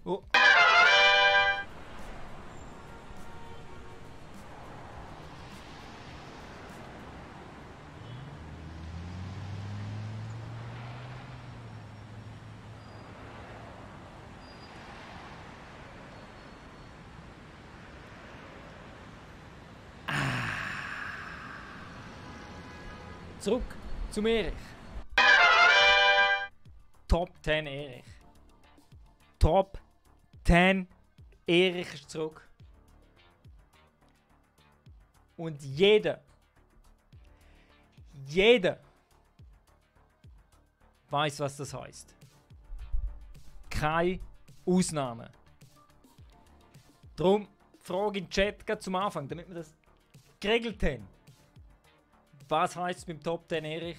Oh. Zurück zum Erich. Top 10 Erich. Top 10 Erich ist zurück. Und jeder weiß, was das heißt. Keine Ausnahme. Darum Frage im Chat gerade zum Anfang, damit wir das geregelt haben. Was heißt es beim Top 10 Erich?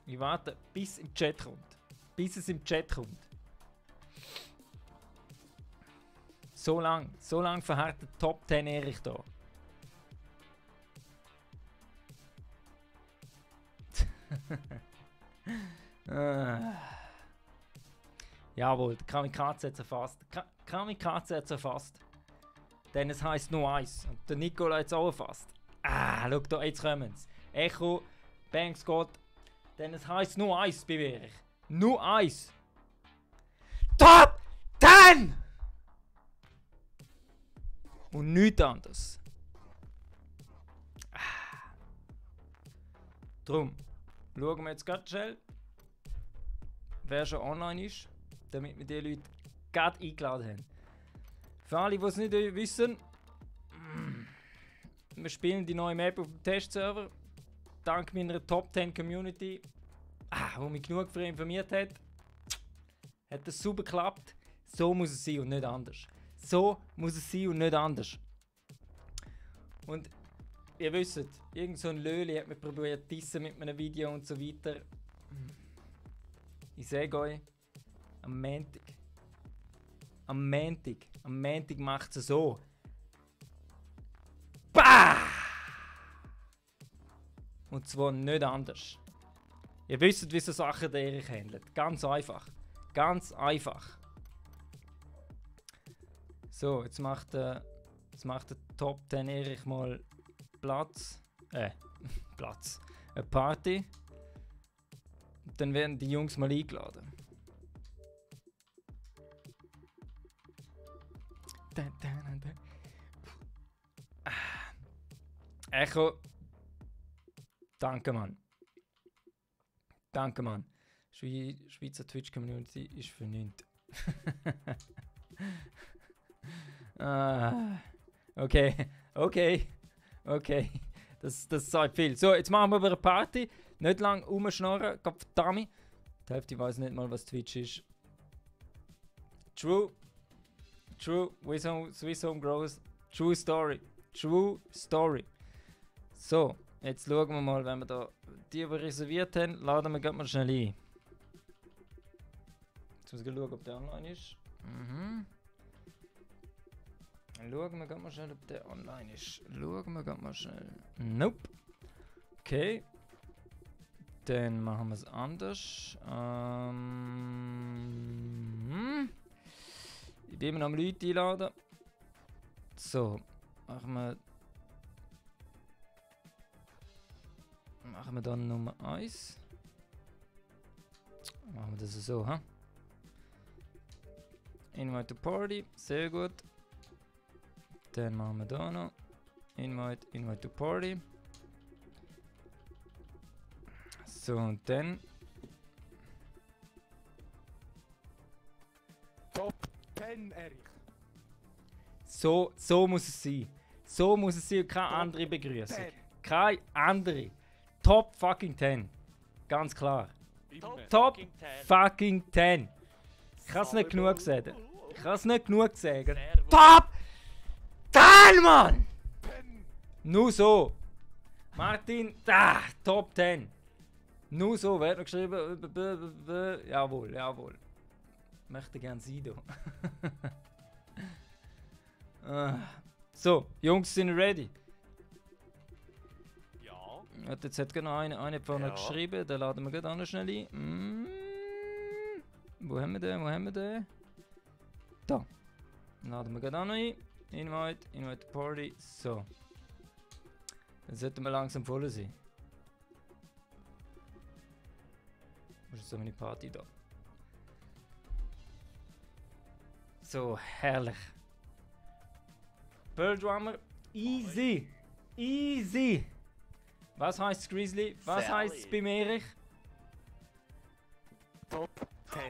Ich warte, bis im Chat kommt. Bis es im Chat kommt. So lang verharrt der Top 10 Erich da. Jawohl, der Kamikaze hat es erfasst. Kamikaze hat es erfasst. Denn es heisst nur eins. Und der Nicola hat es auch erfasst. Schau da, jetzt kommen sie. Echo, Banks Gott. Denn es heisst nur eins bei Erich. Nur eins. Top 10! Und nichts anderes. Drum schauen wir jetzt ganz schnell, wer schon online ist, damit wir die Leute gerade eingeladen haben. Für alle, die es nicht wissen, wir spielen die neue Map auf dem Testserver. Dank meiner Top 10 Community, die mich genug für informiert hat das super geklappt. So muss es sein und nicht anders. So muss es sein und nicht anders. Und ihr wisst, irgend so ein Löli hat mich probiert zu dissen mit einem Video und so weiter. Ich sage euch, am Montag macht es so. Bah! Und zwar nicht anders. Ihr wisst, wie so Sachen der Erich handelt. Ganz einfach. Ganz einfach. So, jetzt macht der Top 10 Erich mal Platz. Platz. Eine Party. Und dann werden die Jungs mal eingeladen. Echo. Danke, Mann. Danke, Mann. Schweizer Twitch-Community ist für nichts. Okay. Das sagt viel. So, jetzt machen wir aber eine Party. Nicht lang rumschnorren. Verdammt. Die Hälfte weiß nicht mal, was Twitch ist. True. Swiss Home Grows. True Story. So, jetzt schauen wir mal, wenn wir da die reserviert haben, laden wir gerade mal schnell ein. Jetzt muss ich schauen, ob der online ist. Dann schauen wir gerade mal schnell, ob der online ist. Nope. Okay. Dann machen wir es anders. Ich bin immer noch Leute einladen. So, machen wir dann Nummer 1. Machen wir das so, ha? Invite to Party, sehr gut. Dann machen wir da noch Invite to Party. So, und dann Top 10, Erich. So muss es sein. So muss es sein und keine andere Begrüßung. Keine andere. Top fucking 10. Ganz klar. Top fucking 10. fucking 10. Ich kann es nicht genug sagen. Ich kann es nicht genug sagen. Servus. Top 10, Mann! 10. Nur so. Martin, Top 10. Nur so, wer hat noch geschrieben? Jawohl, jawohl. Möchte gern Sido. So, Jungs, sind ready? Ja. Jetzt hat genau eine vorne Ja. geschrieben, den laden wir gerade auch noch schnell ein. Wo haben wir den? Wo haben wir den? Da. Den laden wir gerade auch noch ein. Invite Party. So. Dann sollten wir langsam voll sein. Wo ist so meine Party da? So, herrlich. Pearl Drummer, easy. Easy. Was heißt Grizzly? Was Sally. heißt bei Erich? Top 10.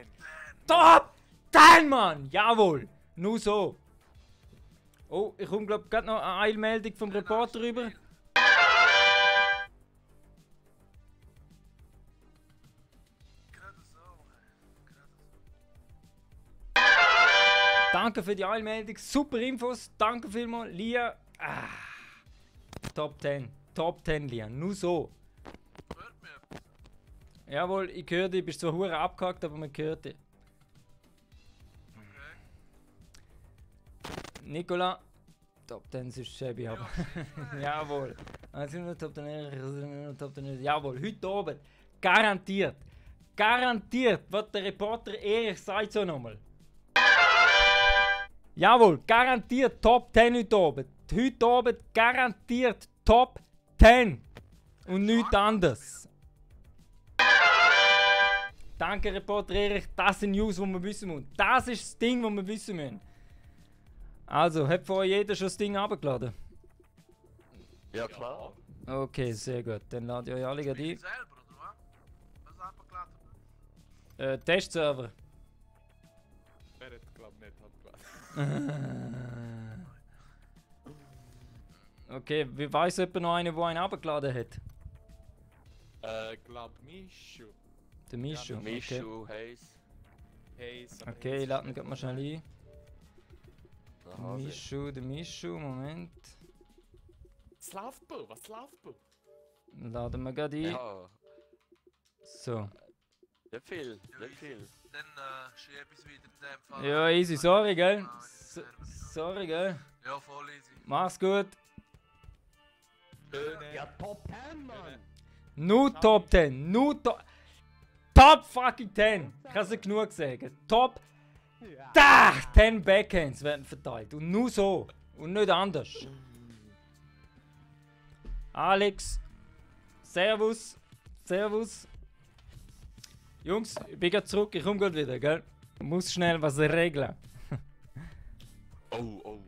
Top 10, Mann! Jawohl! Nur so. Oh, ich komme glaube gerade noch eine Eilmeldung vom Reporter rüber. Danke für die Eilmeldung, super Infos, danke vielmals, Lia. Top 10, Top 10, Lia, nur so. Jawohl, ich höre dich, bist zwar hure abgehackt, aber man hört dich. Nicola, Top 10 ist Shabby, aber. Jawohl. Also nur Top 10, Top 10. Jawohl, heute oben. Garantiert. Garantiert, was der Reporter Erich sagt so nochmal. Jawohl, garantiert Top 10 heute oben. Heute oben garantiert Top 10. Und nichts anderes. Danke, Reporter Erich. Das sind News, die wir wissen müssen. Das ist das Ding, das wir wissen müssen. Also, hat vorher jeder schon das Ding runtergeladen? Ja, klar. Okay, sehr gut. Dann lade ich euch alle gerade ein. Selber, oder was? Was abgeladen? Testserver. Er hat, glaub nicht abgeladen. Okay, wie weiß jemand noch einen, der einen runtergeladen hat? Glaub Mischu. Der Mischu. Okay, Mischu, Hayes. Hey, okay ich lade ihn gerade mal schnell ein. Aha, Der Mischu, Moment. Was läuft, Bro? Was läuft, Bro? Laden wir gerade ein. ja, So. nicht viel, nicht viel. Dann schiebe ich es wieder in dem Fall. Ja, easy, sorry, gell? Ah, So, sorry, gell? Ja, voll easy. Mach's gut. Ja, Top 10, Mann! Nur Top 10. Nur Top fucking 10. Ich kann es nicht genug sagen. Top 10 Backhands werden verteilt. Und nur so. Und nicht anders. Alex. Servus. Servus. Jungs, ich bin gerade zurück. Ich komme gerade wieder, gell? Ich muss schnell was regeln. Oh.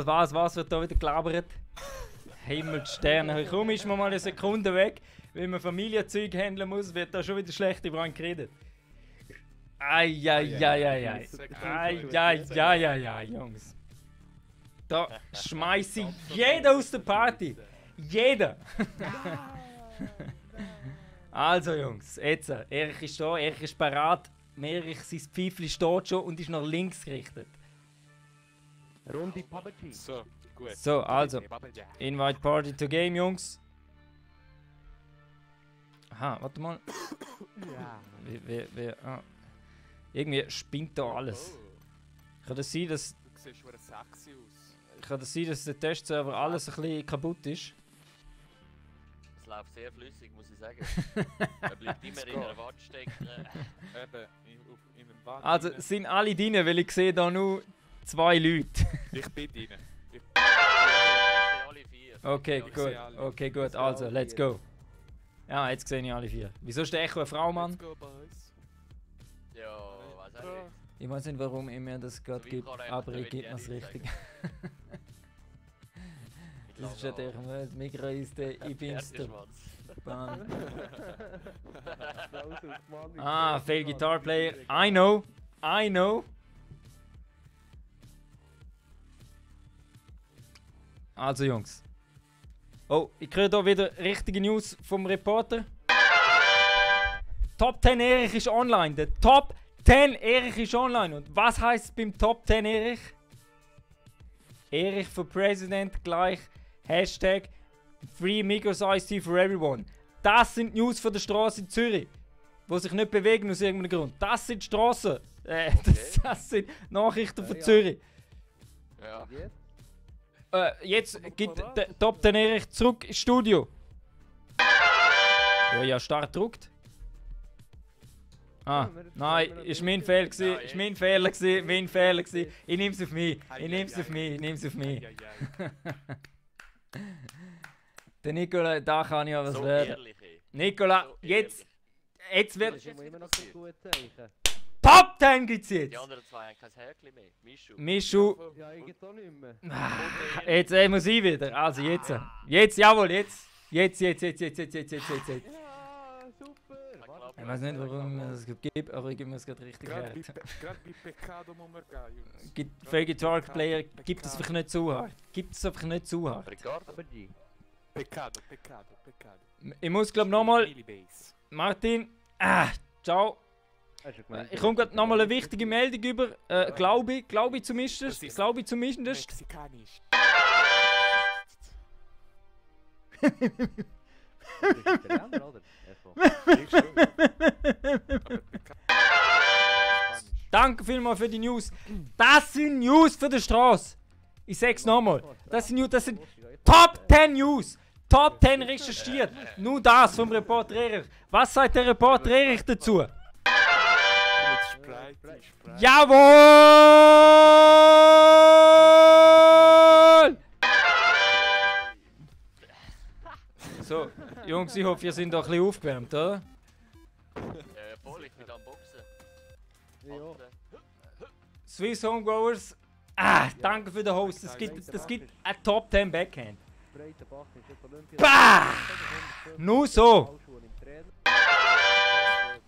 Was wird da wieder gelabert? Himmelssterne. Komm, ist mir mal eine Sekunde weg. Wenn man Familienzeug handeln muss, wird da schon wieder schlecht über einen geredet. Eieieiei. Eieieiei, Jungs. Da schmeiß ich jeden aus der Party. Jeder. Also, Jungs, jetzt. Erich ist da, Erich ist parat. Erich, sein Pfeifli steht schon und ist nach links gerichtet. Runde PUBG. So, gut. So, also. Invite Party to Game, Jungs. Aha, warte mal. Ja. Irgendwie spinnt da alles. Kann das sein, dass, Du siehst schon sexy aus. dass der Testserver alles ein bisschen kaputt ist? Es läuft sehr flüssig, muss ich sagen. Er bleibt immer in einer Wand stecken. Eben, in einem Wand. Also rein. sind alle drin, weil ich sehe da nur 2 Leute. Ich bin drin. Ich sehe alle 4. Okay, Ja, ich gut. sehe alle. Okay, gut. Also, let's go. Ja, jetzt sehe ich alle 4. Wieso ist der Echo eine Frau, Mann? Let's go, boys. Ja, was auch nicht. Ich weiß nicht, warum ich mir das gerade So wie gibt, Karl aber Emmer, ich gebe mir es würde ich richtig. Ich Das ist glaube ja der das Mikro ist der ich bin's der Pferdeschwanz. Bahn. Applaus auf Mann. Ah, fail guitar player. I know. Also Jungs. Oh, ich höre hier wieder richtige News vom Reporter. Top 10 Erich ist online. Der Top 10 Erich ist online. Und was heißt beim Top 10 Erich? Erich for President gleich Hashtag Free Migros Iced for Everyone. Das sind News von der Straße in Zürich, die sich nicht bewegen aus irgendeinem Grund. Das sind Straßen. Das sind Nachrichten von Ja. Zürich. Ja. Jetzt? Jetzt gibt der Top 10 Erich zurück ins Studio. Ja, Start druckt. Ah, nein, ist mein Fehler gewesen, Ja, ist mein Fehler gewesen, mein Fehler gewesen. Ich nehm's auf mich, ich nehm's auf mich. Der Nicola, da kann ja was So werden. ehrlich, ey. Nicola, So jetzt Das wird ist immer noch kein gutes Zeichen. Top 10 gibt's Die jetzt. anderen zwei haben kein Häkchen mehr. Mischu. Mischu, Ja, ich geht auch nicht mehr. jetzt muss ich wieder. Also jetzt, jawohl, jetzt. Jetzt. Ja, super. Warte. Ich weiß nicht, warum ich das gibt, aber ich gebe mir es gerade richtig Gerade hart. bei Pecado muss man gehen, Jungs. Fake Guitar Player gibt es einfach nicht zu hart. Ricardo. PUBG. Pecado. Ich muss glaube nochmal, Millibase. Martin, ciao. Hast du gemeint, Ich komme gerade nochmal eine wichtige Meldung über, glaube ich zumindest. Mexikanisch. das ist Italiener, oder? Echo. Ich schon. Aber Pecado. Danke vielmals für die News. Das sind News für die Straße. Ich sag's nochmal. Das sind Top 10 News. Top 10 recherchiert. Nur das vom Reporter Erich. Was sagt der Reporter Erich dazu? Mit Sprite. Jawohl! So, Jungs, ich hoffe, ihr seid doch ein bisschen aufgewärmt, oder? Voll, ich bin am Boxen. Ja. Swiss Homegrowers. Danke für den Host. Das gibt ein Top 10 Backhand. Breitenbach ist jetzt Olympia. Bah! Nur so. Ballschuhe im Training.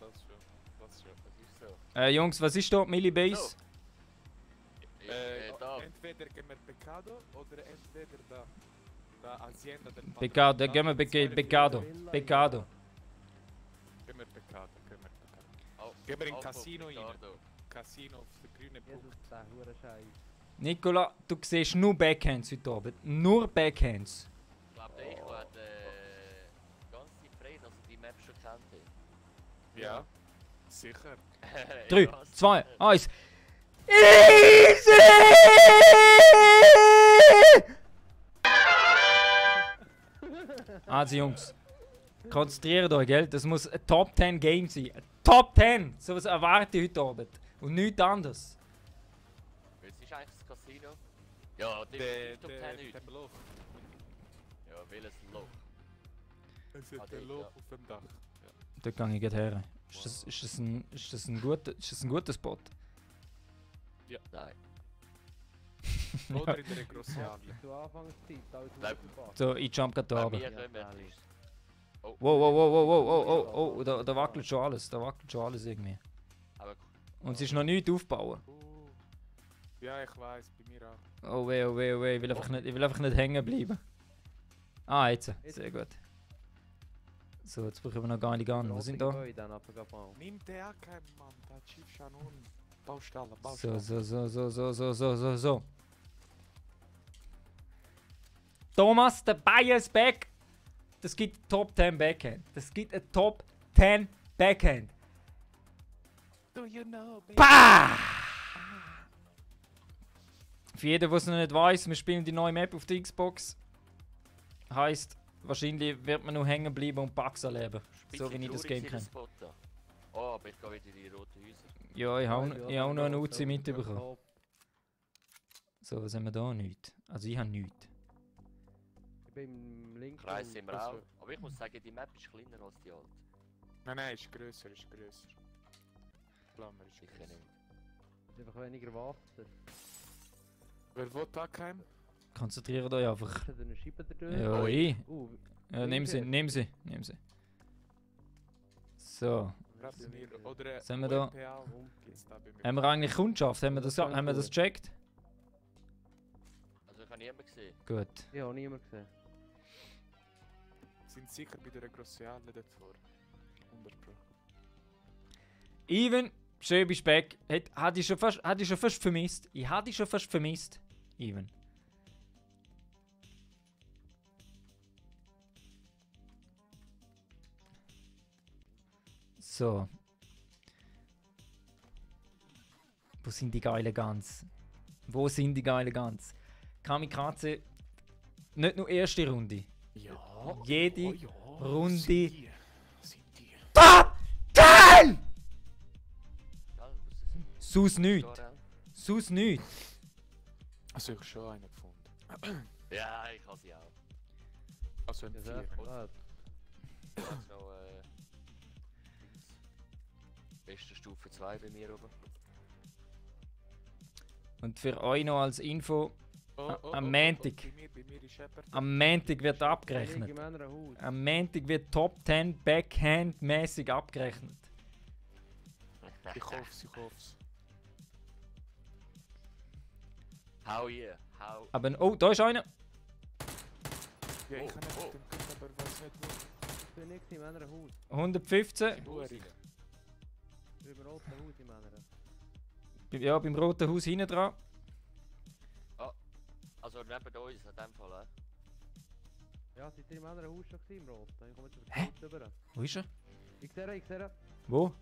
Das schon. Das ist so. Jungs, was ist da? Millibase? Da. Entweder gehen wir Pecado oder entweder da Hacienda del Patrón. Pecado, gehen wir Pecado. Pecado. Gehen wir Pecado. Auf- Gehen wir in auf Casino rein. Ricardo. Casino auf der grünen Jesus, Punkt. der hure Scheiß. Nicola, du siehst nur Backhands heute Abend. Nur Backhands. Ich glaube, der Echo hat ganz zufrieden, dass er die Map schon kennt. Ja, sicher. 3, Ja, 2, sicher. 1. Easy! Also Jungs, konzentriert euch, gell? Das muss ein Top 10 Game sein. Ein Top 10! So was erwarte ich heute Abend. Und nichts anderes. Was ist eigentlich das Casino? Ja, Der Top 10 nicht. dem Loch. Ja, welches Loch? Es ist der Loch auf dem Dach. Ja. Dort gehe ich gleich her. Ist das ein guter Spot? Nein. Oder in der Grossiale. Zu Anfangszeit, alles Bleib- aufgepasst. So, ich jump gerade da Bei runter. mir können wir nicht. Oh, Wow, wow, wow, wow, wow, wow, oh, oh, da wackelt schon alles, da wackelt schon alles irgendwie. aber Und es ist noch nichts aufgebaut. Ja, ich weiß, bei mir auch. Oh weh, oh weh, oh weh, ich will einfach nicht hängen bleiben. Ah, jetzt, sehr gut. So, jetzt brauchen wir noch gar nicht an. Was sind da? Dann abgab mal. Nimm den AK, Mann, der Chief Shannon. Baustelle, So, Baustelle. so. Thomas, der Bias Back. Das gibt Top 10 Backhand. Das gibt ein Top 10 Backhand. Do you know, baby? Bah! Für jeden, der es noch nicht weiß, wir spielen die neue Map auf der Xbox. Heißt, wahrscheinlich wird man noch hängen bleiben und Bugs erleben. So wie ich das Game kenne. Oh, aber ich gehe wieder in die roten Häuser. Ja, ich habe noch eine Uzi mitbekommen. So, was haben wir da? Nichts. Also ich habe nichts. Ich bin im linken. Kreis im Also- Raum. Aber ich muss sagen, die Map ist kleiner als die alte. Nein, ist grösser, ist grösser. Klammer ist Sicher grösser. nicht. Einfach weniger Wasser. Wer will AK? Konzentriert euch einfach. Ist da eine Scheibe da durch? Ja, ich. Wie Nimm sie, viel? nimm sie. So. Gerade bei mir. Oder Sind wir da? UMPA gibt's da bei mir. Haben wir eigentlich Kundschaft? Haben wir das gecheckt? Also ich habe niemanden gesehen. Gut. Ich habe niemanden gesehen. Sind sicher bei der Grossiale dort vor. 100 Pro. Even, schön bist du back. Hatte ich schon fast vermisst. Ich hatte dich schon fast vermisst. Even. So. Wo sind die geilen Guns? Wo sind die geilen Guns? Kamikaze, nicht nur erste Runde. Ja. Jede oh ja, Runde. Sind die. Top 10! Ja, was Sus nichts. ist das? Sus nichts. Also ich habe schon einen gefunden. Ja, ich habe sie auch. Also im Ja, 4. sehr gut. Jetzt noch beste Stufe 2 bei mir oben. Und für euch noch als Info, Oh, am Montag. Bei mir ist Shepard. am Montag wird Einige abgerechnet. Männer Haus. Am Montag wird Top 10 Backhand-mäßig abgerechnet. Ich hoffe es, ich hoffe es. How yeah, how. Aber, oh, da ist einer. Ja, ich Oh, kann nicht oh. mit dem Kind, aber weiß nicht wo. Ich bin nicht im Männer Haus. 115. Uhr. Ich bin im roten Haus im Männer. Ja, beim roten Haus hinten dran. Also neben uns in dem Fall, Ja, seid ihr im Männer Haus schon gewesen, im roten? Ich komme jetzt über Hä? die Haus rüber. Wo ist er? Ich sehe ihn, ich sehe ihn. Wo?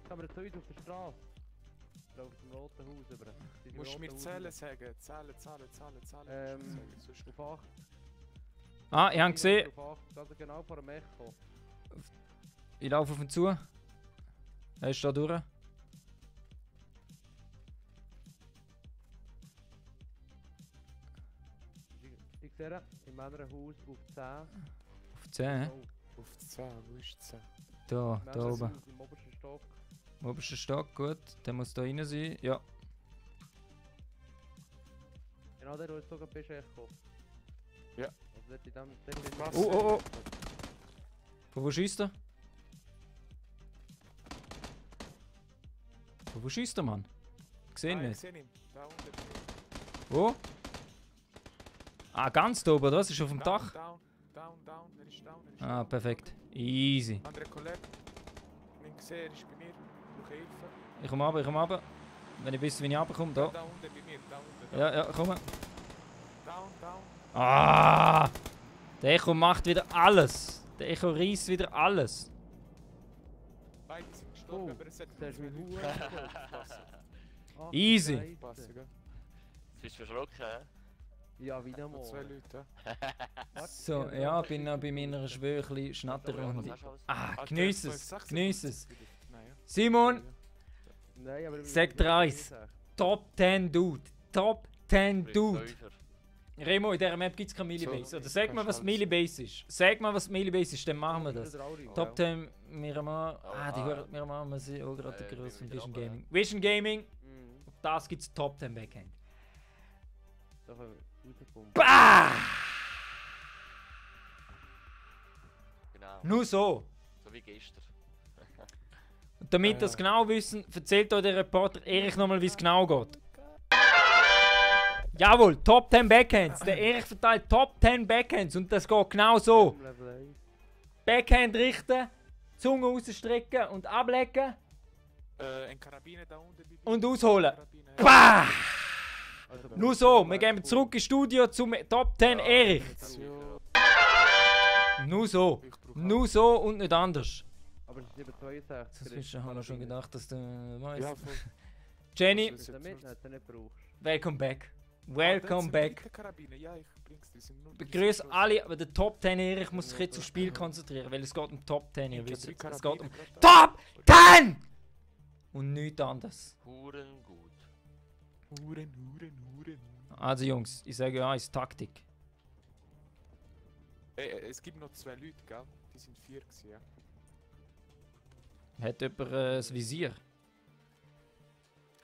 Ich habe zu uns auf der Straße. Ich laufe zum roten Haus rüber. Seid ihr im Musst du roten mir Haus Zahlen rüber? sagen? Zahlen. Sonst Auf 8. Ah, ich habe gesehen. Auf 8. Also genau vor dem Echo. Ich laufe auf ihn zu. Er ist da durch. Ich sehe ihn im Männer Haus auf 10. Auf 10, hä? Oh, auf 10, wo ist 10? Da, im da Männer oben. Haus im obersten Stock. Im obersten Stock, gut. Der muss da rein sein. Ja. Genau der, wo jetzt sogar bist, Echo. Ja. Also dort in dem... Dort in Was? Oh, oh, oh. Von wo schießt er? Von wo schießt er, Mann? Ich sehe ihn Ich nicht. sehe ihn. Da unten. Wo? Ah, ganz da oben, das ist auf dem Dach. Down. Er ist down. Ah, down. perfekt. Easy. Andere Kollege. Ich sehe, er ist bei mir. Brauche Hilfe. Ich komme runter. Wenn ich wüsste, wie ich runterkomme, da. Da unten bei mir. Da unten. Ja, ja, komm. Down. Ah! Der Echo macht wieder alles. Der Echo reißt wieder alles. Beide sind gestorben, Oh, aber es hat das ist mein Hure. Ach, Easy. Scheisse. Passen, gell? Jetzt bist du verschrocken, hä? Ja, wieder Noch 2 mal. Leute. So, ja, bin noch bei meiner Schwöchli Was Schnatterrunde. hast du alles? Ah, geniess es. Geniess es. Nein, ja. Simon, Nein, aber... Sag dir eins. Top 10 Dude. Top 10 Dude. Fünfer. Remo, in dieser Map gibt es keine Millibase. So, Oder sag mal, was kannst Millibase ist. Sag mal, was Millibase ist, dann machen wir das. Top. Top 10 Miramar. Ah, die Ah. hören Miramar, wir sind auch gerade der bin größte von wieder Vision runter, Gaming. Vision Gaming, Mhm. auf das gibt es Top 10 Backhand. Da können wir rauspumpen. Bah! Genau. Nur so. So wie gestern. Und damit ihr es genau wissen, erzählt euch der Reporter Erich nochmal, wie es genau geht. Jawohl, Top 10 Backhands. Der Erich verteilt Top 10 Backhands und das geht genau so. Level 1. Backhand richten, Zunge rausstrecken und ablecken Ein Karabiner da unten bitte. und ausholen. Karabiner. Bah! Also, Nur so, wir gehen zurück ins Studio zum Top 10 Erich. Munition. Nur so. Ich brauche Nur so und nicht anders. Aber es ist eben 62. Das ist haben wir schon gedacht, dass du weißt. Ja, voll. Jenny, Wenn du den mitnimmst, nicht brauchst. welcome back. Ah, Welcome back. Karabiner. Ja, ich bring's. Die sind nur Begrüße alle, aber der Top 10 Erich muss sich jetzt aufs Spiel konzentrieren, weil es geht um Top 10, ihr Ich wisst hab es. drei Es geht um Karabiner gerade da. Top 10! Und nichts anderes. Huren gut. Huren. Also Jungs, ich sage ja, ist Taktik. Es gibt noch 2 Leute, gell? Die sind 4 gewesen, ja. Hat jemand das Visier?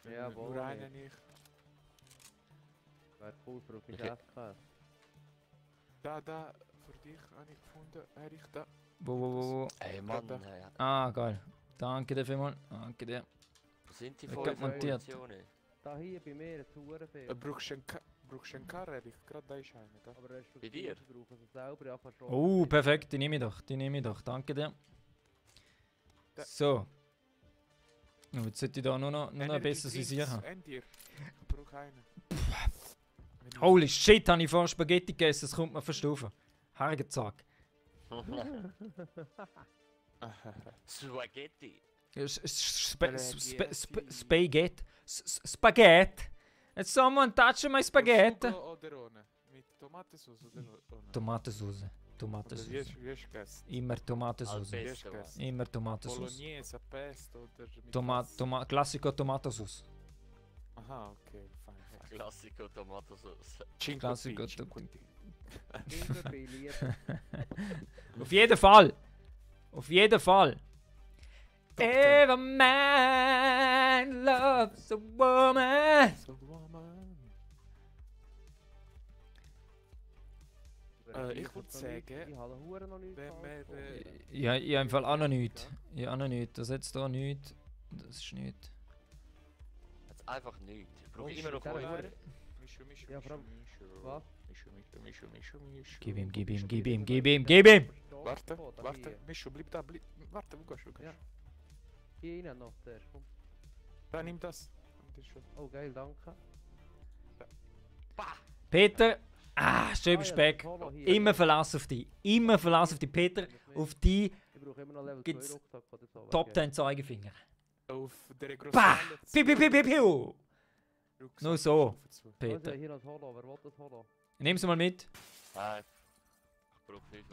Ja, Nur wohl einer nicht. Wäre cool für auf die Okay. SK. Da, für dich habe ich gefunden. Erich, da. Wo? Ey Mann, Da. Ah, geil. Danke dir vielmals. Danke dir. wo sind die Ich voll hab montiert. Munitionen? Da hier bei mir ist es viel. Brauchst du einen Karren, Erich? Gerade da ist einer, gell? Aber er ist Bei dir? brauchen also selber ja fast schon. Oh, perfekt, die nehme ich doch. Danke dir. Da. So. Und jetzt sollte ich da nur noch ein besseres Visier haben. Ich brauche einen. Holy shit, habe ich vorhin Spaghetti gegessen, das kommt mir verstufen. Hergezack. Spaghetti. Spaghetti. Spaghetti. Has someone touched my spaghetti? Oder ohne? Mit Tomatensauce oder ohne? Tomatensauce. Oder Tomatensauce. wie hast du gegessen? Immer Tomatensauce. Al Wie hast pesto. du gegessen? Immer Tomatensauce. Bolognese, Pesto oder mit was? Classico Tomatensauce. Aha, okay, fein. Classico Tomatensauce. Classico Cinquetti. Auf jeden Fall. Auf jeden Fall. Every man loves a woman. So, Mann. Ich würde sagen, Ich habe den Huren noch nicht wenn gekauft. wir... Ja, ich habe im Fall auch noch nichts. Ich habe auch noch nichts. Das jetzt hier nichts. Das ist nichts. Jetzt einfach nichts. Ich brauche Oh, immer noch shit, Feuer. Mischu, Ja, vor allem- Was? Gib ihm. Warte. Mischu, bleib da, warte, wo gehst du? Ja. Hier rein noch zuerst, komm. Da, nimm das. Das ist schon... Oh geil, danke. Peter. Schön Ah, ja, Speck. das Holo hier. Immer Verlass auf dich. Immer Verlass auf dich, Peter. Auf die Ich brauche immer noch Level 2 gibt's Rucksack oder so. Top 10 Zeigefinger. Auf der grossen Bah! Halle Piu. Rucksack Nur so. Also Peter. hier noch das Holo, wer will das Holo? Nimm sie mal mit. Nein. Ich brauche 5.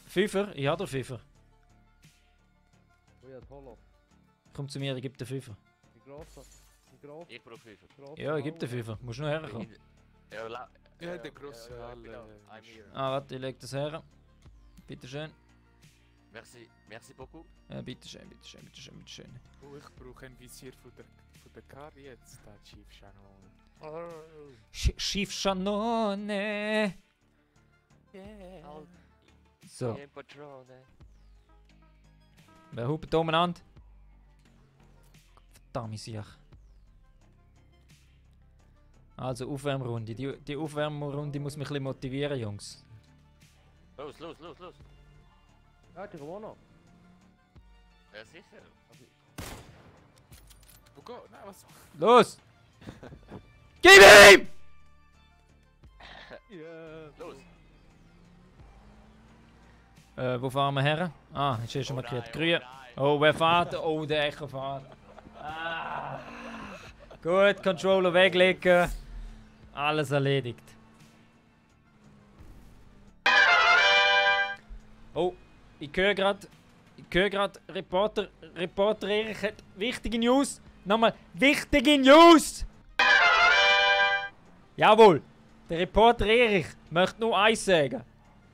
Fünfer? Ich habe den Fünfer. Oh ja, das Holo. Komm zu mir, ich gebe den Fünfer. Die grosse. Die grosse. Ich brauche 5. Ja, ich gebe den Fünfer. Musst nur herkommen. Ja, der grosse Halle. I'm here. Ah, warte, ich leg das her. Bitte schön. Merci beaucoup. Bitte schön. Oh, ich brauche ein Visier von der Kar jetzt, da Chief Shannon. Schiff Chanone. So, Patrone. wer hupt da umeinander? Verdammt sicher. Also Aufwärmrunde. Die Aufwärmrunde muss mich ein bisschen motivieren, Jungs. Los. Ja, die kommen auch noch. Ja, sicher. Wo go? Nein, was? Los! Gib ihm! Ja. Los. Wo fahren wir her? Ah, ist schon markiert. Grün. nein. Oh, wer fährt? Oh, der Echo fährt. Ah. Gut, Controller weglegen. Alles erledigt. Oh, ich höre gerade, Reporter Erich hat wichtige News. Nochmal, wichtige News! Jawohl, der Reporter Erich möchte nur eins sagen.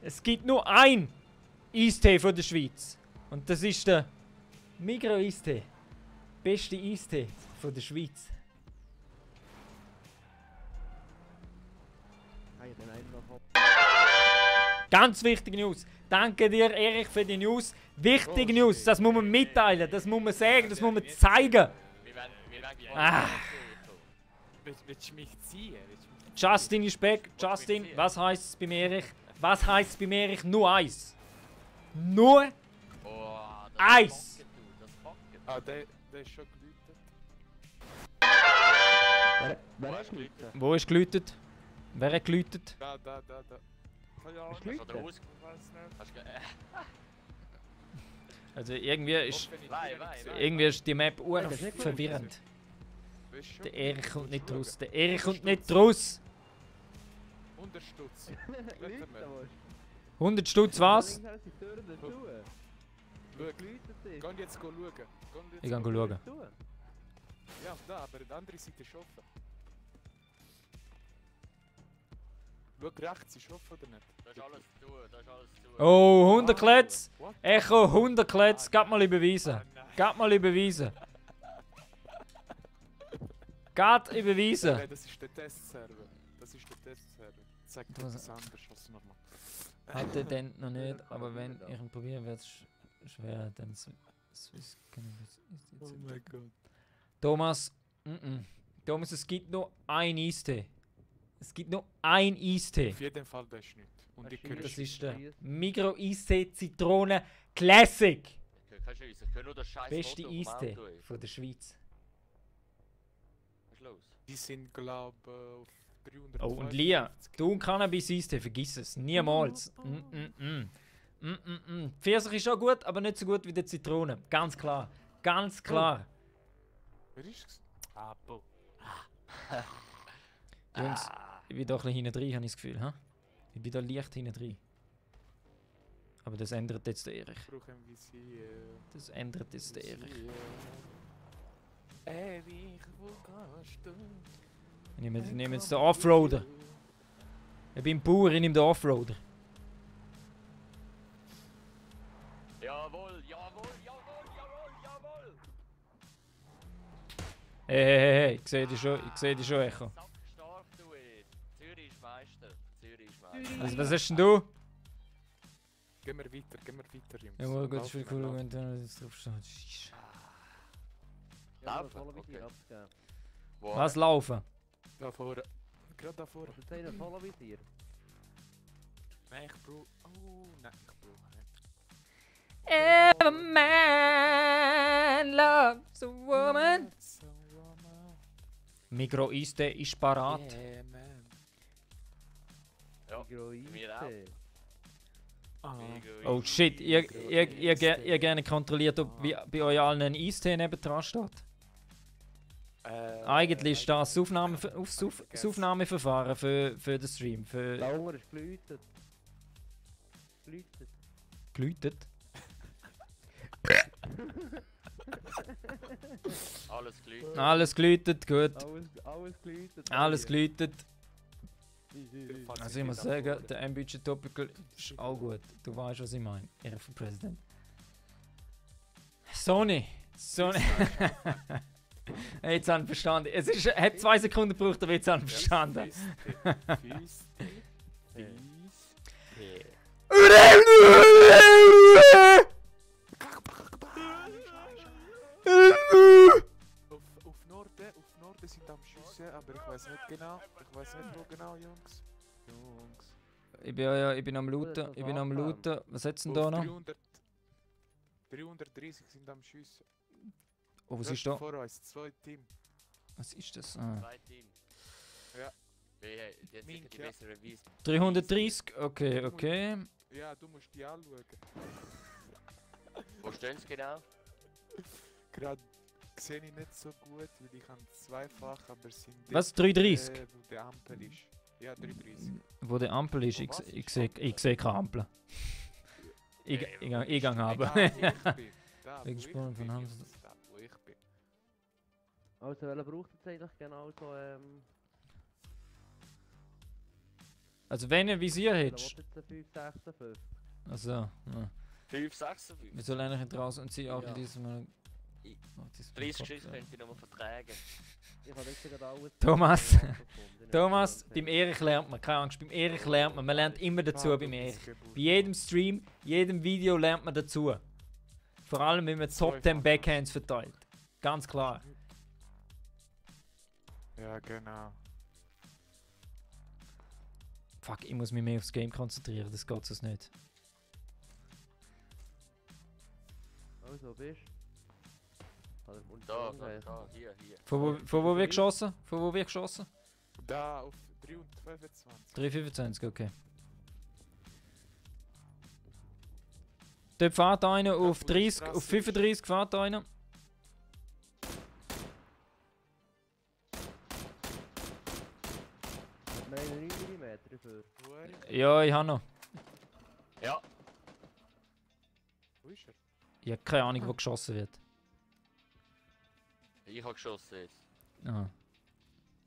Es gibt nur ein Eistee von der Schweiz. Und das ist der Migros Eistee. Beste Eistee von der Schweiz. Ich bin einer noch hopp. Ganz wichtige News. Danke dir, Erich, für die News. Wichtige News, das muss man mitteilen, das muss man sagen, das muss man zeigen. Wir werden Ah. Willst du mich ziehen? Justin ist back. Justin, was heisst es beim Erich? Was heisst es beim Erich? Nur eins. Nur Oh, eins. Das Pocket. Ah, der ist schon geläutet. Wer Wo ist hast du Leute? Wo ist geläutet? Wer hat geläutet? Da. Keine Ahnung. Hast du Hast du Leute? aus? Weiß nicht. Hast du Also irgendwie Nein. ist die Map das ist nicht gut. verwirrend. Weißt du schon? Der Erich kommt nicht Schauen. raus. Der Erich kommt nicht raus. Unterstütz. Leute, 100 Stutz was? Die Türen dazu. Schau. Geläutet ist. Geh jetzt schauen. Ich gehe schauen. Ja, da, aber die andere Seite ist offen. Schau rechts, ist offen oder nicht? Da ist alles zu, da ist alles zu. Oh, 100 Kletz. What? Echo, 100 Kletz. Gib mal überweisen. Gib mal überweisen. Geht überweisen. Nein, das ist der Testserver. Sag dir Was- etwas anderes als nochmal. Hat er denn noch nicht, aber wenn ich ihn probiere, wird es schwer. Dann Oh mein Gott. Thomas, Thomas, es gibt nur ein Eistee. Es gibt nur ein Eistee. Auf jeden Fall, das ist nicht. Und ich höre Das schon. ist der Migro Eistee Zitrone Classic. Kein Scheiß, ich kann nur das scheiß Beste Foto auf dem Eistee Auto, ey. von der Schweiz. Was ist los? Die sind, glaube ich, auf 300. Oh, und Lia, du und Cannabis Eistee, vergiss es. Niemals. Pfirsich ist schon gut, aber nicht so gut wie die Zitrone. Ganz klar. Ganz klar. Wer ist es? Abo. Jungs, ich bin doch ein bisschen hinten drin, habe ich das Gefühl. Ha? Ich bin da leicht hinten drin. Aber das ändert jetzt der Erich. Ich brauche ein Visier. Das ändert jetzt der Erich. Ewig, wo gehst du? Ich nehme jetzt den Offroader. Ich bin Bauer, ich nehme den Offroader. Jawohl. Hey, ich sehe dich schon, Echo. Sackstark, du, ey. Zürich ist Meister. Also, was hast denn du? Gehen wir weiter, Jungs. Ja, mal gut, ist Laufen viel wir, cool, laufen. wenn du jetzt drauf stehst. Ja, Laufen, voll wie okay. dir abgegeben. Wo? Was laufen? Da vorne. Gerade da vorne. Was ist einer voll wie dir? Nein, ich brauche... Oh, nein, ich brauche nicht. Every man loves a woman. So, woman. Migro Eistee ist parat. Yeah, man. Ja, Migro mir auch. Eistee. Ah. Oh shit, ihr gerne kontrolliert, ob bei euch allen ein Eistee nebendran steht. Eigentlich ist das das das Aufnahmeverfahren für den Stream. Da Für unten ist geläutet. Geläutet. geläutet. Alles gelügt. Alles geläutet, gut. Alles geläutet. Alles geläutet. Falls Also ich muss nicht sagen, da vorne. der Ambidget Topical ist auch gut. Du weißt, was ich meine. Ehre für Präsident. Sony. Jetzt haben wir verstanden. Hat 2 Sekunden gebraucht, aber jetzt haben wir verstanden. Fies. Auf Norden sind am Schiessen, aber ich weiß nicht genau. Ich weiß nicht wo genau, Jungs. Ich bin am Looten. Ich bin am Looten. Was hat's denn da Auf noch? 330 sind am Schiessen. Oh, was ist da? Vor uns, 2 Team. Was ist das? Ah. 2 Team. Ja. Die hat sicher Mink, die ja. bessere Wiese. 330? Okay. Ja, du musst die anschauen. Wo stehen sie genau? Gerade sehe ich nicht so gut, weil ich habe zweifach, aber es sind Was? dort, 330? wo der Ampel ist. Ja, 330. Wo die Ampel ist? Was? Ich sehe keine Ampel. Ich gehe haben. Da, wo Wegen ich Spuren von bin, Hamster. Jungs, da, wo ich bin. Also, welcher braucht jetzt eigentlich genau so, Also wenn ihr ein Visier was hättest. jetzt ein 556? Also, ja. 5, 6, 5. Wir sollen eigentlich nicht raus und sie auch Ja. in diesem Mal. Oh, das ist 30 Kopf, Schüsse ja. könnte ich noch vertragen. Ich habe jetzt gerade alles... Thomas. gefunden. Thomas, beim Erich lernt man, keine Angst, beim Erich lernt man lernt immer dazu beim Erich. Bei jedem Stream, jedem Video lernt man dazu. Vor allem, wenn man Top 10 Backhands verteilt. Ganz klar. Ja, genau. Fuck, ich muss mich mehr aufs Game konzentrieren, das geht sonst nicht. Also, bist du? Da, hier. Von wo wird geschossen? Von wo wird geschossen? Da auf 325. 325, okay. Dort fährt einer auf 30, auf 35 fährt einer. Hat man einen 9 mm für? Ja, ich habe noch. Ja, Wo ist er? Ich habe keine Ahnung, wo geschossen wird. ich habe geschossen jetzt. Aha.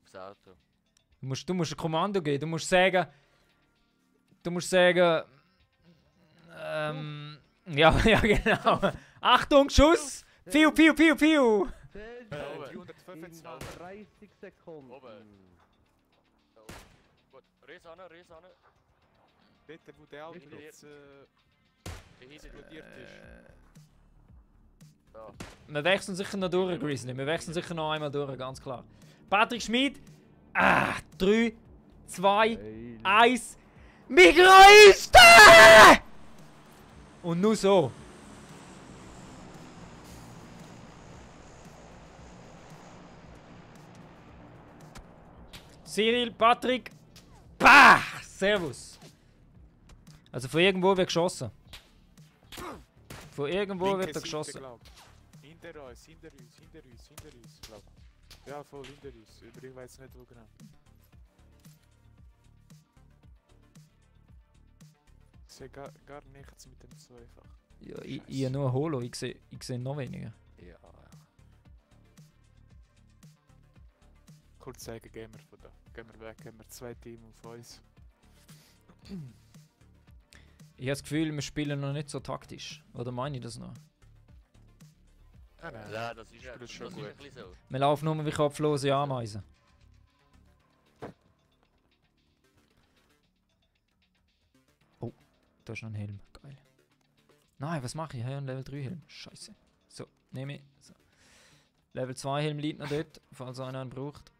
Aufs Auto. Du musst ein Kommando geben, du musst sagen... ja, ja genau. Achtung, Schuss! Piu, piu, piu, piu! oben. 325. 30 Sekunden. Oben. Gut, Riss an. Dort, wo der Auto Hinter dir. jetzt Explodiert ist. Da. Wir wechseln sicher noch durch, Grizzly. Wir wechseln sicher noch einmal durch, ganz klar. Patrick Schmid. 3, 2, 1. Migraiste! Und nur so. Cyril, Patrick. Bah! Servus. Also von irgendwo wird geschossen. Von irgendwo linke wird er Seite, geschossen. glaub. Hinter uns, glaub. Ja, voll hinter uns. Ich weiß nicht wo genau. Ich sehe gar nichts mit dem Zweifach. Ja, ich habe nur ein Holo, ich sehe noch weniger. Ja. Kurz sagen, gehen wir von da. Gehen wir weg, haben wir 2 Teams auf uns. Ich habe das Gefühl, wir spielen noch nicht so taktisch. Oder meine ich das noch? Nein. Ja, das ist ja Spielt schon gut. ein bisschen so. Wir laufen nur wie kopflose Ameisen. Oh, da ist noch ein Helm. Geil. Nein, was mache ich? Ich habe einen Level 3 Helm. Scheiße. So, nehme ich. So. Level 2 Helm liegt noch dort, falls einer einen braucht.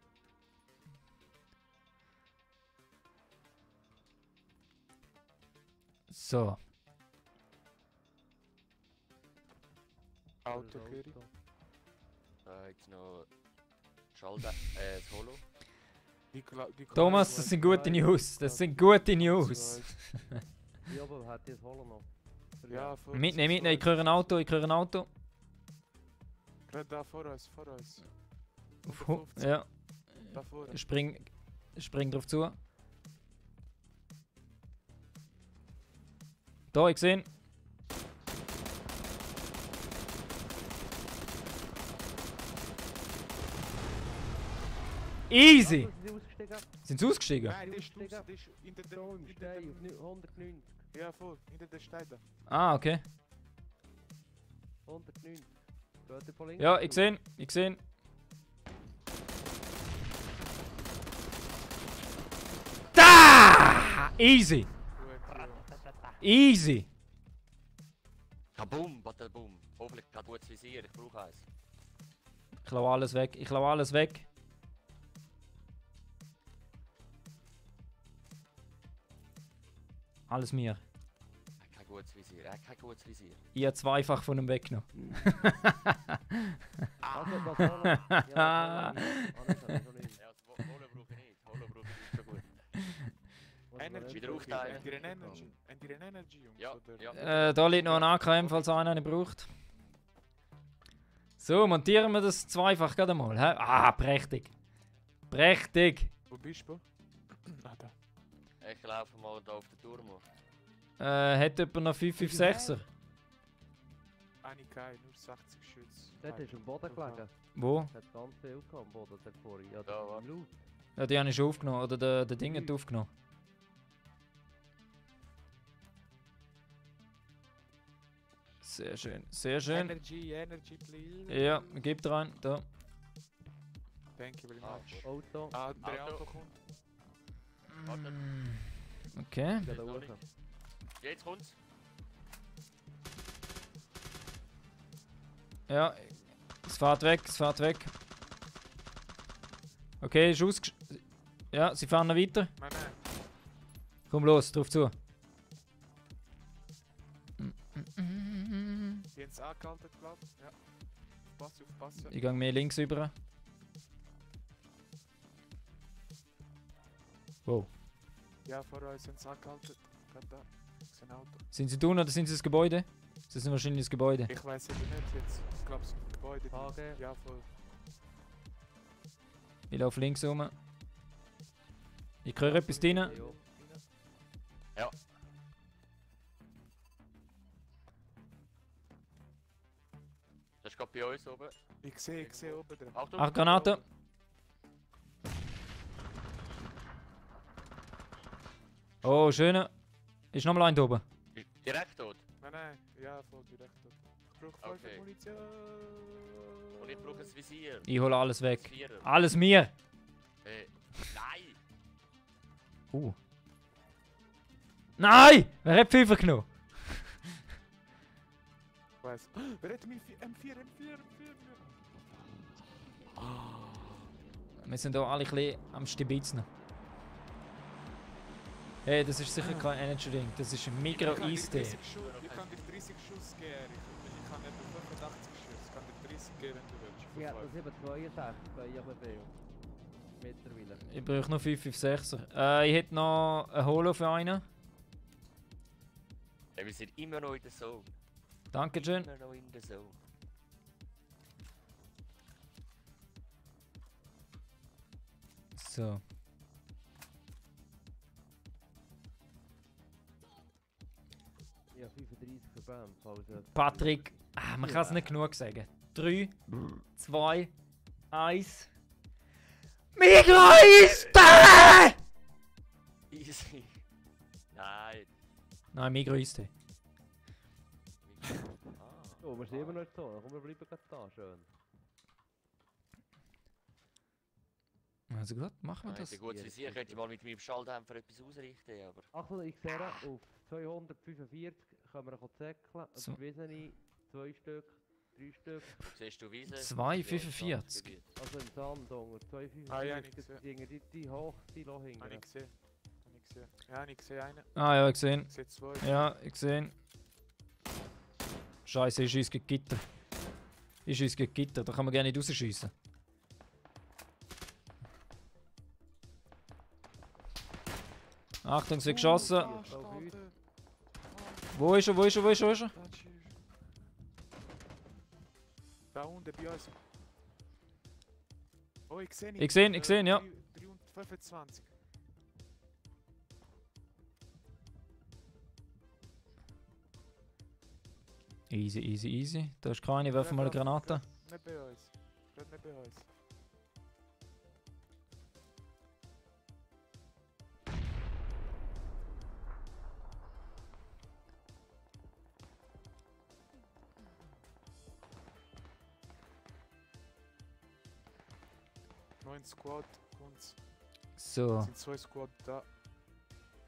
So. Auto, Kiri. Jetzt noch das Holo. Thomas, das sind gute News. Das sind gute News. Ja, aber hat jetzt Holo noch? Ja, vor Mitnehmen. Ich höre ein Auto. Gerade da vor uns. Ja, Da vor uns. spring drauf zu. Da, ich sehe ihn. Easy! Sind sie ausgestiegen? Nein, der ist draußen, der ist hinter der... Stein auf 190. Ja, voll, hinter der Stein da. Ah, okay. 190. Geht der von links? Ja, ich sehe ihn. Da! Easy! Gut, Easy! Kaboom, Badaboom. Hoffentlich kein gutes Visier, ich brauche eins. Ich lau alles weg. Alles mir. Kein gutes Visier. Ich habe zweifach von ihm weggenommen. Also, was Holo? Ja, das Holo nicht. Ja, das Holo brauche ich nicht. Holo brauche ich nicht so gut. Energy. Wieder aufteilen. Habt ihr einen Energy, Jungs? Ja, oder? ja. Da liegt noch ein AKM, falls einer einen braucht. So, montieren wir das zweifach gerade mal. Hä? Ah, prächtig. Prächtig. Wo bist du? Ah, da. Ich laufe mal da auf den Turm. Hat jemand noch 556er? Eine Kai, nur 60 Schütze. Dort ist am Boden gelegen. Wo? Es hat ganz viel gehabt am Boden dort vorne. Ja, Da, da warte. Loot. Ja, die habe ich schon aufgenommen. Oder der Ding hat aufgenommen. Sehr schön, sehr schön. Energy, please. Ja, gib rein, da. Thank you very much. Auto. Ah, der Auto. Auto kommt. Warte. Okay. Ja, da noch hoch. nicht. Jetzt kommt's. Ja, es fährt weg, es fährt weg. Okay, ist ausgesch... Ja, sie fahren noch weiter. Nein. Komm los, drauf zu. Die haben es angehalten, glaub ich. Ja. Aufpassen. Ich gehe mehr links über. Wow. Ja, vor uns sind sie angehalten. Gerade da. Das ist ein Auto. Sind sie tun oder sind sie das Gebäude? Sie sind wahrscheinlich das Gebäude. Ich weiß eben nicht jetzt. Ich glaube, es ist ein Gebäude. HG. Ja, voll. Ich laufe links rum. Ich höre etwas drin. Ja. Das ist gerade bei uns oben. Ich sehe oben drin. Achtung! Ach, Granate. Oh, schöne. Ist nochmal ein da oben. Direkt tot. Nein. Ja, voll direkt dort. Ich brauche voll Okay. viel Munition. Und ich brauche ein Visier. Ich hole alles Ein weg. Vierer. Alles mir. Nein! Nein! Wer hat Pfeifer genommen? Ich weiß. Wer hat mich M4? Wir sind hier alle ein bisschen am Stibitzen. Hey, das ist sicher kein Energy Drink, das ist ein Micro-Eistee. Ich kann dir 30 Schuss geben. Ich kann etwa 85 Schuss. Ich kann dir 30 geben, wenn du willst. Ja, das ist eben 62 bei IHB. Mittlerweile. Ich brauche noch 556er. Ich hätte noch ein Holo für einen. Ja, wir sind immer noch in der Zone. Dankeschön. Immer noch in der Zone. So. Ja, 35 Verbände. Also Patrick, man kann es nicht genug sagen. 3, 2, 1. Micro-Eistee! Easy. Nein. Nein, Micro-Eistee. Oh, wir sind immer noch in der Zone. Komm, wir bleiben gerade da. Schön. Also gut, machen wir Nein, das. ein gutes Visier könnte ich mal mit meinem Schalldämpfer etwas ausrichten, aber... Achtung, ich sehe, auf 245 können wir zäckeln. So. Überwiesene 2 Stück, 3 Stück. Siehst du Wiese? 2,45. Also im Sand unter 245. Ah, ja, nicht gesehen. Die hoch, die Loch hinten. Habe ich gesehen. Ja, ich sehe einen. Ah ja, gesehen. Ich sehe zwei. Ja, ich gesehen. Scheiße, ich schieße gegen Gitter. Ich schieße gegen Gitter, da kann man gerne nicht rausschiessen. Achtung, es wird geschossen. Wo ist er? Wo ist er? Wo ist er? Wo ist er? Da unten bei uns. Oh, ich sehe ihn. Ich sehe ihn, ja. 325. Easy, easy, easy. Da ist keine, werfen mal eine Granate. Nicht bei uns. Gerade nicht bei uns. Neun Squad und So. sind zwei Squad da.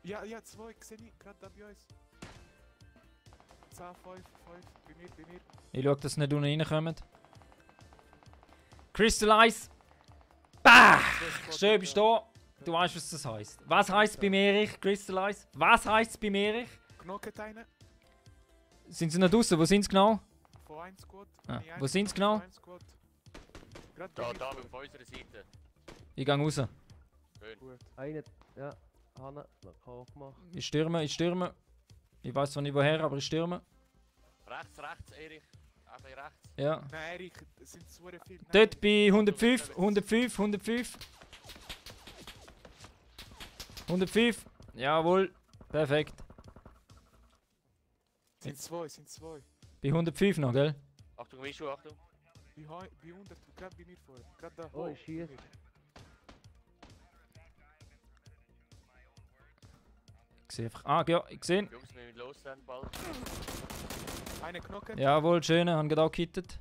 Ja, ja, zwei, ich sehe nicht, gerade da bei uns. 10, 5, bei mir. Ich schaue, dass sie nicht unten reinkommen. Crystallize! Bah! Schön, bist du da? Du weißt, was das heisst. Was heisst es bei Erich? Crystallize? Was heisst es bei Erich? Knocket einen. Sind sie noch draußen? Wo sind sie genau? Von 1 Squad. Ah, wo sind sie genau? Gerade Da, bei da, mir. auf unserer Seite. Ich gehe raus. Gut. Eine, ja, Hanne, noch Kauf gemacht. Ich stürme, ich stürme. Ich weiß zwar nicht woher, aber ich stürme. Rechts, Erich. Ein bisschen rechts. Ja. Nein, Erik, es sind zu viele. Dort bei 105, 105, 105. 105. Jawohl. Perfekt. Sind zwei. Bei 105 noch, gell? Achtung, Wischu, Achtung. Bei 100, gerade bei mir vorher. Gerade da. Oh, ich schieße. Ich sehe einfach. Ah, ja, ich sehe ihn. Jungs, wir müssen los sein, bald. Einer Eine Knochen. Jawohl, schön, haben gerade auch gehittet.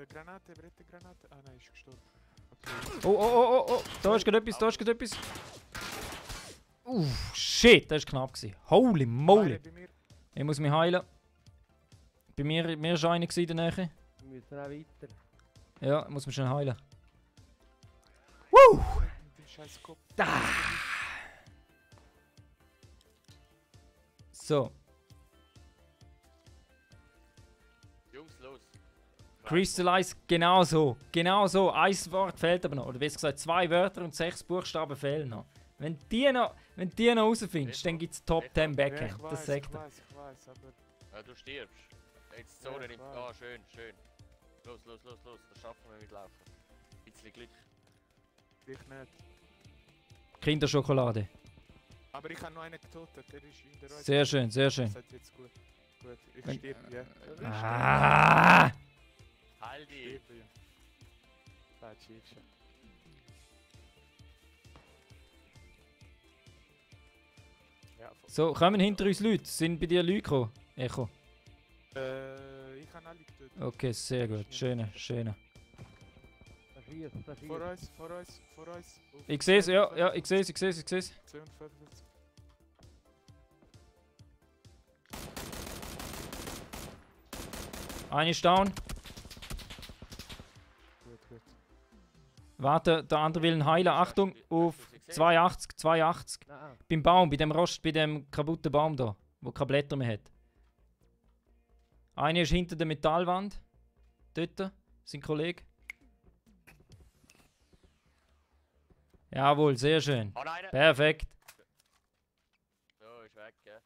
Granate, Brette, Granate. Ah nein, ist gestorben. Oh, da ist gerade etwas, da ist gerade etwas. Shit, das war knapp gewesen. Holy moly. Bei mir. Ich muss mich heilen. Bei mir war einer in der Nähe. Wir müssen auch weiter. Ja, ich muss mich schnell heilen. Den scheiß Kopf. So, Jungs, los. Crystallize, genau so. Genau so. Ein Wort fehlt aber noch. Oder wie gesagt, 2 Wörter und 6 Buchstaben fehlen noch. Wenn die noch rausfindest, dann gibt es Top 10 Backhand. Das sagt er. Ich weiß, aber... Ja, du stirbst. Jetzt Ja, Zone ich nimmt. weiß. Ah, schön, schön. Los. Das schaffen wir mit Laufen. Bisschen Glück. Ich nicht. Kinderschokolade. Aber ich habe noch einen getötet, der ist in der Reise. Sehr schön, sehr schön. Das hat jetzt gut. Gut, ich stirb, ja. Ah! Heil dich. Stirb, ja. Ah, tschüss. Ja, So, kommen hinter uns Leute. Sind bei dir Leute gekommen? Echo. ich habe alle getötet. Okay, sehr gut. Schöne. Da schießt. Vor uns. Auf Ich sehe es, ja, ich sehe es. 255. Eine ist down. Gut. Warte, der andere will ihn heilen. Achtung, auf 82. Nein, Beim Baum, bei dem kaputten Baum da, wo keine Blätter mehr hat. Eine ist hinter der Metallwand. Dort, sein Kollege. Jawohl, sehr schön. Oh nein! Perfekt. So, ist weg, gell?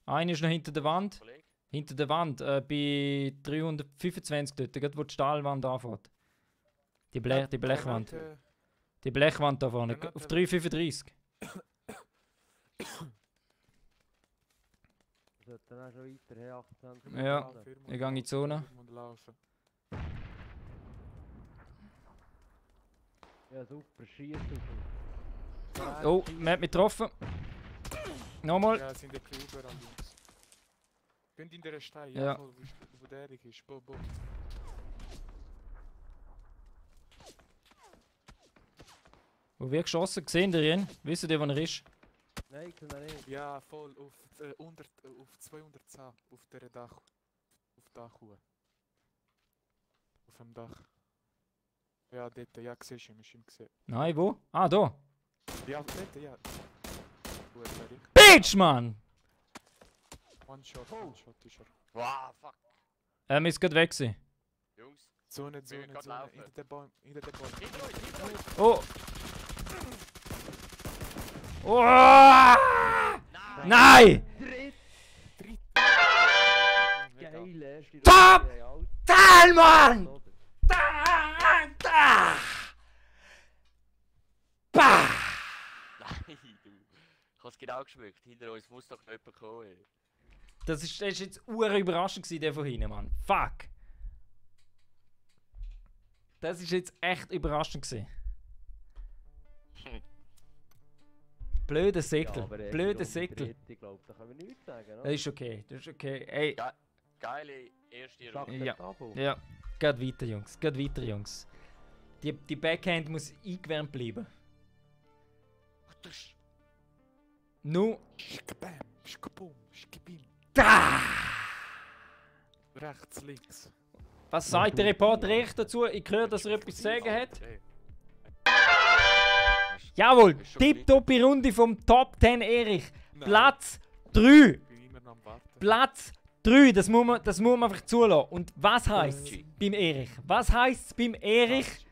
Eine ist noch hinter der Wand. Kollege. Hinter der Wand, bei 325 dort, dort wo die Stahlwand anfängt. Die Blechwand. Granate. Die Blechwand da vorne, Granate. auf 335. wir sollten auch schon weiter. Hey, 28. Ja. Laufen, Ich gehe in die Zone. Wir müssen laufen. Ja, super. Schießt auf ihn. Oh, man hat mich getroffen. Nochmal. Ja, sind ein bisschen überall, Jungs. Gehen in der Stein, Ja. wo der ist. Bo. Wo wird geschossen? Gesehen ihr ihn? Wisst ihr, wo er ist? Nein, ich kann nicht. Ja, voll, auf 210, auf der Dach. Auf Dachhuhe. Auf dem Dach. Ja, dort, ja, siehst du ihn, hast du ihn gesehen. Nein, wo? Ah, da. Ja, dort, ja. Gut, fertig. Bitch, Mann! One-Shot ist er. Wow, fuck. Er müsste gerade weg sein. Jungs. Zone, Wir können laufen. hinter den Bäumen, hinter den Bäumen. Hinter euch! Oh! Oh! Nein! Nein! Geil, erste Top! Runde, Alter. Teil, Mann! Oder? Bah! Nein, du. Ich hab's genau geschmeckt. Hinter uns muss doch jemand kommen. Ey. Das ist jetzt überraschend gewesen, der von hinten, Mann. Fuck! Das ist jetzt echt überraschend gewesen. Blöder Säckel. aber erste Blöder Runde Säckel. dritte, glaub, da können wir nichts sagen, oder? Das ist okay, das ist okay. Ey, Geile erste Ja. Runde. Akzeptabel. ja, geht weiter, Jungs. Geht weiter, Jungs. Die Backhand muss eingewärmt bleiben. Nu. Schkbam, schkbum, schkbim. Da! Rechts, links. Was sagt der Reporter echt dazu? Ich höre, dass er etwas zu sagen hat. Ey. Jawohl, Ist schon tipptoppi Runde vom Top 10 Erich. Nein, Platz 3. Ich bin immer noch am Warten. Platz 3, das muss man einfach zulassen. Und was heisst es beim Erich? Was heisst es beim Erich?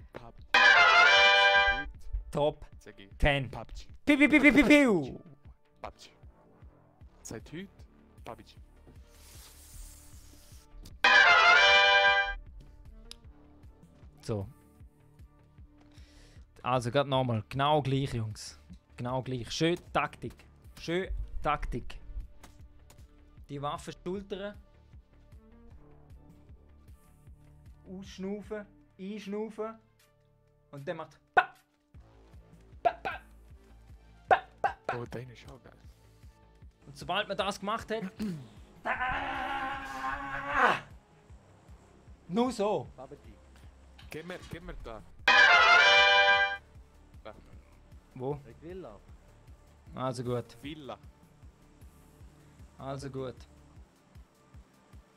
Top Sag ich. 10. PUBG. Piu, piu, piu, piu, piu, piu. PUBG. Seit heute PUBG. So. Also, gerade nochmal. Genau gleich, Jungs. Genau gleich. Schön Taktik. Schön Taktik. Die Waffe schultern. Ausschnaufen. Einschnaufen. Und dann macht. Pa! Pa, pa! Pa, pa, Oh, deine ist auch geil. Und sobald man das gemacht hat... Nur so. Sabati. Gib mir da. Wo? In die Villa. Also gut. Villa. Also gut.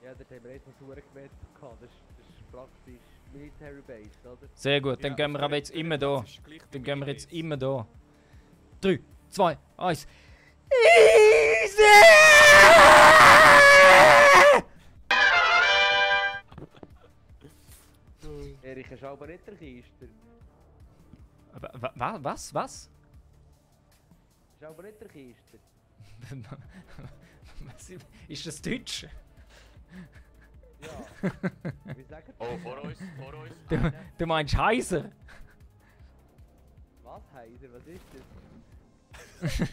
Ja, dort haben wir jetzt noch Sauergemeter gehabt. Das ist praktisch Military Base, oder? Sehr gut, dann Ja, gehen wir aber jetzt immer da. das ist gleich wie Dann gehen wir jetzt Minibase. immer da. 3, 2, 1. Erich, hast du aber nicht der Kiste. Was? Was? Ist aber nicht der Kiste. Ist das Deutsch? Ja. Wie sagen Oh, vor uns, vor uns. Du meinst Heiser? Was, Heiser? Was ist das?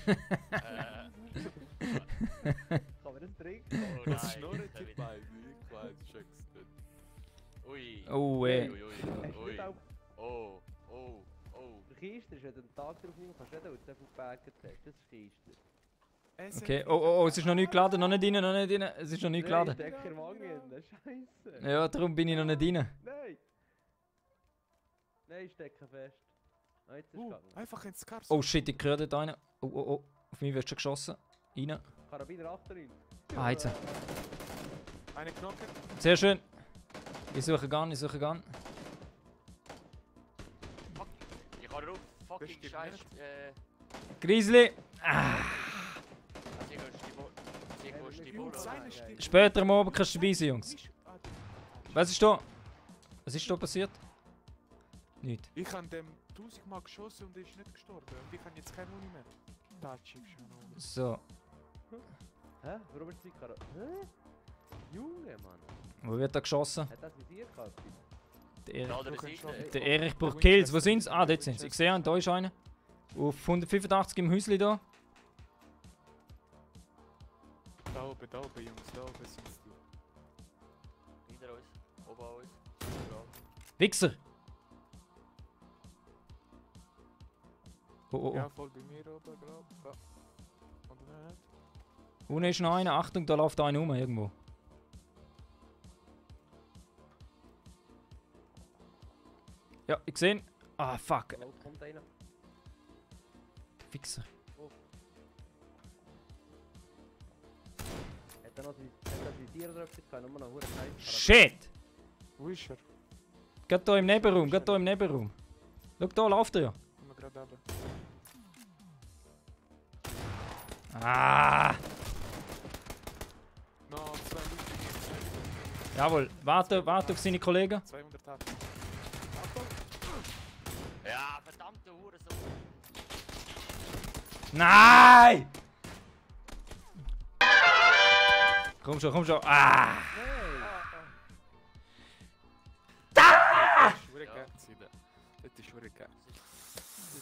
Kann man das trinken? Oh Was nein, schnurren da die wieder. beiden? Ich weiß, Schöckst du. Ui. Oh, Ui, ui, Hast du ui. nicht auch Oh, oh, oh. der Kiste? Ist, wenn du einen Tag drauf nimmst, kannst du nicht, weil du so viel gebagert hast. Das ist Kiste. Okay, oh, es ist noch nicht geladen, noch nicht rein, noch nicht rein. Es ist noch nicht Nein, geladen. steck in Wangen. Scheiße. Ja, darum bin ich noch nicht rein. Nein. Nein, stecken fest. Ah, jetzt ist es gegangen. Einfach ins Kars. Oh shit, ich höre dort einen. Oh, auf mich wird schon geschossen. Rein. Karabiner 98. Ah, jetzt. Eine Knocke. Sehr schön. Ich suche Gun, ich suche Gun. Fuck. Ich habe auf fucking Bist du Scheiß. Grizzly. Jungs, eine stirbt. Später am Abend kannst du dabei sein, Jungs. Ah, Was ist da? Was ist da passiert? Nichts. Ich habe dem 1000-mal geschossen und er ist nicht gestorben. Und ich habe jetzt keine Muni mehr. Tatschig schon. So, Hä? Warum ist die Karabiner? Hä? Junge, Mann. wo wird da geschossen? Hat das Visier gehabt? Der Auf Erich, der anderen Seite. der Erich braucht Kills. Wo sind's? Ah, dort sind sie. Ich sehe einen, da ist einer. Auf 185 im Häusli da. Da oben, Jungs, da oben sind sie. Hinter uns. Oben an uns. Wichser! Oh. Ja, voll bei mir oben, glaub ich. Ja. Oder nicht? Unten ist noch einer. Achtung, da läuft einer rum irgendwo. Ja, ich sehe ihn. Ah, fuck. Da kommt einer. Wichser. Hat er noch das Visier oder etwas gehabt? Nur noch hure Scheiße. Shit! Wo ist er? Geht da im Nebenraum, geht da im Nebenraum. Schau, da läuft er ja. Kommen wir gerade runter. Ah! No, 2 Leute. Jawohl, warte auf seine Kollegen. 200 Tage. Ja, verdammte Hurensohn. Nein! Komm schon. Ah! Das ist verdammt geil gewesen. Das ist verdammt geil.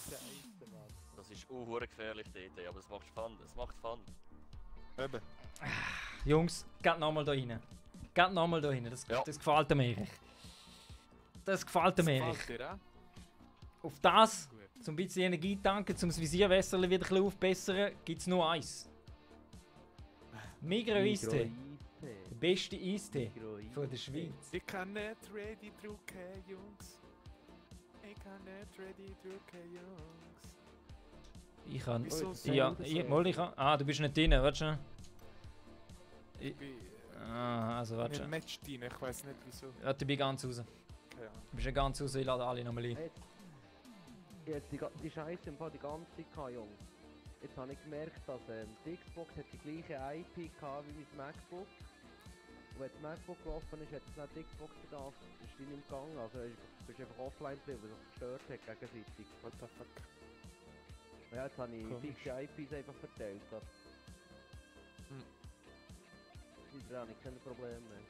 Scheiße, Mann. Das ist gefährlich dort, aber es macht Fun. Es macht Fun. Eben. Jungs, geht nochmal da rein. Geht nochmal da rein. Das Ja. gefällt mir. Das gefällt mir. Gefällt dir auch? Auf das, Gut. zum ein bisschen Energie tanken, zum das Visierwässerchen wieder ein bisschen aufbessern, gibt es nur eins. Migros Eistee. Der beste Eistee von der Schweiz. Ich kann nicht ready drücken, Jungs. Ich kann nicht ready drücken, Jungs. Ich kann. Wieso Ja, so? ich kann. Ah, du bist nicht drin, warte schon. Ich Ah, also warte bin schon. Match drin, ich weiß nicht wieso. Warte, ich bin ganz raus. Keine Ahnung. Du bist ja ganz raus, ich lade alle nochmal ein. Jetzt die Scheiße im Fall die ganze Zeit gehabt, Jungs. Jetzt habe ich gemerkt, dass die Xbox hat die gleiche IP gehabt wie mein MacBook. Und wenn das MacBook gelaufen ist, hat es nicht die Xbox gedacht. Das ist wie nicht gegangen. Also du bist einfach offline geblieben, weil es sich gestört hat gegenseitig. What the fuck? Ja, jetzt habe ich Komisch. fixe IPs einfach verteilt. Seitdem habe ich keine Probleme mehr.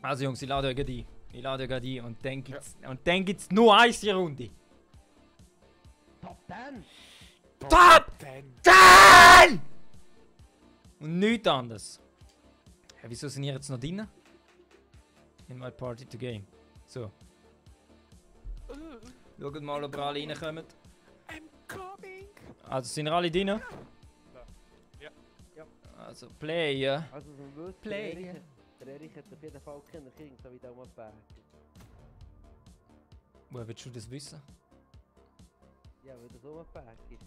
Also Jungs, ich lade euch gerade ein. Ich lade euch gerade ein. Und dann gibt's nur eins die Runde. Top 10! Top 10! 10! Und nichts anderes. Ja, wieso sind ihr jetzt noch drin? In my party to game. So. Schaut mal, ob ihr alle reinkommen. I'm coming! Also sind ihr alle drin? Ja. Also Play, ja. Also, man wüsste, Play. der Erich hat auf jeden Fall keine Kinder, so wie der Umberg. Woher willst du das wissen? Ja, weil das Umberg ist.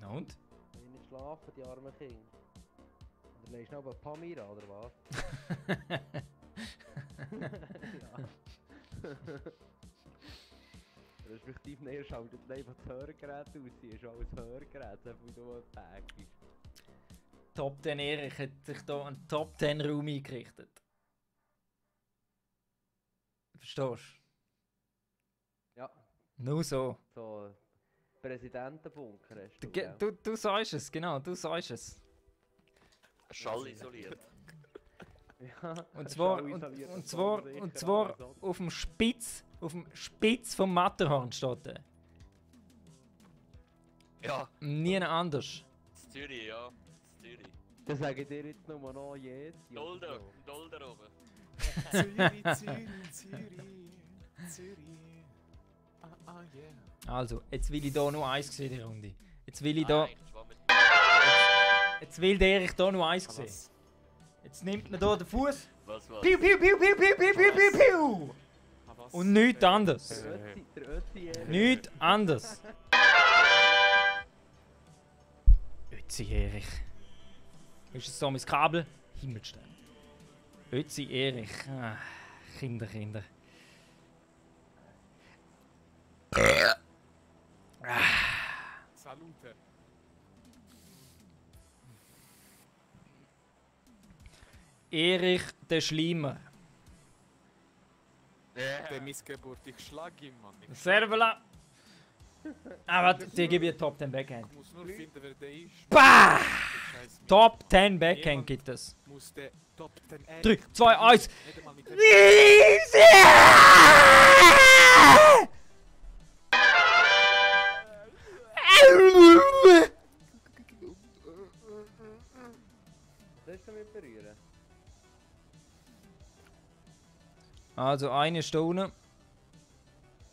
Na und? Wenn ich nicht schlafen, die armen Kinder. Oder legst du noch ein Pamira, oder was? Ja. Respektive, nein, er schaltet einfach das Hörgerät aus, sie ist alles Hörgerät, so wie du Umberg ist. Top 10 Erich hat sich hier einen Top 10 Raum eingerichtet. Verstehst du? Ja, Nur so. so Präsidentenbunker hast Du, du, gell? du sagst es, genau, du sagst es. Schallisoliert. Ja, Und zwar, schallisoliert, und das zwar, kann man und sicher zwar alles auf dem Spitz vom Matterhorn steht er. Ja, Nie anders. in Zürich, ja. In Zürich. Das sage ich dir jetzt nur noch jetzt. Dolder, Dolder oben. Zürich, Zürich. Yeah. Also, jetzt will ich hier nur eins sehen, die Runde. Jetzt will ich Nein, hier. ich schwamm mit. Jetzt will der Erich hier nur eins sehen. Was? Jetzt nimmt man hier den Fuß. Was? Piu, piu, piu, piu, piu, piu, piu, piu, piu. Ah, was? Und nichts anderes. Der Ötzi, Nichts anderes. Ötzi Erich. Ist es so mein Kabel? Himmelstern. Ötzi Erich. Ah, Kinder. Salute. Erich der Schleimer. Der Missgeburt, ich schlag ihn, Mann. Servela. Aber die gebe ich Top 10 Backhand. Ich muss nur finden, wer der ist. Bah! Scheiß mir. Top 10 Backhand gibt es. Muss der Top 10 3, 2, 1. Nicht einmal mit dem Das ist damit berühren. Also eine ist da unten.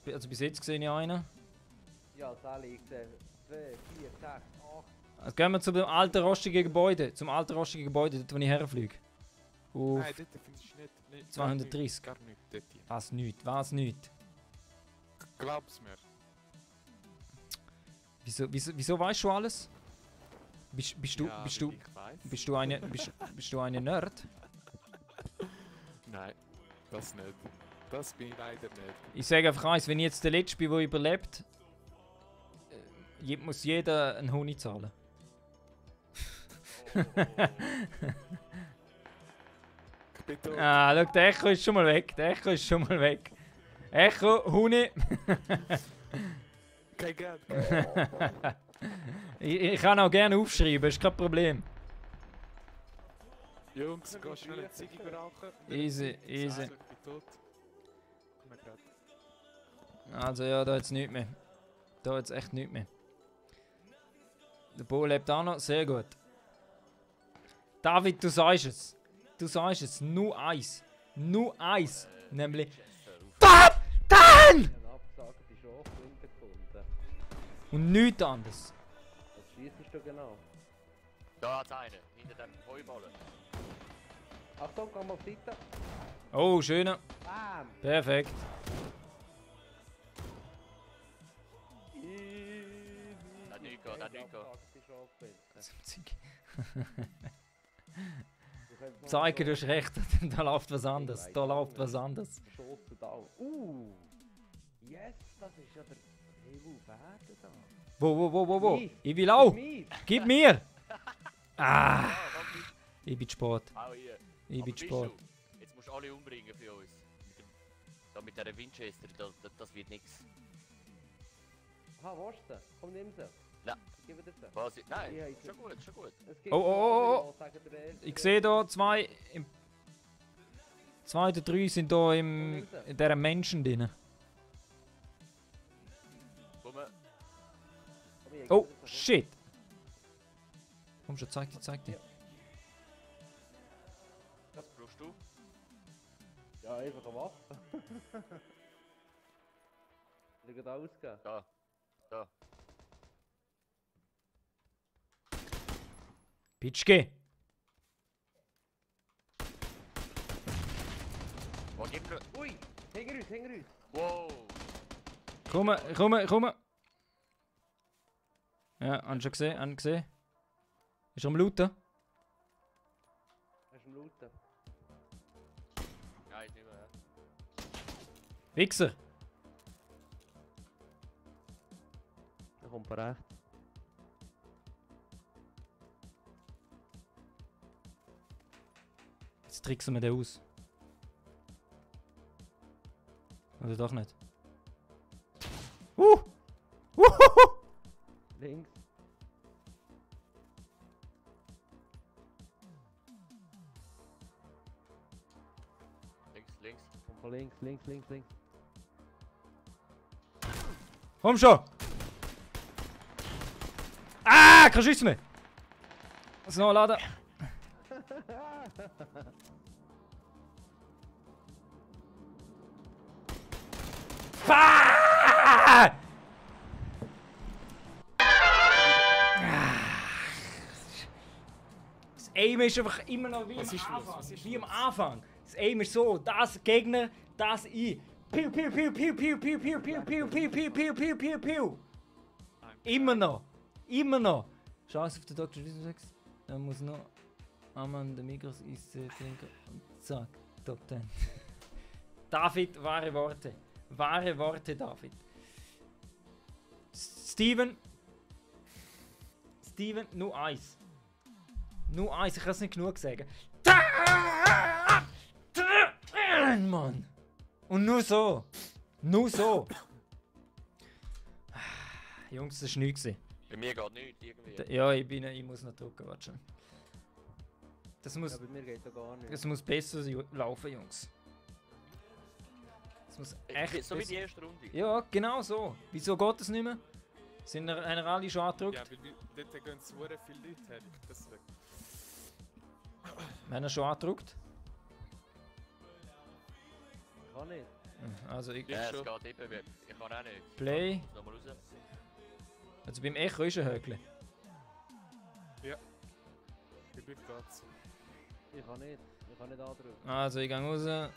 Also bis jetzt sehe ich einen. Ja, Sally, ich sehe 2, 4, 6, 8. Also gehen wir zu dem alten rostigen Gebäude. Zum alten rostigen Gebäude, dort wo ich herfliege. Auf Nein, dort finde ich nicht. 230. Gar nicht dort. was nicht, was nicht. Glaub's mir. Wieso weißt du alles? Bist du Ja, bist weil du ich weiss. bist du eine Nerd? Nein, das nicht. Das bin ich leider nicht. Ich sage einfach eins, wenn ich jetzt der Letzte bin, der überlebt, muss jeder einen Honig zahlen. Ich bin tot. Ah, schau, der Echo ist schon mal weg. Echo, Honig. Kein Geld. ich kann auch gerne aufschreiben, ist kein Problem. Jungs, geh schnell eine Ziege rauchen. Easy. Ich bin tot. Komm mal grad. Also ja, da jetzt nichts mehr. Da jetzt echt nichts mehr. Der Bo lebt auch noch, sehr gut. David, du sagst es. Nur eins. Nämlich Top 10! Ein abgesagte Chance gefunden. Und nichts anderes. Was schießt du genau? Da hat's einen, hinter dem Heuballen. Achtung, komm auf die Seite. Oh, schöner. Bam! Perfekt. Der Nico. Zeige, du hast recht. Da läuft was anderes. Schuss down. Yes, das ist ja der Evo-Werte da. Wo? Mies. Ich will auch. Mies. Gib mir. Ah, ich bin Sport. Auch hier. Ich Aber bin bist Sport. du? Jetzt musst du alle umbringen für uns. Mit dieser Winchester, das wird nichts. Aha, willst du? Komm, nimm sie. Nein. Ich gebe dir sie. Was? Nein, Ja, schon gut. Es gibt Oh. sagen der Erste, Ich sehe hier zwei. Zwei oder drei sind hier in dieser Menschen drin. Komm, Komm, ich Oh, gebe dir sie. shit. Komm schon, zeig dir. was brauchst du? Ja, einfach eine Waffe. Soll ich da ausgehen? Da. Da. Pitschke. Wo gibt er? Ui! Hinter uns, hinter uns! Wow! Komm. Ja, haben schon gesehen, Ist er am Looten? Hast du ihn looten? Nein, nicht mehr. Wichser. Da kommt er recht. Jetzt tricksen wir den aus. Oder doch nicht? Links. Links. Kommt von links. Komm schon! Ah, kein Schuss mehr! Muss noch laden. Ah! Das Aim ist einfach immer noch wie am Anfang. Wie am Anfang. Das Aim ist so, das Gegner, das ich. Piu, piu, piu, piu, piu, piu, piu, piu, piu, piu, piu, piu, piu, piu, piu. Immer noch. Chance auf den Dr. 6. Er muss noch an den Migros trinken. Zack, Top 10. David, wahre Worte. Wahre Worte, David. Steven, nur eins. Nur eins, ich kann es nicht genug sagen. Mann! Und nur so. Jungs, das war nichts. Bei mir geht nichts irgendwie. Ja, ich muss noch drücken, warte schon. Das muss, Ja, bei mir geht da gar nicht. das muss besser laufen, Jungs. Das muss echt So wie die besser. erste Runde. Ja, genau so. Wieso geht das nicht mehr? Haben wir alle schon angedrückt? Ja, weil dort gehen so viele Leute her. Deswegen. Wir haben schon angedrückt. Kann nicht. Also ich... Ja, es schon. geht eben. Ich kann auch nicht. Play. Nochmal raus. Also beim Echo ist ein Höckle. Ja. Bei mir geht's. Ich kann nicht andrücken. Also ich gehe raus.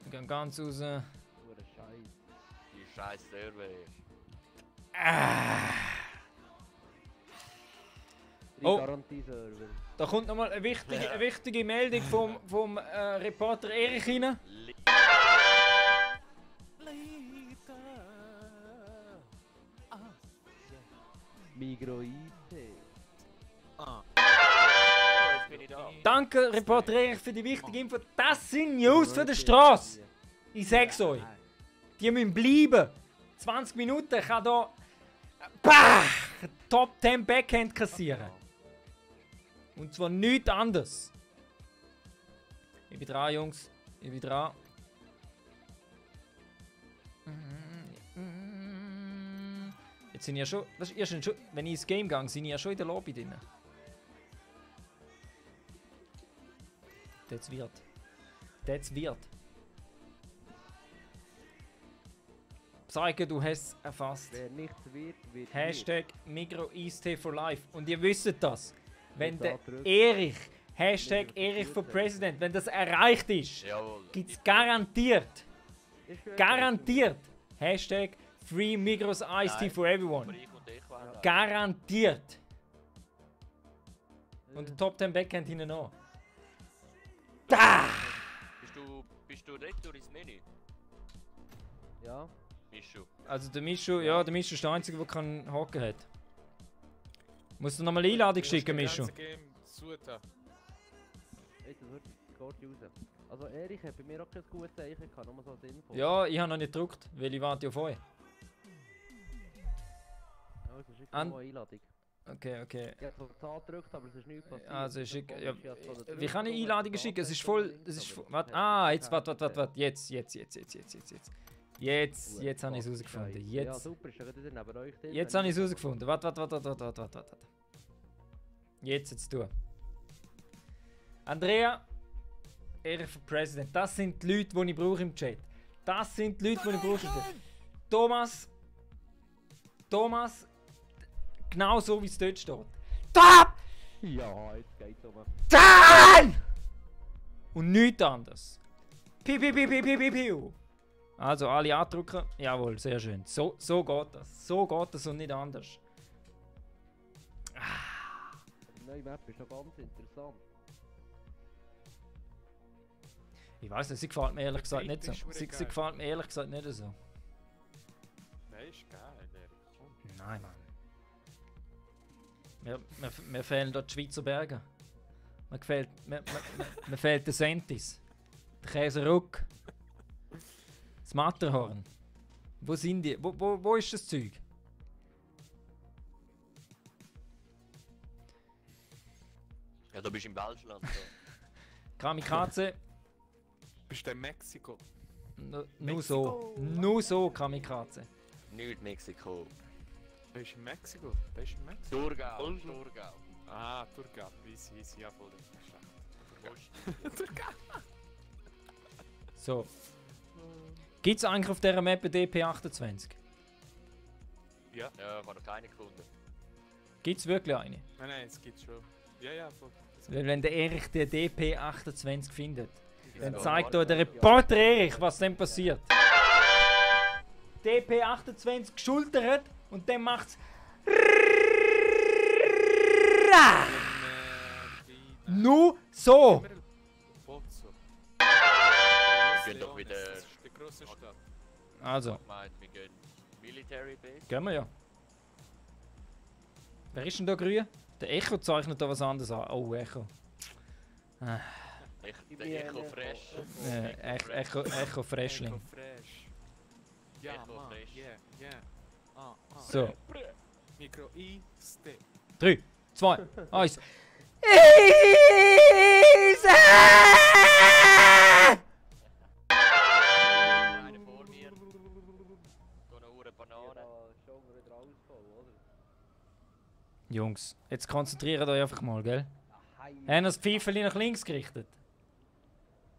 Ich gehe ganz raus. Nur ein Scheiß. Die scheiß Server. Oh. Garantieserver. Da kommt nochmal eine wichtige Meldung vom Reporter Erich rein. Migro IT. Oh, jetzt bin ich da. Danke, Reporter Erich, für die wichtige Info. Das sind News für die Straße. Ich sag's euch. Die müssen bleiben. 20 Minuten kann da Top 10 Backhand kassieren. Und zwar nichts anderes. Ich bin dran, Jungs. Ich bin dran. Jetzt sind ja schon, ihr schon, wenn ich ins Game gehe, sind ja schon in der Lobby drin. Das wird. Zeige, du hast es erfasst. Wer nichts wird, wird Hashtag MigroEast for Life. Und ihr wisst das. Wenn da der drückt. Erich, Hashtag Erich for President, wenn das erreicht ist, Jawohl. gibt es garantiert, nicht. garantiert, Hashtag Free Migros Iced Tea for Aber Everyone. ich und ich waren da. Garantiert. Und der Top 10 Backhand hinten noch. Da! Bist du retour ins Menü? Ja. Mischu. Also der Mischu ist der Einzige, der keinen Haken hat. Musst du nochmal eine Einladung schicken, Mischu? Das Game zutun. Jetzt wird Kort raus. Also Erich hat bei mir auch kein gutes Zeichen gehabt, nur so als Info. Ja, ich habe noch nicht gedruckt, weil ich warte auf euch. Also schick An- mir mal eine Einladung. Okay. Ich habe zwar die Zahl gedrückt, aber es ist nichts passiert. Also Das schick, Bombe ja, ist so der wie kann ich Druck, Einladungen die schicken? Es ist Daten voll, links, es ist aber voll, warte, es hat jetzt, keinen warte, Effekt. jetzt habe ich es herausgefunden, Ja jetzt, super, ist ja gerade neben euch drin. jetzt habe ich es herausgefunden, warte. Jetzt tun. Andrea, Erich for President, das sind die Leute, die ich brauche im Chat. Das sind die Leute, die ich brauche im Chat. Thomas. Thomas. Genau so wie es dort steht. Top! Ja, jetzt geht's um. 10! Und nichts anderes. Piu, piu, piu, piu, piu, piu, piu. Also alle andrücken. Jawohl, sehr schön. So geht das. So geht das und nicht anders. Die neue Map ist noch ganz interessant. Ich weiß nicht, sie gefällt mir ehrlich gesagt nicht so. Ist Sie geil. gefällt mir ehrlich gesagt nicht so. Nein, ist geil, Erik. Komm. Nein, Mann. Mir fehlen dort die Schweizer Berge. Mir fehlt der Sentis. Der Käseruck. Das Matterhorn. Wo sind die? Wo ist das Zeug? Ja, du bist im Welschland. So. Kamikaze. Bist du in Mexiko? Nur so. Nur so Kamikaze. Nicht Mexiko. Der ist in Mexiko. Der ist in Mexiko. Thurgau. Oh. Thurgau. Ah, Thurgau. Easy, ja voll. So. Gibt es eigentlich auf dieser Map eine DP28? Ja, ich habe noch keine gefunden. Gibt es wirklich eine? Nein, es gibt schon. Ja, voll. Weil wenn der Erich die DP28 findet, dann Ja. zeigt euch der Reporter Erich, was dann passiert. DP28 geschultert und dann macht's. Nur so! Pozzo. Wir gehen doch wieder. Das ist die grosse Stadt. Also, Ich meine, wir gehen Military Base. gehen wir ja. Wer ist denn da grün? Der Echo zeichnet da was anderes an. Oh, Echo. Der Echo Fresh. Echo Freshling. Eco Fresh. Ja, Eco man. Fresh. Yeah. So, Mikro I, Ste. 3, 2, 1. Einer vor mir. So eine Uhr Banane. Schon wieder rausfallen, oder? Jungs, jetzt konzentriert euch einfach mal, gell? Hi. Haben das Pfeifeli nach links gerichtet?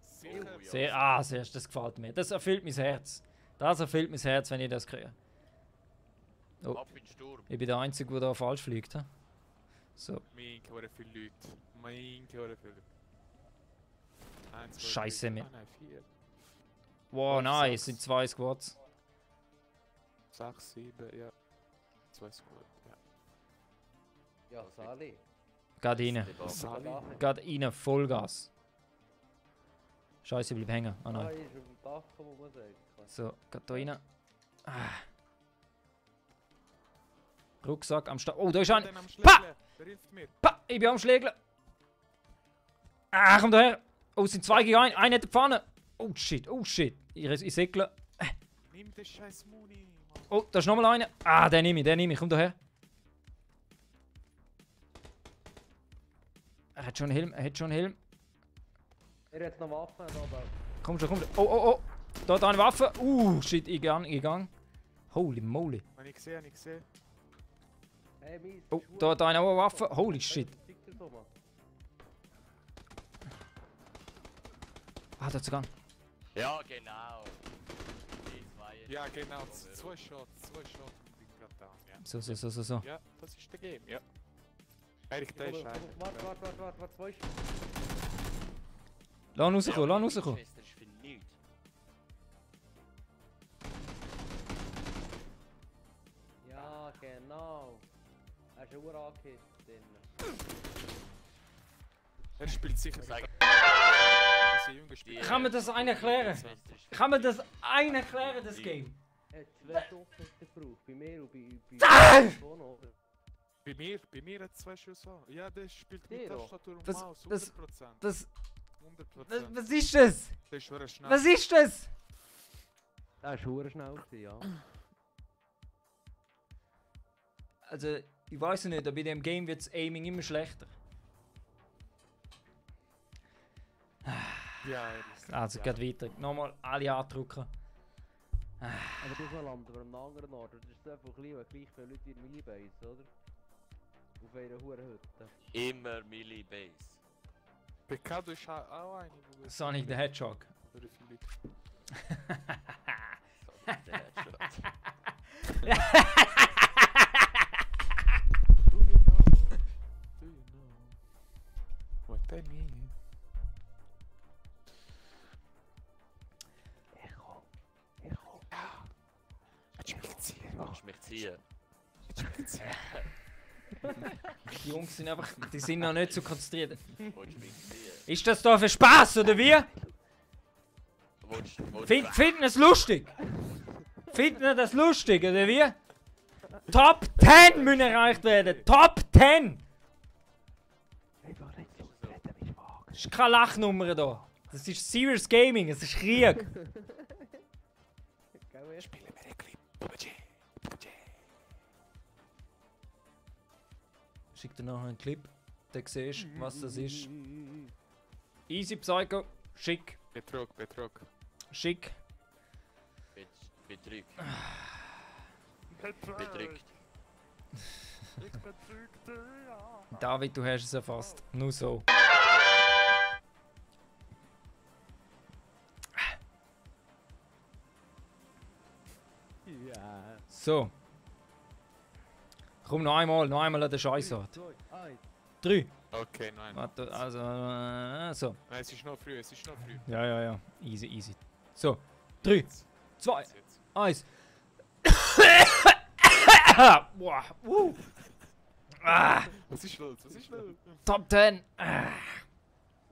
Sicher. Sehr, das gefällt mir. Das erfüllt mein Herz. Das erfüllt mein Herz, wenn ich das kriege. Oh, Ab in den Sturm. ich bin der Einzige, der da falsch fliegt. He? So, Mein Gott, viele Leute. Mein Gott, viele Leute. 1, 2, Scheisse 3, mir. Nein, 4, wow, Oh, nice, sechs. sind 2 Squads. 6, 7, ja. 2 ist gut, ja. Ja, Sali. Geht rein. Sali. Geht rein, Vollgas. Scheiße, ich bleib hängen. Ah Ah, nein. ist auf dem Dach, muss man sagen. So, geht da rein. Ah. Rucksack am Start. Oh, da ist ein. Dann am Pa! Schlägeln. Wer hilft mir? Pa! Ich bin am Schlägeln. Ah, komm da her. Oh, es sind 2 gegen 1. Einer hat die Pfanne. Oh shit. Ich segle. Nimm den scheiß Muni, Mann. Oh, da ist nochmal einer. Ah, den nehme ich. Komm da her. Er hat schon einen Helm. Er hat noch Waffen, aber. Komm schon. Oh. Da hat eine Waffe. Shit, ich gang. Holy moly. Habe ich gesehen. Hey, mies. Oh, da hat einer auch eine Waffe. Holy shit. Ah, da hat's gegangen. Ja, genau. Die zwei. Ja, genau. 2 Shots. Und ich grad down, ja. So. Ja, das ist der Game, ja. Erik, der ist einer. Warte, 2 Stunden. Lass ihn rauskommen. Schwester ist für nichts. Ja, genau. Er ist eine angehitzt drin. Er spielt sicher Sag- mit diese Jungen spielen. Kann man das einen erklären? Die Schwester ist für Kann man das einen erklären, das Game? Er hat 2 Schuss gebraucht. Bei mir und bei Bono, oder? Bei mir hat 2 Schüsse an. Ja, der spielt mit Der doch. Tastatur und Das- Maus. das- 100%. Das. 100%. Was ist das? Der ist schon schnell. Was ist das? Der war verdammt schnell, gewesen, ja. Also, ich weiß nicht, aber bei dem Game wird das Aiming immer schlechter. Ja, Erik. Also, geht weiter. Nochmal alle andrücken. Aber diesmal landen wir an einem anderen Ort. Das ist einfach klein, weil gleich viele Leute in Millibase, oder? Auf einer Hurenhütte. immer Milli Base. Pecado ist auch eine, wo es Sonic the Hedgehog. oder viele. So, der Headshot. What I mean? Echo. Willst du mich ziehen? Willst du mich ziehen? Willst du mich ziehen? Die Jungs sind einfach, die sind noch nicht so konzentriert. Willst du mich ziehen? Ist das da für Spaß oder wie? Willst du Finden es lustig? Finden ihr das lustig oder wie? Top 10 müssen erreicht werden. Top 10! Hey, warte jetzt los, hätte mich wagen. Das ist keine Lachnummer da. Das ist Serious Gaming, es ist Krieg. Spielen wir einen Clip. PUBG. Schick dir nachher einen Clip, dann siehst du, was das ist. Easy Psycho, schick, Betrug. schick. Betrügt. Betrügt. David, du hast es erfasst. Nur so. Ja. So. Komm, noch einmal an den Scheißort. 2, 1. 3. Okay, nein. Warte, also, so. Nein, es ist noch früh. Ja. Easy. So. 3, 2, Jetzt. 1. Boah. Ah, Was ist los? Top 10.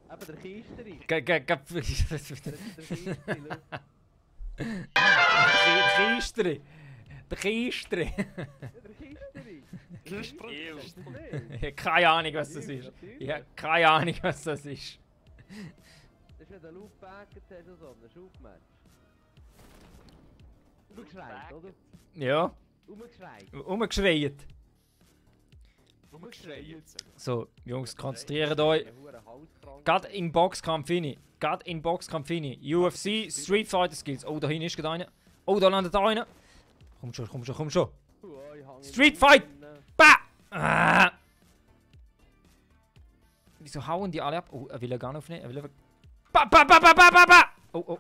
Aber der Kisteri. Der Kisteri. Der Kisteri. Ew. Ich habe keine Ahnung, was das ist. Ich habe keine Ahnung, was das ist. Das ist, wenn du Loop Packet hast oder so, ein Schubmatch. Umgeschreit, oder? Ja, Umgeschreit. umgeschreit. So, Jungs, konzentriert euch. Gerade in Boxkampf rein. UFC, Street Fighter Skills. Oh, da hinten ist gerade einer. Oh, da landet einer. Komm schon. Street Fight! Bah! Ah! Wieso hauen die alle ab? Oh, er will ja gar nicht aufnehmen. Ba! Oh.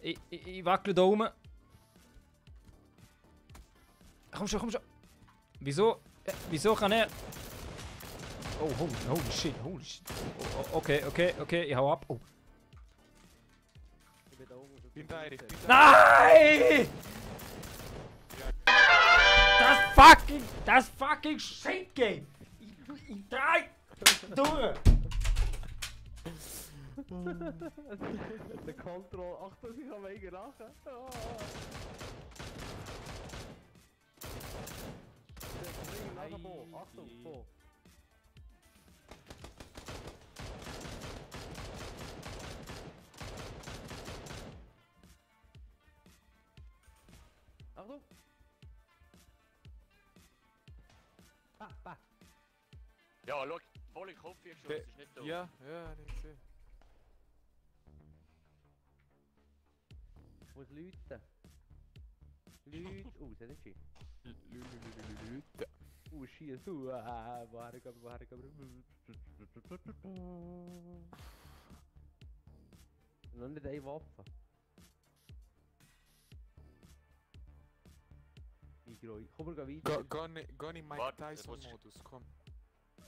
Ich wackle da oben. Komm schon. Wieso kann er... Oh, holy shit. Oh, okay, ich hau ab. Oh. Bin da, Erik. Nein! Das fucking Shit Game! Ich drei durch! Der Control. Achtung, ich kann mega lachen. Achtung, Bo. Achtung! Bah. Ja, schau, voll in den Kopf geschossen, ist nicht doof. Ja, nicht gesehen. Ich muss läuten. Oh, das ist nicht Leute. schieß. Noch nicht eine Waffe. Komm, wir gehen weiter. Geh in Mike Warte, Tyson-Modus, komm.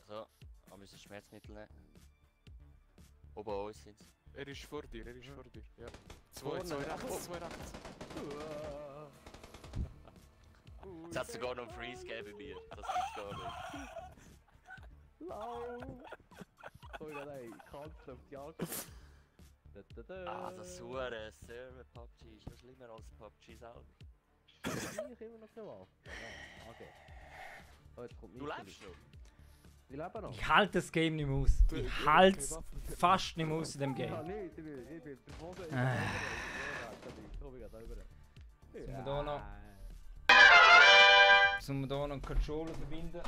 So, wir müssen Schmerzmittel nehmen. Oben an uns sind sie. Er ist vor dir. Ja. Vorne, Zwei rechts. Jetzt hat es sogar noch einen Freeze gegeben bei mir. Das gibt's gar nicht. Lau! Komm, ich rein. Kannst auf die Jagd. Ah, das hure Server-PUBG ist noch schlimmer als PUBG selber. Ich immer noch eine Waffe. Ja, okay. Oh, jetzt kommt Du Micheli. lebst noch? Wir leben noch. Ich halte das Game nicht mehr aus. Ich halte es fast nicht mehr aus in dem Ja, Game. nicht, ich bin der Boden. Komm, ich geh da rüber. Sollen wir da noch... Sollen wir da noch einen Controller verbinden?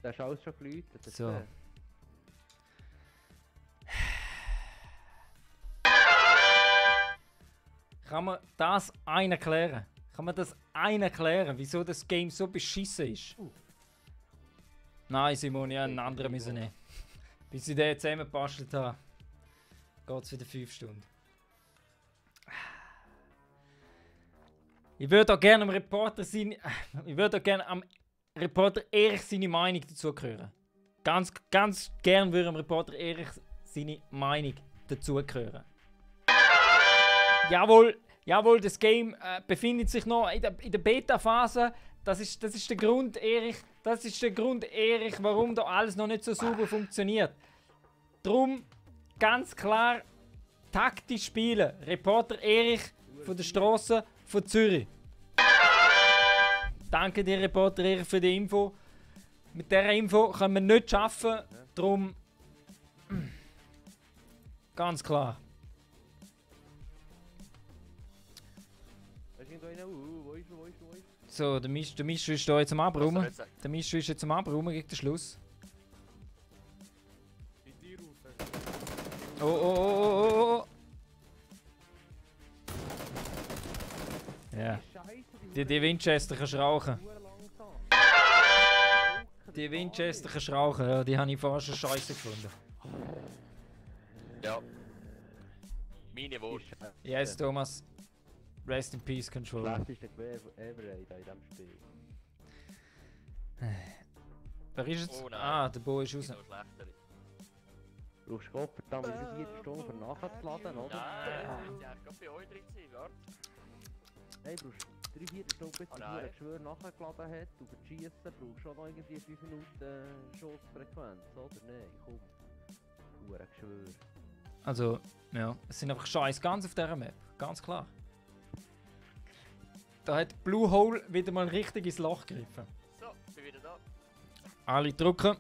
Der ist alles schon geläutet. So. Kann man das einen erklären? Kann man das einen erklären, wieso das Game so beschissen ist? Nein, Simon, ich habe einen anderen müssen nehmen. Bis ich den zusammengebastelt habe, geht es wieder 5 Stunden. Ich würde auch gerne am Reporter am Reporter Erich seine Meinung dazu hören. Ganz gern würde am Reporter Erich seine Meinung dazu hören. Jawohl, das Game befindet sich noch in der Beta-Phase. Das ist der Grund, Erich. Das ist der Grund, Erich, warum da alles noch nicht so sauber funktioniert. Drum ganz klar taktisch spielen. Reporter Erich von der Straße von Zürich. Danke dir, Reporter Erich, für die Info. Mit dieser Info können wir nicht arbeiten. Drum ganz klar. So, der Mischu ist da jetzt am Abräumen. Der Mischu ist jetzt am Abräumen gegen den Schluss. Oh. Ja. Die Winchester kannst du rauchen. Die Winchester kannst du rauchen, ja, die habe ich vorher schon scheiße gefunden. Ja. Meine Worte. Yes, Thomas. Rest in Peace, Controller. Schlechteste Gewehr ever in diesem Spiel. Wer ist jetzt? Oh nein. Ah, der Bo ist raus. Noch schlechtere. Brauchst du Gott verdammt wieder 4 Stunden für nachzuladen, oder? Nein, ich habe gerade bei euch drin sein, warte. Nein, brauchst 3/4 Stunden bis nein. der Geschwür nachgeladen hat. Und für die Schiessen brauchst du schon noch irgendwie 5 Minuten Schussfrequenz, oder? Nein, komm. Hure Geschwür. Also, ja, es sind einfach scheiß ganz auf dieser Map. Ganz klar. Da hat Blue Hole wieder mal richtig ins Loch gegriffen. So, bin wieder da. Alle drücken.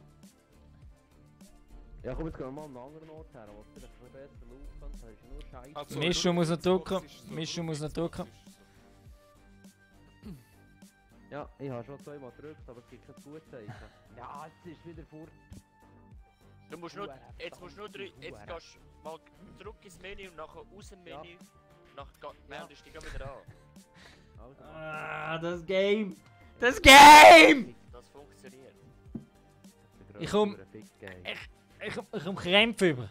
Ja, komm, jetzt gehen wir mal an einen anderen Ort her, wo es vielleicht ein bisschen besser laufen. Da ist nur Scheiße. Also, Mischu nur muss noch Xbox drücken. ist so, Mischu nur muss noch Xbox drücken. ist so. Ja, ich habe schon 2-mal gedrückt, aber es gibt kein Gutzeichen. Ja, jetzt ist wieder fort. Du musst nur, jetzt musst du nur drücken, jetzt gehst du mal zurück ins Menü und nachher aus dem Menü. Nachher meldest du dich wieder an. Also, Ah, das Game! Das Game! Das funktioniert. Ich komm- Ich komme Krämpfe über.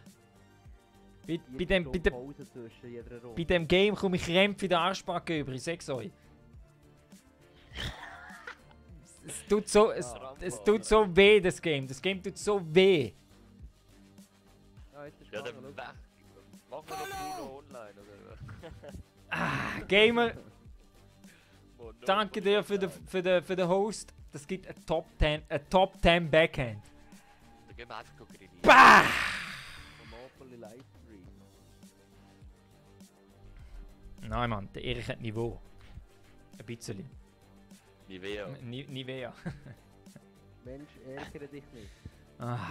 Pause zwischen jeder Runde. Bei dem Game komme ich Krämpfe in den Arschbacke über, ich sag's euch. Es tut so weh, das Game. Das Game tut so weh. Ja, jetzt ist Ja, gegangen, dann weg. Machen wir noch Puno online, oder? Ah, Gamer, Mono- danke dir für den Host. Das gibt ein Top 10 Backhand. Dann gehen wir einfach grillieren. Bah! Monopoly Livestream. Nein, Mann, der Erich hat Niveau. Ein bisschen. Nivea. Nivea. Mensch, ärgere dich nicht. Ah.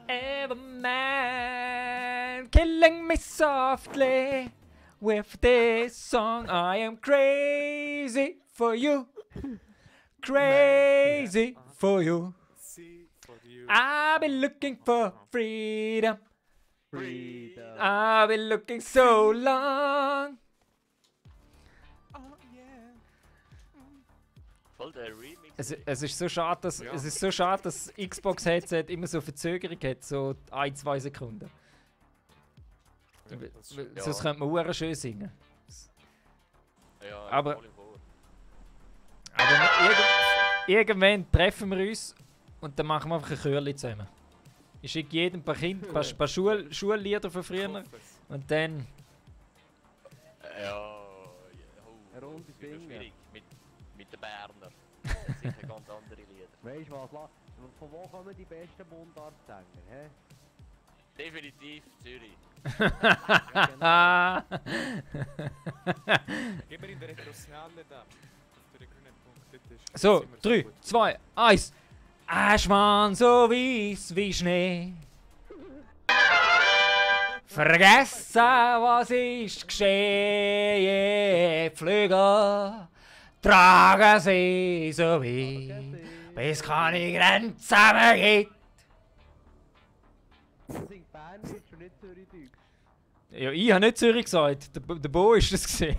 Every man killing me softly with this song. I am crazy for you. Crazy for you. See for you. I've been looking for freedom. Freedom. I've been looking so long. Oh yeah. Voll der Remix. Es ist so schade, dass Ja. es ist so schade, dass das Xbox-Headset immer so Verzögerung hat, so 1-2 Sekunden. Ja, das stimmt. Ja. Sonst könnte man auch schön singen. Ja, Aber- voll vor. Aber irgendwann treffen wir uns und dann machen wir einfach ein Chörli zusammen. Ich schicke jedem ein paar Kinder, ein paar Schullieder von Ich früher hoffe es. und dann... Ja, Eine Runde das wird noch singen. schwierig mit den Berner. Das sind sicher ganz andere Lieder. Weißt du was? Von wo kommen die besten Mundartsänger? Hä? Definitiv Zürich. Ah. Gib mir in der Retrosiale da. Auf der grünen Punkt. Dort ist- So, sind wir 3, gut. 2, 1. Aschmann so weiß wie Schnee. Vergessen, was ist geschehen. Flügel tragen sie so weh, bis keine Grenze mehr gibt. Singt Berndeutsch und nicht Zürichdeutsch. Ja, ich habe nicht Zürich gesagt, der Bo ist das gesehen.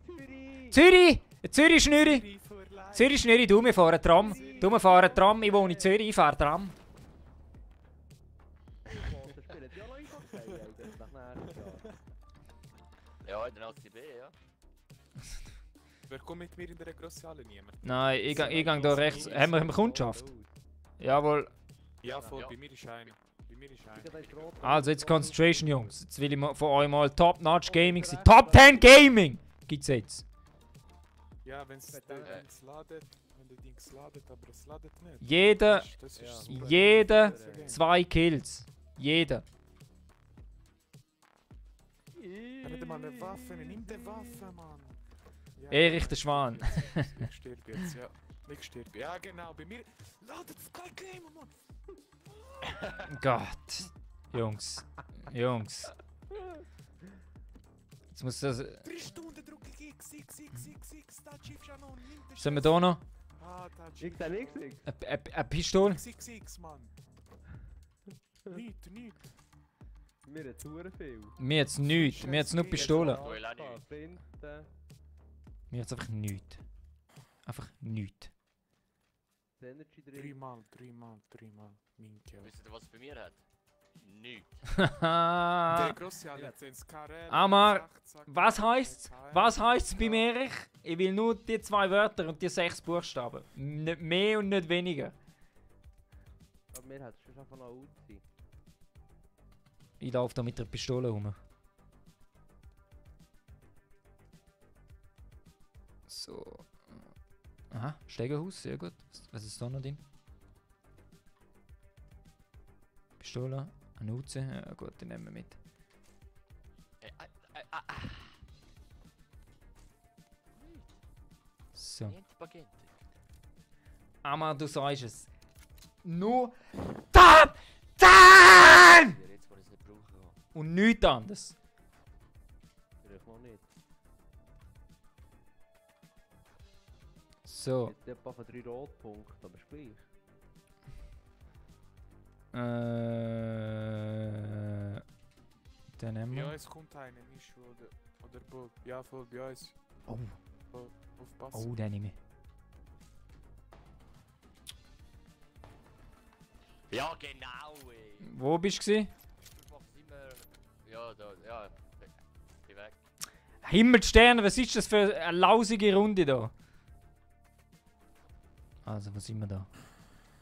Zürich! Zürich! Zürich Schnürri! Zürich vor Life. Zürich ist nicht du, wir fahren Tram. Du, wir fahren Tram, ich wohne in Zürich, ich fahre Tram. Das spielt ja noch Eishockey eigentlich nach nächstes Jahr. Ja, in der ACB, ja. Wer kommt mit mir in der grossen Halle? Niemand. Nein, ich gang da rechts. Haben wir Kundschaft? Jawohl. Ja, voll, Ja. bei mir ist einer. Bei mir ist einer. Also jetzt Concentration, Jungs. Jetzt will ich von euch mal Top-Notch Gaming sein. Top 10 Gaming gibt's jetzt. Ja, wenn es Dings ladet, wenn der Dings ladet, aber es ladet nicht. Jeder, Das ist super. jeder 2 Kills. Jeder. Er hat mal eine Waffe, nimm die Waffe, Mann. Ja, Erich der Schwan. Ich sterbe jetzt, ja. Ich sterbe. Ja, genau, bei mir ladet es kein Game, Mann. Gott. Jungs. Jungs. Jetzt muss das... 3 Stunden drücke ich X, da Chief schon noch, nimm den Sind wir da noch? Ah, da Ich Chief. seh nichts. Eine Pistole? X, Mann. Nicht. Wir haben zu viel. Mir jetzt nichts. Mir jetzt nur Pistolen. Du will auch nicht. Finte, Mir jetzt einfach nichts. Einfach nichts. Energy drin. Dreimal. Minke. Wisst ihr, was es bei mir hat? Nichts. Der grosse Halle hat ins Karel. Amar, was heisst's? Was heisst's bei Erich? Ich will nur die 2 Wörter und die 6 Buchstaben. Nicht mehr und nicht weniger. Aber mir hat es schon einfach noch Uzi. Ich laufe da mit der Pistole rum. So. Aha, Stegerhaus, sehr gut. Was ist da noch drin? Pistole, eine Uzi, ja gut, die nehmen wir mit. So. Niente Spaghetti. Aber du sagst es. Nur Top 10! Jetzt, wo ich es nicht brauchen kann. Und nichts anderes. Vielleicht noch nicht. So. Jetzt etwa von 3 Rotpunkten, aber ist gleich. Dann nehmen Bei wir. uns kommt einer, nicht oder Bob. Ja, voll, bei uns. Oh, Aufpassen. oh, den nehme ich. Ja, genau, ey. Wo bist du? Du machst immer... Ja, da, ja. Geh weg. Himmelsterne, was ist das für eine lausige Runde da? Also, was sind wir da?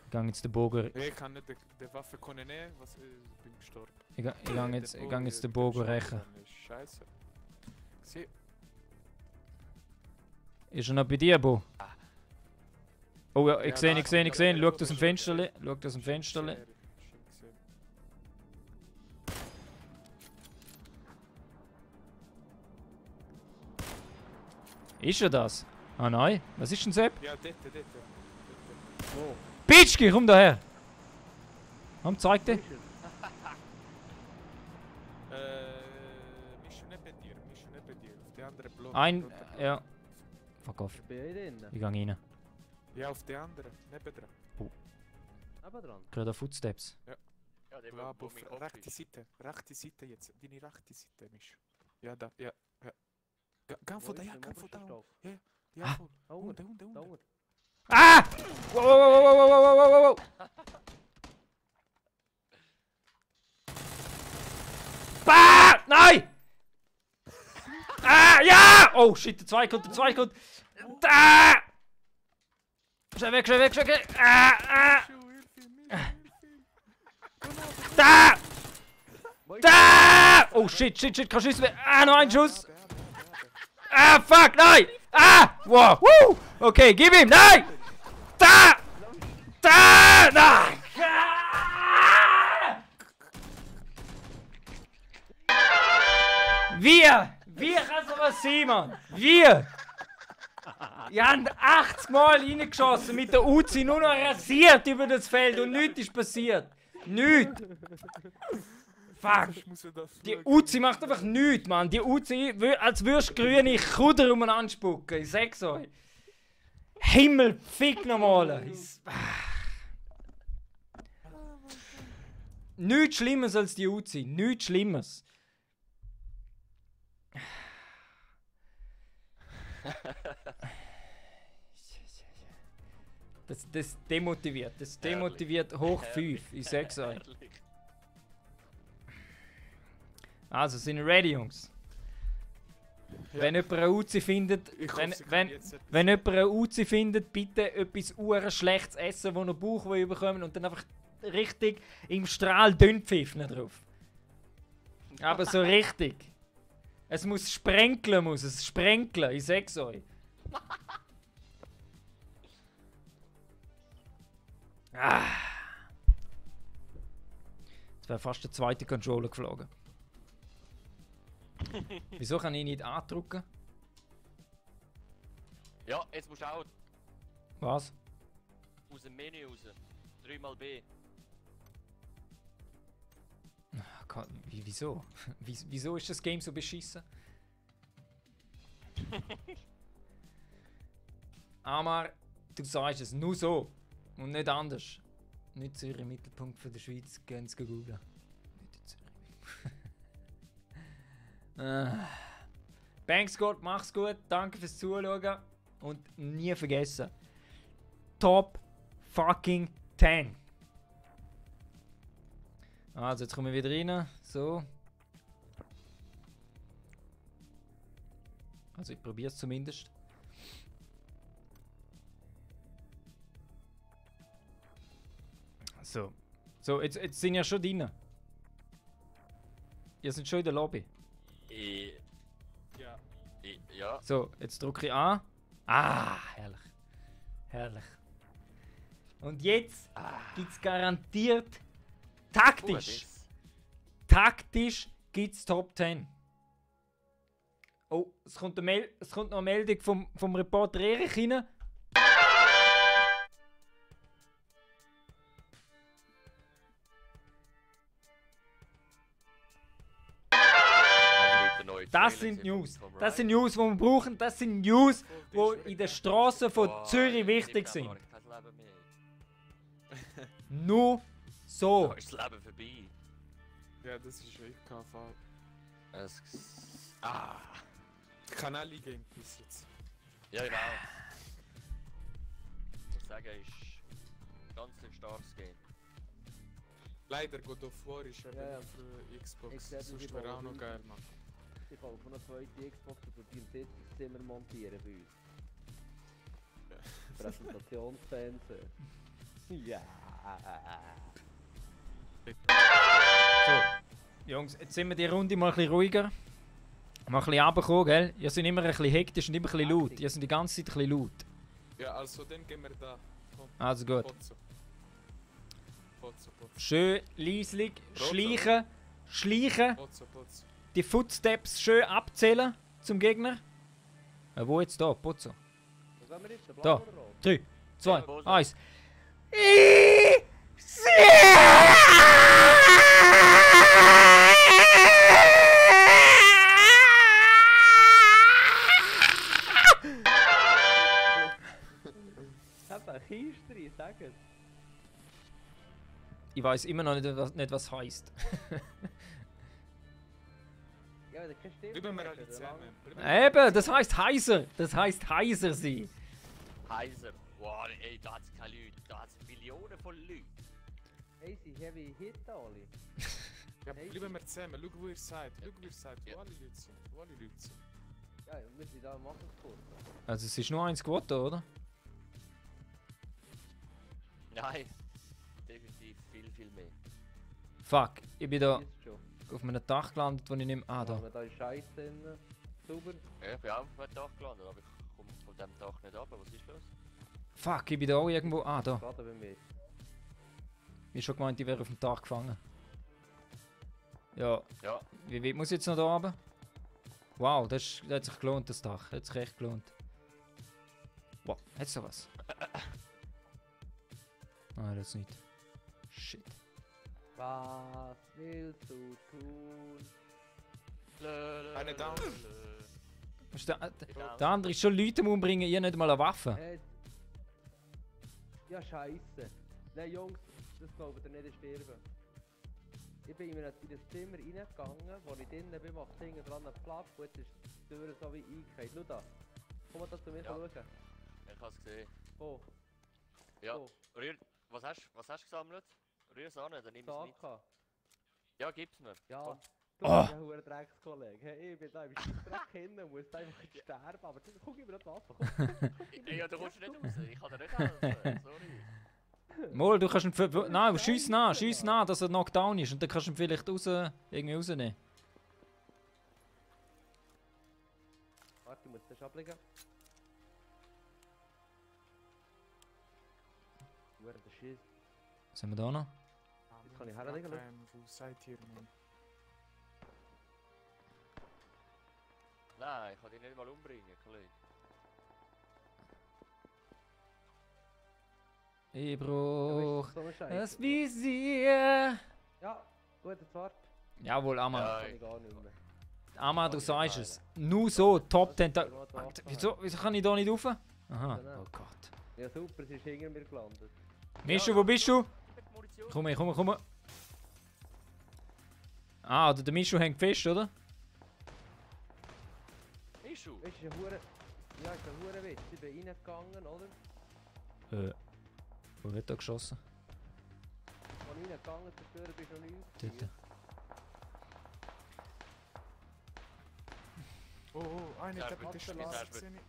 Ich gehe jetzt den Bogen. Ich kann nicht die Waffe können nehmen, was bin gestorben. Ich gehe jetzt den Bogen rächen. Scheiße. Sie. Ist er noch bei dir, Bo? Oh ja, ich Ja, sehe, nein, ich sehe. ja, Schau ja, aus dem ja, Fensterli. Schau aus dem Fensterli. Schön gesehen. Ist er das? Ah nein. Was ist denn Sepp? Ja, dort. Wo? Bitschki, komm daher! Komm, zeig dir. Mission neben dir. Auf die andere Block. Ein. Ja. Fuck off. Ich bin hier drin. Ich gehe rein. Ja, auf die andere. Nebendran. Nebendran. Ich höre da Footsteps. Ja, der Ja, wo auf mein Kopf rechte ist. Seite. Rechte Seite jetzt. Deine rechte Seite, Misch. Ja, da. Ja. Gang von da, ja, gang von da. Ja, Ah. voll. Da unten. Unten. Da unten. Ah! Wow, wow, wow, wow, wow, wow, wow, wow. Bah! Nein! Ah, ja! Oh shit, der Zweikampf. Da! Schnell weg. Ah! Da! Da! Oh shit, kannst du schiessen? Ah, noch ein Schuss! Ah, fuck, nein! Ah! Wow! Woo! Okay, gib ihm! Nein! Da! Nein! Wie kann sowas sein, Mann? Wie? Ich habe 80 Mal reingeschossen mit der Uzi, nur noch rasiert über das Feld und nichts ist passiert. Nichts! Fuck! Die Uzi macht einfach nichts, Mann. Die Uzi, als würdest du grüne Kuder umeinander spucken. Ich sag's euch. Himmel, fick nochmal. Nichts Schlimmeres als die Uzi. Nichts Schlimmeres. Das demotiviert. Das demotiviert hoch 5. Ich sag's euch. Herrlich. Also, sind ihr ready, Jungs? Ja. Wenn jemand eine Uzi findet, Ich hoffe, wenn, sie können wenn, jetzt etwas- wenn jemand eine Uzi findet, bitte etwas schlechtes essen, wo ihr Bauchweh bekommen und dann einfach richtig im Strahl dünn pfiffen drauf. Aber so richtig. Es muss sprenkeln, ich sag's euch. Ah. Jetzt wäre fast der zweite Controller geflogen. Wieso kann ich nicht andrücken? Ja, jetzt musst du auch Was? aus dem Menü raus. 3x B. Wieso? Wieso ist das Game so beschissen? Amar, du sagst es nur so und nicht anders. Nicht Zürich, Mittelpunkt von der Schweiz, gehen Sie googeln. Nicht in Zürich. Bankscott, mach's gut, danke fürs Zuschauen und nie vergessen. Top fucking 10. Also, jetzt kommen wir wieder rein. So. Also, ich probiere es zumindest. So. So, jetzt sind ja schon drin. Ihr seid schon in der Lobby. Ja. Ja. So, jetzt drücke ich an. Ah, herrlich. Herrlich. Und jetzt gibt es garantiert taktisch. Taktisch gibt es Top 10. Oh, es kommt noch eine Meldung vom Reporter Erich rein. Das sind News. Das sind News, die wir brauchen. Das sind News, die in den Straßen von Zürich wichtig sind. Nur so. Da ist das Leben vorbei. Ja, das ist wirklich KV. Ah. Kanali Game bis jetzt. Ja, genau. Ich muss sagen, ist ganz ein starkes Game. Leider God of War ist eben Ja, ja. nicht für Xbox. Exakt, Sonst ich wäre auch baue noch die- geil, Mann. Ich kaufe noch eine zweite Xbox und probiere das Sitzzimmer montieren bei uns. Präsentationsfernsehen. Ja. So, Jungs, jetzt sind wir die Runde mal ein bisschen ruhiger. Mal ein bisschen runterkommen, gell? Ihr seid immer ein bisschen hektisch und immer ein bisschen laut. Ihr seid die ganze Zeit ein bisschen laut. Ja, also dann gehen wir da. Komm, Also gut. Pozzo. Pozzo. Schön leislich, Rosa, schleichen, Pozzo. die Footsteps schön abzählen zum Gegner. Wo jetzt da? Pozzo. Was wollen wir jetzt? Da. Blau oder rot? 3, 2, Pause. 1. Eben, Kiestri, sag es. Ich weiß immer noch nicht, was heisst. Ja, wenn du keine Stimme Bleiben wir hast, alle dann zusammen. Eben, das heißt heiser. Das heißt heiser sein. Heiser. Wow, ey, da hat's keine Leute. Da hat's Millionen von Leuten. Hey, sie heavy hit alle. Ja, Hey. bleiben wir zusammen. Schau, wo ihr seid. Schau, wo ihr seid. Ja. Wo alle Leute sind. Wo alle Leute sind. Ja, wir sind da im Machungskurs. Also es ist nur eins geworden, oder? Nein. Definitiv viel mehr. Fuck, ich bin da Ist schon. auf einem Dach gelandet, wo ich nicht mehr... Ah, da. Da ist Scheiße drin. Sauber. Ja, ich bin auch auf einem Dach gelandet, aber ich komme von diesem Dach nicht runter. Was ist los? Fuck, ich bin da auch irgendwo... Ah, da. Gerade bei mir. Ich hab schon gemeint, ich wäre auf dem Dach gefangen. Ja, Ja. wie weit muss ich jetzt noch da runter? Wow, das hat sich gelohnt, das Dach. Hat sich echt gelohnt. Wow, hat's da was? Ah, das nicht. Shit. Was willst du tun? Eine down. Was ist der andere ist schon Leute am umbringen, ihr nicht mal eine Waffe. Ja, scheiße. Nein, Jungs, das glaubt ihr nicht, ich sterbe. Ich bin in das Zimmer reingegangen, wo ich drinnen bin, macht hinten dran einen Plug, und jetzt ist die Tür so wie eingefallen. Schau da. Komm mal da zu mir Ja. schauen. Ich hab's gesehen. Oh. Ja, Oh, was hast du gesammelt? Rühr's an, dann nimm es mit. Saka. Ja, gib's mir. Ja, Komm. du Oh. bist ja ein Dreckskollege. Hey, ich bin da im Scheissdreck hin und muss einfach jetzt sterben, aber dann guck ich mir das Waffe. Ja, du kommst nicht raus. Ich kann dir nicht helfen. Sorry. Mal, du kannst ihn... Nein, schiess nah, dass er knockdown ist und dann kannst du ihn vielleicht irgendwie rausnehmen. Warte, ich muss das ablegen. Wo ist der Schiss? Was haben wir da noch? Kann ich herlegen, Leute? Wo seid ihr, Mann? Nein, ich kann dich nicht mal umbringen, Kollege. Ich brauch So eine das Scheiße. Visier. Ja, gut, jetzt warte. Jawohl, Amma. Ja. Kann ich gar nicht mehr. Amma, du sagst es. Nur so, Top 10. Das ist nur die Waffe. Wieso kann ich da nicht rauf? Aha, Genau. oh Gott. Ja super, sie ist hinter mir gelandet. Mischu, wo bist du? Mit Munition. Komm. Ah, der Mischu hängt fest, oder? Ist du? Weißt du, ist ein Hure... Ja, ist ein Hurenwitz. Ich bin reingegangen, oder? Wo wird er geschossen? Als ich reingegangen zerstören, bist du noch nicht. Dort. Oh, eine Ja, der gut, bitte das Schlüssel ist gesehen.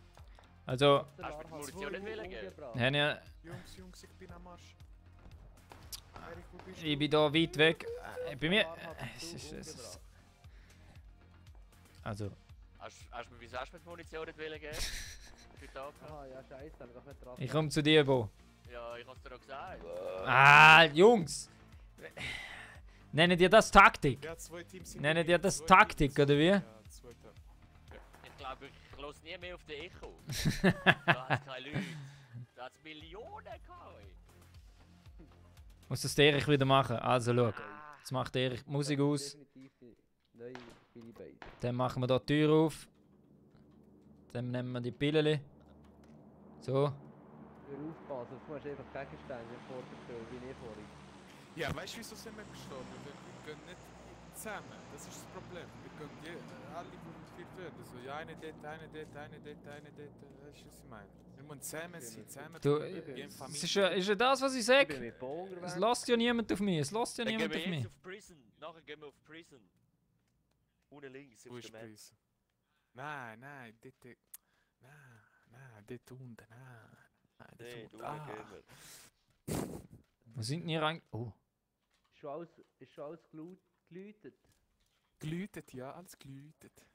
Also, Hast du mit Munition nicht wählen gehen? haben ja, Jungs, ich bin am Arsch. Erik, wo bist ich du? bin da weit weg. Bei mir. Es Also, Wieso hast du mit Munition nicht wählen gehen? Für die AK? Aha, ja scheiße, dann geh nicht dran. ich komme zu dir, Bo. Ja, ich hab's dir doch gesagt. Ah, Jungs! Nennen ihr das Taktik? Ja, zwei Teams sind Nennen dabei, ihr das zwei Taktik, Teams. oder wie? Ja, zwei Teams. Ich glaube, ich los nie mehr auf den Echo. Da hat's keine Leute. Da hat's Millionen gehabt. Muss das der Erich wieder machen? Also, schau. Ah, Jetzt macht der Erich die Musik aus. Definitiv die neue Billy Base. Dann machen wir da die Tür auf. Dann nehmen wir die Pillen. So. Hör aufpassen, du musst einfach Gegenstände vor der Tür, wie nicht vorhin. Ja, weißt du, wieso sind wir gestorben? Wir gehen nicht zusammen. Das ist das Problem. Wir gehen alle vier Töten. Also, ja, eine dort. Weißt du, was ich meine? Wir müssen zusammen sein, zusammen. Du, wie eine es Familie. ist ja das, was ich Ich bin sage. mit Bo Es unterwegs. lässt ja niemand auf mich. Es lässt ja dann gehen niemand wir auf jetzt mich. auf Prison. Nachher gehen wir auf Prison. Unten links Wo auf ist der Map. Prison? Nein, dort. Nein, dort unten. Nein, Nee, dort du unten. gehen wir. Wo sind denn ihr rein? Oh. Ist schon alles geläutet? Geläutet, ja, alles geläutet.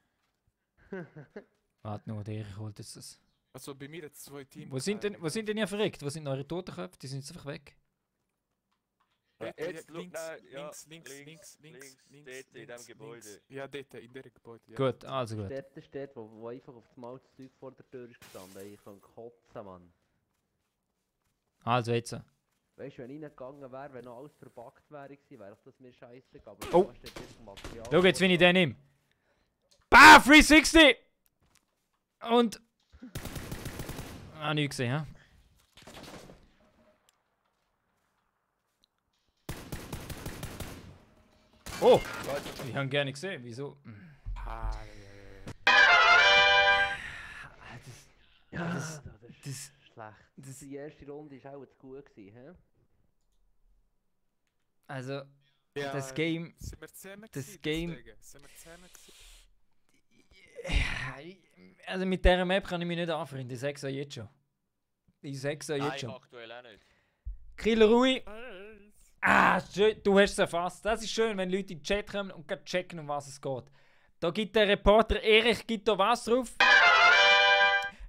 Warte noch, der Erich holt jetzt das. Also bei mir jetzt zwei Teams. Wo sind denn ihr verreckt? Wo sind eure Totenköpfe? Die sind jetzt einfach weg. Jetzt links, ja, links, dort in dem Gebäude. Ja, dort, in diesem Gebäude. Ja. Gut, also gut. Dort steht, wo einfach auf das Mal das Zeug vor der Tür ist gestanden. Ey, ich kann kotzen, Mann. Also jetzt. Weißt du, wenn ich reingegangen wäre, wenn noch alles verbuggt wäre, wäre das mir scheiße. Aber Oh. da steht jetzt Material. Schau jetzt, wenn ich den nehme. Bah, 360! Und... Ah, nichts gesehen, hä? Oh! Ich habe gerne gesehen, wieso? Ja, Das- das ist Das... schlecht. Die erste Runde war auch zu gut gewesen, hä? Also, Ja, das Game... Sind wir zusammen das gewesen, Game- deswegen? Sind wir zusammen gewesen? Also mit dieser Map kann ich mich nicht anfreunden, ich sag's euch jetzt schon. Ich sag's euch Nein, jetzt ich schon. aktuell auch nicht. Killer Rui. Ah, schön, du hast es erfasst. Das ist schön, wenn Leute in den Chat kommen und gerade checken, um was es geht. Da gibt der Reporter Erich gibt da was drauf.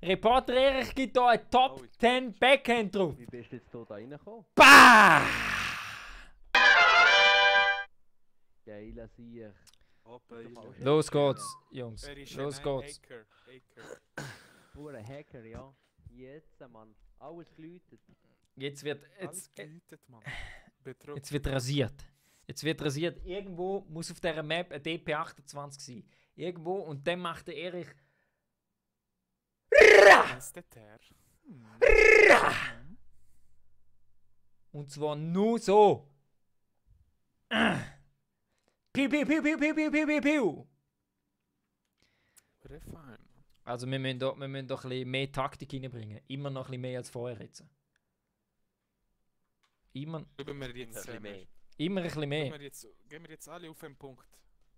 Reporter Erich gibt da ein Top 10 Backhand drauf. Wie bist du jetzt da reingekommen? Bah! Geiler Sieg. Los geht's, Jungs. Er ist Los ein geht's. Hacker. Pure Hacker, ja. Jetzt, Mann. Alles geläutet. Jetzt wird Alles jetzt, geläutet, Mann. Betrug. jetzt wird rasiert. Jetzt wird rasiert. Irgendwo muss auf dieser Map ein DP28 sein. Irgendwo und dann macht der Erich. Was ist der? Und zwar nur so. Piu, piu, piu, piu, piu, piu, piu, piu, piu. Refine. Also wir müssen doch ein bisschen mehr Taktik reinbringen. Immer noch ein bisschen mehr als vorher jetzt. Immer, Geben wir jetzt, Ein bisschen mehr. immer ein bisschen mehr. gehen wir jetzt alle auf den Punkt.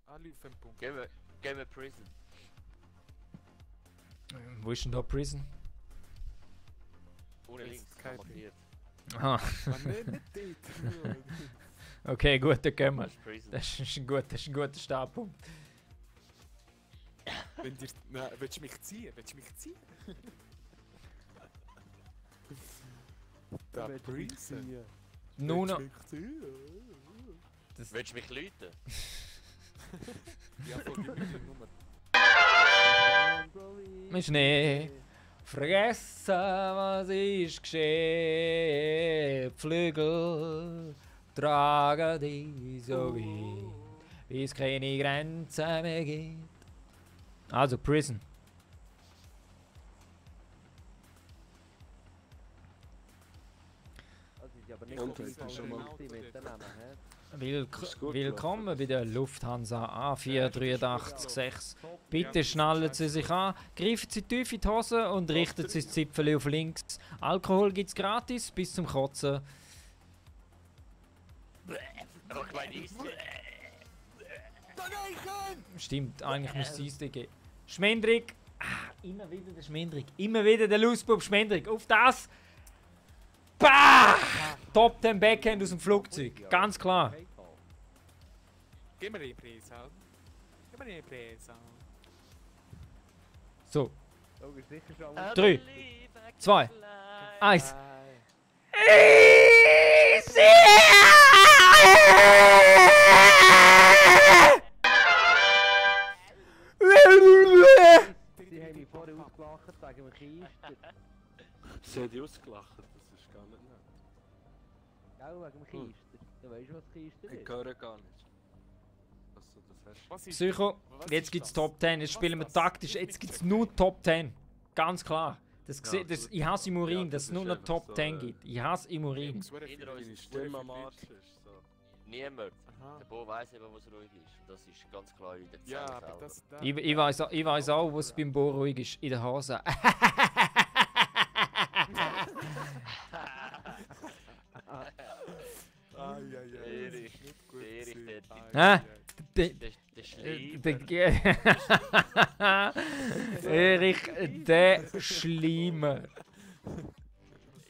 Alle auf den Punkt. Gehen wir Prison. Wo ist denn da Prison? Ohne Jetzt links. kein Markiert. Aha, Ah, nicht dort. okay, gut, dann gehen wir. Das ist Prison. Das ist ein guter Startpunkt. Wenn dir... Nein, willst du mich ziehen? Willst du mich ziehen? Da Prison. Nun noch. Willst du mich ziehen? Willst du mich läuten? Ja, voll, gib mir die Nummer. Ist nicht vergessen, was ist geschehen. Die Flügel tragen dich so weit, wie es keine Grenzen mehr gibt. Also Prison. Das ist aber nicht Und so das viel ist schon mal- miteinander, hä? Ist gut Willkommen bei der Lufthansa A483-6. Bitte schnallen Sie sich an, greifen Sie tief in die Hose und richten Sie das Zipfel auf links. Alkohol gibt's gratis bis zum Kotzen. Aber ich meine, ist Stimmt, eigentlich müsste es Eis geben. Schmendrig! Ah, immer wieder der Schmendrig. Immer wieder der Lustbub Schmendrig. Auf das! Bah! Top 10 Backhand aus dem Flugzeug. Ganz klar. Gib mir den Preis an. Gib mir den Preis an. So, Oh, ist sicher schon 3, 2, 1. Sie haben mich vorher ausgelacht wegen dem Keister. Sie hat dich ausgelacht, das ist gar nicht nett. Gell, wegen dem Keister. Du weißt, was Keister Ich ist? höre gar nicht. Was du das hast. Was ist Psycho, was jetzt ist gibt's das? Top 10. Jetzt Was spielen wir das? taktisch. Jetzt gibt's nur Top 10. Ganz klar. Das, Ja, das, gut. ich hasse im Urin, Ja, dass das es nur ist noch einfach Top so, 10 gibt. Ich hasse im Urin. Jungs, wer Jeder viel- uns Deine wer Stimme viel am Leute- Arsch ist so. Niemand. Aha. Der Bo weiss eben, was ruhig ist. Und das ist ganz klar in der Ja, Zelle aber selber. das... da- Ich weiss auch, wo es beim Bo ruhig ist. In der Hose. Ai, ai, ai, das Erich, ist nicht gut Erich, gewesen. der- Ai, Hä? ai, ai. Der Schleimer. Erich, der Schleimer.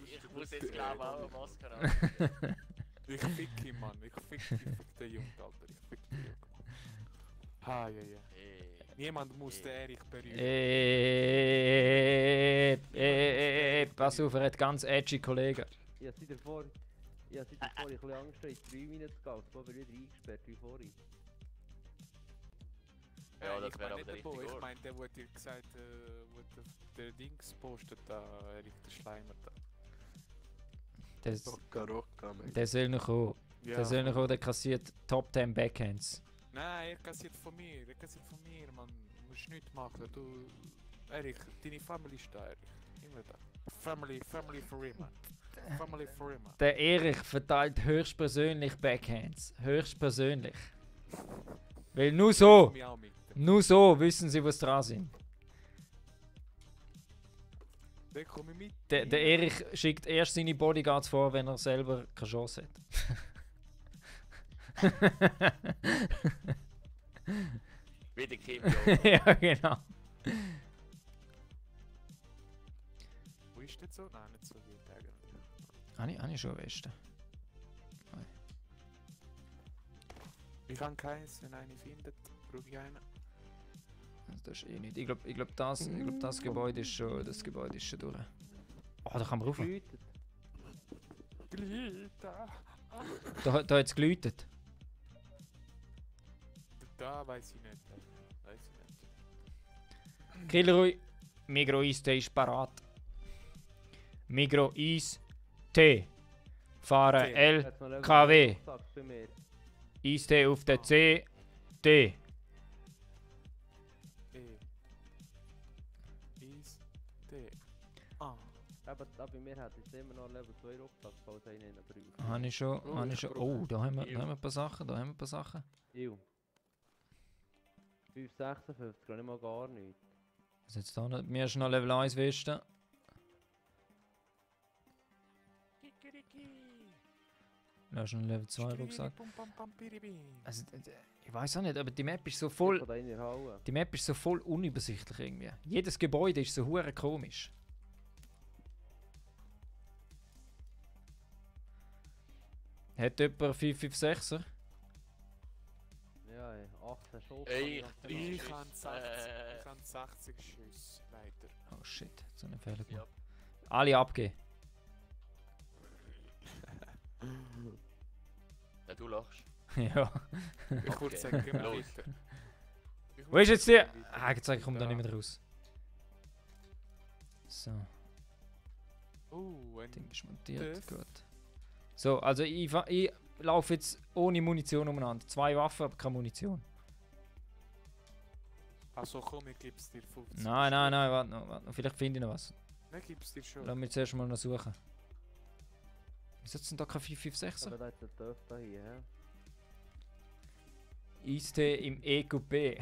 Ich muss jetzt glaube auch eine Maske haben. Ich fick ihn, Mann. Ich fick den Jungen, Alter. Ich fick den Jungen. Ai, ai, ai. Niemand muss den Erich berühren. Pass auf, er hat ganz edgy Kollegen. Ich hatte davor ein bisschen Angst, in 3 Minuten zu gehen. Es wurde wieder eingesperrt wie vorhin. Ja, das ich wäre mein aber nicht der der Bo, richtige ich Ort. meine, der, wo dir gesagt wo der Dings postet, da, Erich der Schleimer da. Rocca, Rocca, mate. Der soll noch kommen. Ja. Der soll noch kommen, der kassiert Top 10 Backhands. Nein, er kassiert von mir, Mann. Du musst nichts machen, du... Erich, deine Family ist da, Erich. Immer da. Family for immer. Family for immer. Der Erich verteilt höchstpersönlich Backhands. Höchstpersönlich. Weil nur so, Komm ich auch mit. nur so wissen sie, was dran sind. Dann komm ich mit. Der Erich schickt erst seine Bodyguards vor, wenn er selber keine Chance hat. Wie der Kim Jong. Ja, genau. Wo ist das so? Nein, nicht so gut eigentlich. Habe ich schon Westen. Ich habe keins, wenn eine findet, brauche ich einen. Also das ist eh nicht. Ich glaub, das Gebäude ist schon, das Gebäude ist schon durch. Oh, da kann man rauf. Geläutet. Glita! Da hat es geläutet. Da weiß ich nicht. Killerui, Migro Eistee ist parat. Migro Eistee. Fahren Tee. L, Hat's noch KW. gesagt bei mir. Eistee auf der C, D. Is, D. Ah. Aber da bei mir hat es immer noch einen Level 2 Rucksack, falls einer ihn braucht. Habe ich schon. Oh, da haben wir ein paar Sachen. Ew. 556, gar nicht mal gar nichts. Was jetzt da nicht? Mir ist noch Level 1 Westen. Da ist schon ein Level 2 Rucksack. Bum, bam, bam, biribi. Also, ich weiß auch nicht, aber die Map ist so voll. Von deiner Halle. Die Map ist so voll unübersichtlich irgendwie. Jedes Gebäude ist so hure komisch. Hat jemand 556er? Ja, 18 Schuss. Ey, Ich habe 60 Schüsse, leider. Oh shit, so eine Fehler Ja. gemacht. Alle abgeben. Ja, du lachst. Ja. Ich würde sagen, gehen wir Los. weiter. Wo ist jetzt die? Ah, jetzt ich komme da nicht mehr raus. So, Ein Ding ist montiert. Dörf. Gut. So, also ich laufe jetzt ohne Munition umeinander. 2 Waffen, aber keine Munition. Also komm, ich gib's dir 50. Nein, warte noch. Vielleicht finde ich noch was. Nein, gib's dir schon. Lass mich zuerst mal noch suchen. Wieso hat es denn da kein 556er? Aber da hat der Dörf da hier, hä? Eistee im EQP.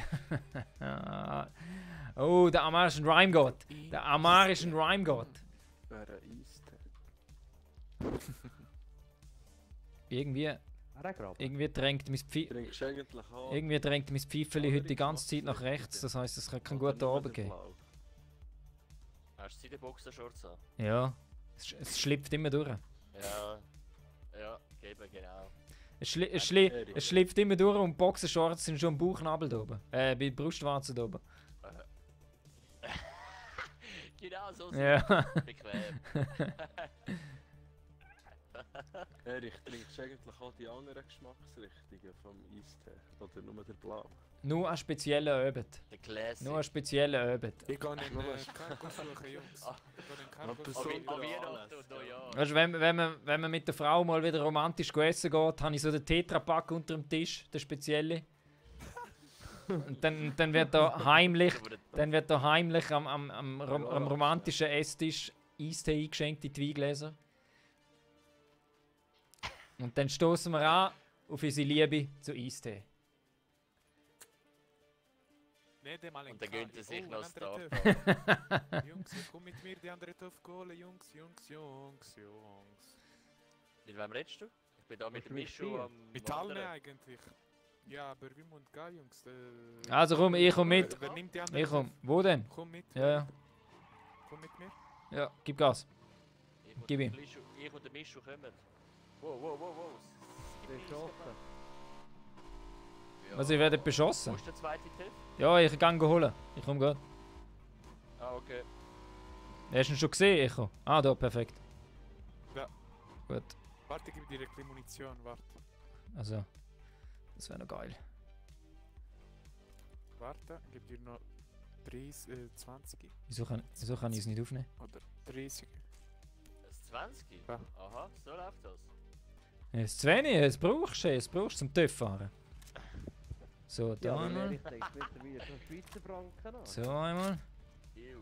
Oh, der amarischen Rhyme-Gott. Der amarischen Rhyme-Gott. Wer ein Eistee? Irgendwie drängt mein Trinkst du eigentlich an? Irgendwie drängt mein Pfeifeli heute die ganze Zeit nach rechts. Das heisst, es kann keinen guten Abend geben. Hast du die Boxershorts an? Ja, es schlüpft immer durch. Ja. Ja, geben, genau. Es schlüpft immer durch und die Boxershorts sind schon am Bauchnabel da oben. Bei der Brustwarze da oben. Genau so Ja. bequem. Erich, trinkst du eigentlich auch die anderen Geschmacksrichtungen vom Eistee? Oder nur der Blau? Nur an speziellen Abend. Der Classic. Nur an speziellen Abend. Ich gehe in Cargo suchen, Jungs. Ich gehe in Cargo Aber suchen. An Weihnachten und Neujahr. Weißt du, wenn man mit der Frau mal wieder romantisch essen geht, habe ich so den Tetrapack unter dem Tisch, der spezielle. Und dann wird da heimlich, am romantischen Esstisch Eistee eingeschenkt in die Weingläser. Und dann stoßen wir an auf unsere Liebe zu Eistee. Nicht einmal in Und dann gönnt er sich noch das andere Straf. Töpfe. Jungs, komm mit mir die andere Töpfe holen. Jungs. Mit wem redest du? Ich bin da mit dem Willst du Mischu mit am Mit allen Wandern. eigentlich. Ja, aber wie muss gehen, Jungs? Also komm, ich komm mit. Wer nimmt die andere Ich komm. Töpfe? Wo denn? Komm mit. Ja. Komm mit mir. Ja, gib Gas. Ich und Gib der ihm. Ich und der Mischu kommen. Wow. Beschossen. Ja. Also, ihr werdet beschossen. Wo ist der zweite Tipp? Ja, ich kann ihn holen. Ich komm grad. Ah, okay. Hast du ihn schon gesehen, Echo? Ah, da, perfekt. Ja. Gut. Warte, ich gebe dir direkt die Munition. Warte. Also, das wäre noch geil. Warte, ich gebe dir noch 30, 20 Wieso kann ich es nicht aufnehmen? oder 30. Das 20? Ja. Aha, so läuft das. Es zu wenig, es brauchst du zum TÜV fahren. So, Ja, da aber einmal. Erich denkt mittlerweile schon Schweizer Franken an. So einmal. Ew.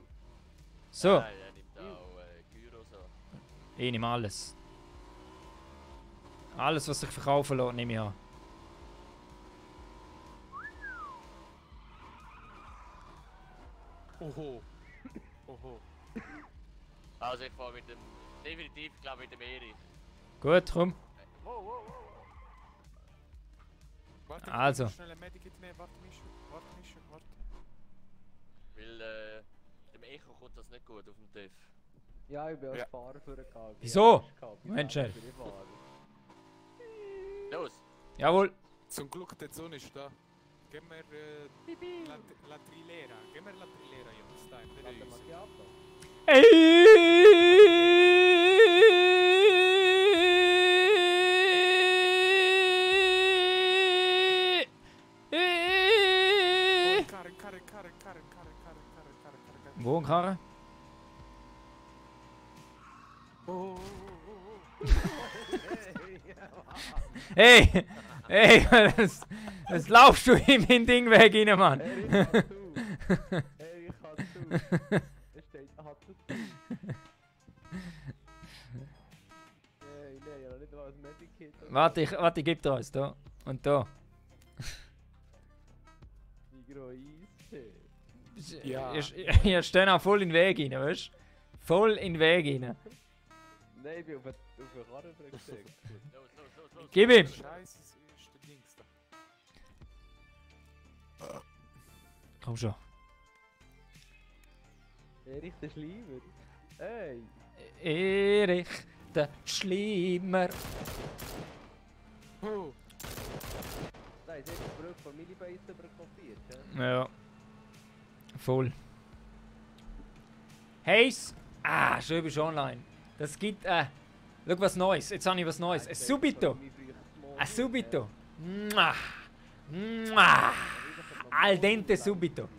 So, Nein, er nimmt auch Gyros an. ich nehme alles. Alles, was sich verkaufen lässt, nehme ich an. Oho. Also ich fahre mit dem... Definitiv, glaube mit dem Erich. Gut, komm. Wow. Warte, Also. ich muss schnell ein Medikit nehmen. Warte. Weil dem Echo kommt das nicht gut auf dem TÜV. Ja, ich bin als Ja. Fahrer vorgegangen. Wieso? Moment schnell. Los! Jawohl. Zum Glück, der Sonne ist da. Gehen wir La Trilera. Gehen wir La Trilera, Jungs. Da, hinter Latte uns. Macchiato. Karren. Wo ein Karre? Oh. Hey! Hey! Was laufst du in mein Ding weg rein, Mann? Erich hat zu. Erich hat zu. Es steht, hat zu. Nein, ich habe nicht mal ein Medikit. Warte, ich geb dir eins. Da. Und da. Migros Eistee. Ja. Ihr steht auch voll in den Weg rein, weißt du? Voll in den Weg rein. Nein, ich bin auf den Karren gesteckt. Los. Gib ihm! Scheiße, ist der Dings da. Komm schon. Erich der Schleimer. Hey! Erich, der Schlimmer. Oh, Da ist jetzt die Brücke von Millibase überkopiert, ja? Ja. Voll. Heys! Ah, schön bist du online. Das gibt schau was Neues. Jetzt habe ich was Neues. Ein Subito. Ein Subito. Mua. Mua. Al dente Subito. Das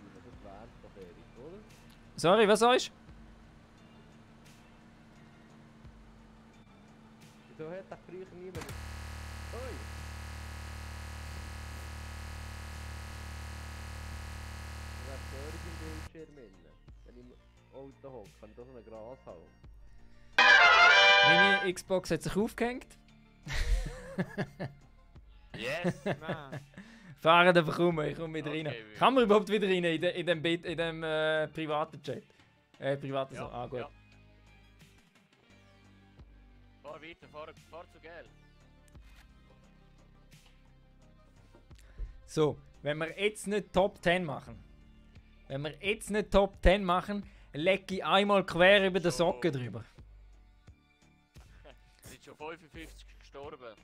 wär's doch, Erich, oder? Sorry, was sagst du? Wieso hat das früher niemand... Oi! Wer störe ich im Bildschirm innen? Wenn ich im Auto hocke, kann ich da so ein Gras haben. Meine Xbox hat sich aufgehängt. Yes! nein. Fahren einfach rum, ich komme wieder rein. Okay, Kann man überhaupt wieder rein in dem privaten Chat? Privaten Ja, so. Ah, gut. ja. Fahr weiter, fahr zu Geld. So, wenn wir jetzt nicht Top 10 machen, leg ich einmal quer über den So. Socken drüber. Es sind schon 55 gestorben.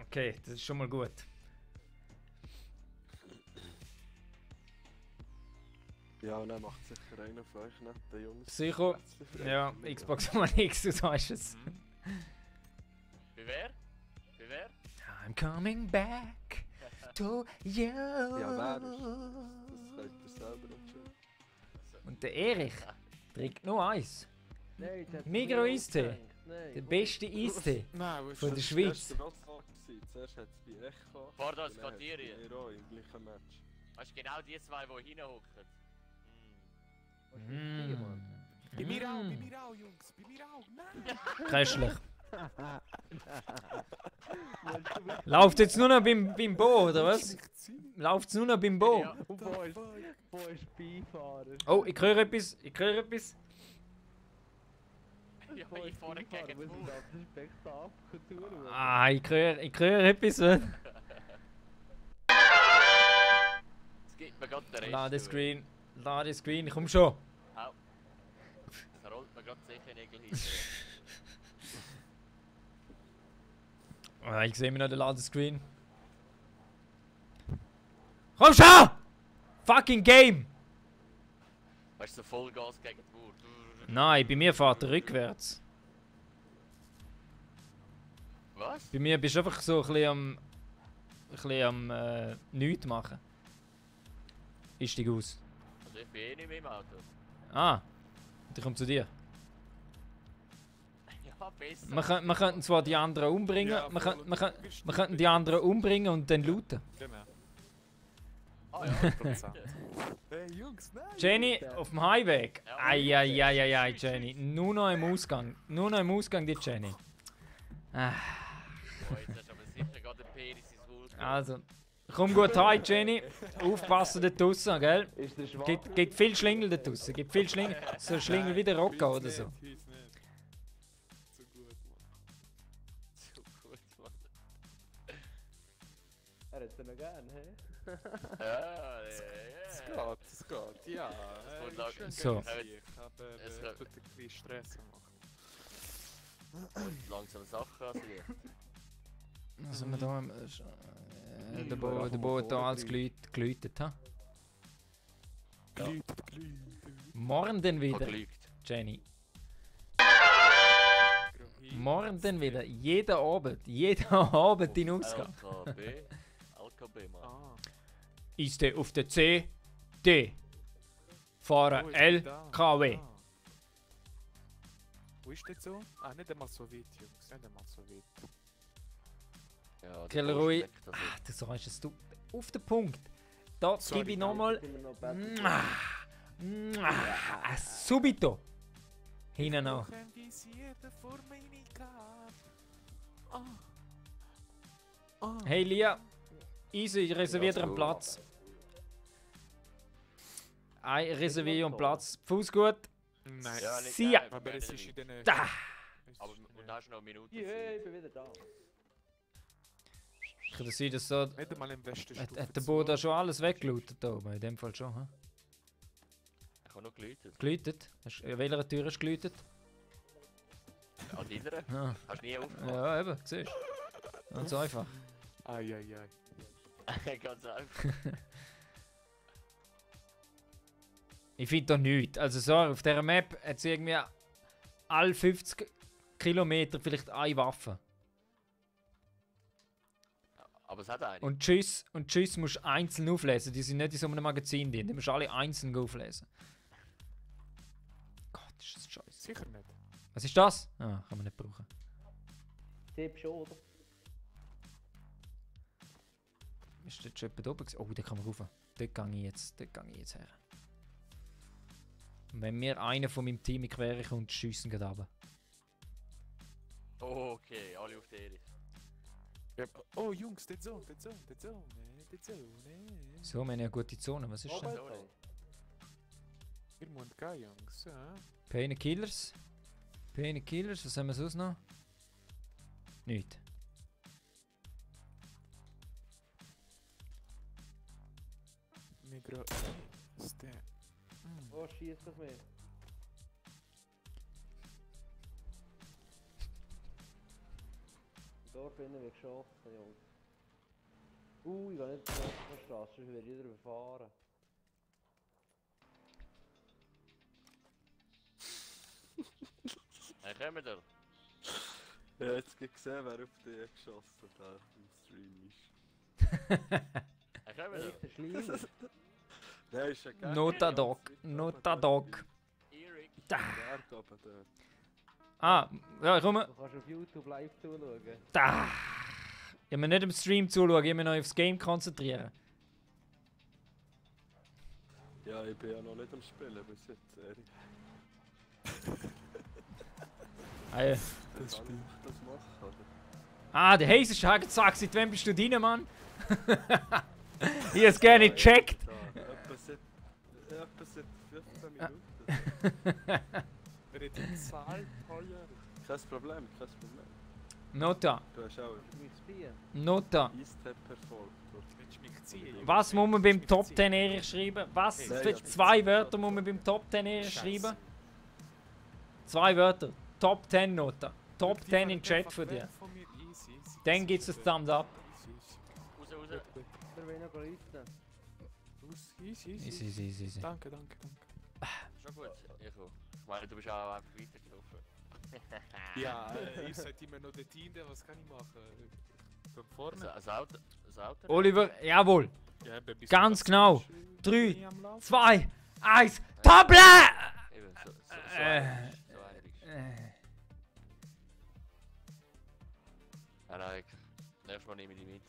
Okay, das ist schon mal gut. Ja, und dann macht sicher einer von euch netten Jungs. Psycho. Plätzchen frei. Ja, Xbox One X, du sagst es. Wie wer? Wie wer? I'm coming back to you. Ja, wer ist das? Das könnt ihr selber entscheiden. Und der Erich trinkt nur eins. Nein, jetzt hat Migros mir Eistee. aufgehängt. Nein, Der beste Eistee Nein, wo ist von das? der Schweiz. Das war so gewesen. Zuerst hat es bei Echo. Fahr da ins und dann hat's Quartier. bei Nero im gleichen Match. Weißt du, genau die zwei, die hinhocken. Mm. Bei mir auch, Jungs. Bei mir auch. Nein. Köstlich. Läuft jetzt nur noch beim Bo, oder was? Läuft es nur noch beim Bo? Ja. Und wo ist Beifahrer? Oh, ich höre etwas. Ja, ich fahre gegen die muss Mauer. ich auf das Spektakel tun. Ah, ich höre etwas. Es gibt mir gerade den Rest. Ladescreen, komm schon. Au. Da rollt mir gerade sicher Nägel hin. Ah, ich sehe mir noch den Ladescreen. Komm schon! Fucking Game! Weißt du, so Vollgas gegen die Mauer. Nein, bei mir fährt er rückwärts. Was? Bei mir bist du einfach so ein bisschen am nichts machen. Ist dich aus. Also ich bin eh nicht mehr im Auto. Ah, und ich komme zu dir. Ja, besser. Wir könnten zwar die anderen umbringen, Ja, wir voll. könnten die anderen umbringen und dann looten. Genau. Ah ja. 100%. Hey, Jungs, nein. Jenny, auf dem Highway. Ja, Eieieiei, Jenny. Nur noch im Ausgang. Die Jenny. Ah, Boah, jetzt hast du aber sicher gerade den Penis ins Maul genommen. also, komm gut heim, Jenny. Aufpassen dort draussen, gell? Ist der schwach? Gibt viel Schlingel dort draussen. Gibt viel Schlingel. So Schlingel wie der Rocco oder so. Hieß nicht. Zu gut, Mann. Zu gut, Mann. Er hat es noch gern, hä? Ja, Es ja. geht, ja. wird lang- Schön So. gegen sich, aber Es es wird- tut ein bisschen Stress machen. Und langsam Sachen anziehen. Was haben wir da? Der Bo hat da alles geläutet, ha? Ja. Morgen dann wieder, Verglügt. Jenny. Morgen dann wieder. Jeden Abend in Ausgang. LKB, Mann. Ah, Ist der auf der C, D. Fahren wo ist denn da? LKW. Ah. Wo ist das so? Ah, nicht einmal so weit, Jungs. Nicht einmal so weit. Ja, der Kellerui. Post leckt das Ah, du sagst es, du. Auf den Punkt. Da Sorry, gebe ich nochmal. Sind wir noch besser? Subito. Hinten noch. Organisierte vor meine Karte. Ah. Ah. Hey Lia, easy, ich reserviere dir einen so. Platz. Reserviere einen Platz. Fuß gut. Nein. Ja, nicht Sie- geil, Aber es ist Mann. in den Da. Aber und da ist noch eine Minute. Yeah, ich bin wieder da. Kann das sein, dass da... Nicht einmal im Westen. Hat der Boda schon alles weggelootet da oben? In dem Fall schon, hä? Ich habe noch geläutet. Geläutet? An welcher Tür hast du geläutet? An deiner? Ah. Hast du nie aufgemacht? Ja, eben, siehst du. Ganz einfach. Eieiei. Ganz einfach. Ich finde da nichts. Also sorry, auf dieser Map hat es irgendwie alle 50 Kilometer vielleicht eine Waffe. Aber es hat eine. Und Tschüss musst du einzeln auflesen. Die sind nicht in so einem Magazin drin. Die musst du alle einzeln auflesen. Gott, ist das scheiße. Sicher nicht. Was ist das? Ah, kann man nicht brauchen. Tipp schon, oder? Ist dort schon jemand oben gewesen? Oh, da kann man rauf. Dort gehe ich jetzt her. Und wenn mir einer von meinem Team in die Quere kommt, schiessen geht runter. Okay, alle auf der Erde. Ja. Oh Jungs, die Zone. So, wir haben ja eine gute Zone. Was ist das? Sorry. Wir müssen gehen, Jungs. Ja. Painkillers. Was haben wir sonst noch? Nicht. Migro. Ste. Oh, schießt auf mich. Im Dorf innen wird geschossen, Jungs. Ich gehe nicht auf die Straße, sonst werde ich wieder überfahren. Hey, kommen wir. Ja, jetzt gesehen, wer auf dich geschossen hat im Stream ist. Hey, kommen wir. Das ist Schleim. Der ist ja geil. Notadog. Erik. Berg oben dort. Ah, ja, komm. Du kannst auf YouTube live zuschauen. Da. Ich muss nicht im Stream zuschauen, ich muss noch aufs Game konzentrieren. Ja, ich bin ja noch nicht am Spielen bis jetzt, Erik. Ah, ja. Das Spiel. Das machen, oder? Ah, der Haze ist gesagt, seit wann bist du drin, Mann? Ich hab's gerne gecheckt. Etwa seit 15 Minuten. Wer hat die Zahl teuer? Kein Problem. Nota. Du hast auch Mich spielen. Nota. Eastep verfolgt. Willst du mich ziehen? Was muss man beim Top 10 Erich schreiben? Was? Hey, Für 2 Wörter muss man beim Top 10 Erich schreiben? 2 Wörter. Top 10 Nota. Top 10 in Chat von dir. Dann gibt's ein Thumbs up. Raus. Wir wollen noch reiten. Easy. Danke. Schon gut. Ich meine, du bist auch einfach weitergelaufen. Ja, ihr seid immer noch der Team, was kann ich machen? Von vorne? Ein Auto. Oliver, jawohl. Ja, Ganz genau. 3, Bin ich am Laufen? 2, 1, Tablet! Eben, so Äh. bist du. Nein, nächstes Mal nehme ich dich mit.